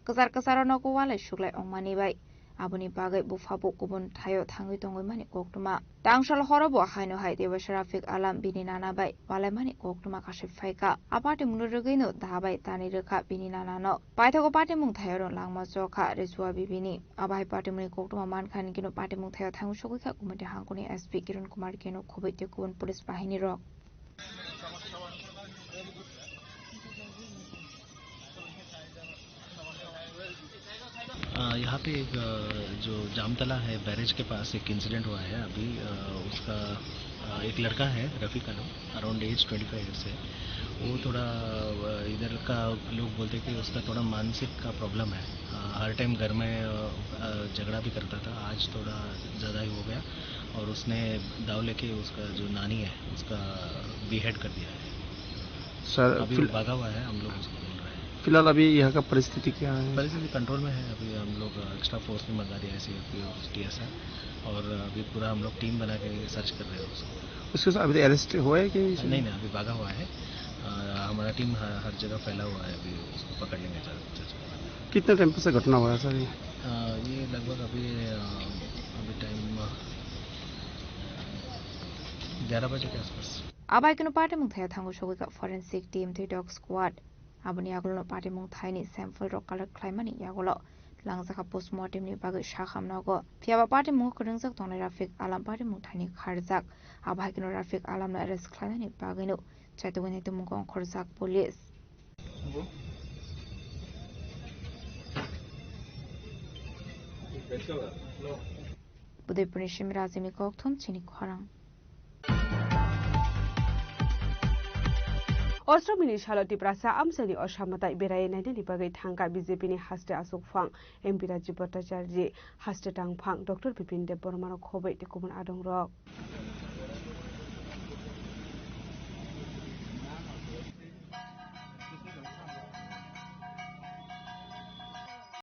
Kwchar kwcharo nogo walai suklai ongmani bai. Aboni bagwi bupha bo kubun thaio thangwi tongwi mani koktwma. Tangsal horo bo haino hai teibo Rafiq Alam bini nana bai walaimani koktwma kasui phaikha. A patimungno rwgwino da bai tanwi rwkha bini nanano. Paithago patimung thaio rw langma chokha Rechua bibini. Abo hai patimungni koktwma mankha hinkhe no patimung thaio thangwi sogwikha Gumoti hangkorni S P Kiron Kumar Keno khobwi tei kubun police bahini rok. अ, यहाँ पे एक, अ, जो जामतला है, बैरेज के पास एक इंसिडेंट हुआ है अभी। अ, उसका, अ, एक लड़का है, Rafiq Alam, around age twenty five years है। वो थोड़ा, अ, इधर का लोग बोलते हैं कि उसका थोड़ा मानसिक का प्रॉब्लम है। अ, हर टाइम घर में, अ, अ, झगड़ा भी करता था। आज थोड़ा ज़्यादा ही हो गया और उसने दाव लेके उसका जो नानी है, उसका बीहेड कर दिया है। सर, अभी फिल- वो भागा हुआ है, हम लोग उसको ढूंढ रहे हैं। फिलहाल अभी यहाँ का परिस्थिति क्या है? परिस्थिति कंट्रोल में है। अभी हम लोग एक्स्ट्रा फोर्स भी मंगा दिया है, सीआरपीएफ, टीएसआर, और अभी पूरा हम लोग टीम बना के सर्च कर रहे हैं उसको। उसके साथ अभी अरेस्ट हुआ है कि? नहीं, नहीं, अभी भागा हुआ है। अ, हमारा टीम हर, हर जगह फैला हुआ है, अभी उसको पकड़ लेंगे जल्द से जल्द। कितने टाइम से घटना हुआ है सर ये? अ, ये लगभग अभी, अ, अभी टाइम, अ, ग्यारह बजे के आसपास। Abai kunu patimung thaya thango sogwi ka forensic team tei dog squad. Aboni agulno patimung thaini sample rok collect khlaimani yagulo langjakha postmortem ni bagwi sakham nogo. Phiyaba patimung kwrwngjak tongnai Rafiq Alam patimung thaini kharjak. Abo hai kheno Rafiq Alamno arrest khlainani bagwino chaitugwi naitumung ongkhorjak police. Udaipurni Simirajini kokthum chini khorang. Ostomini salo Tiprasa amchaini osa mwtai berai nainani bagwi thangkha B J P ni haste aswkphang M P Rajiv Bhattacharya, haste tangphang Doctor Bipin Debbarmano khobwi tei kubun adongrok.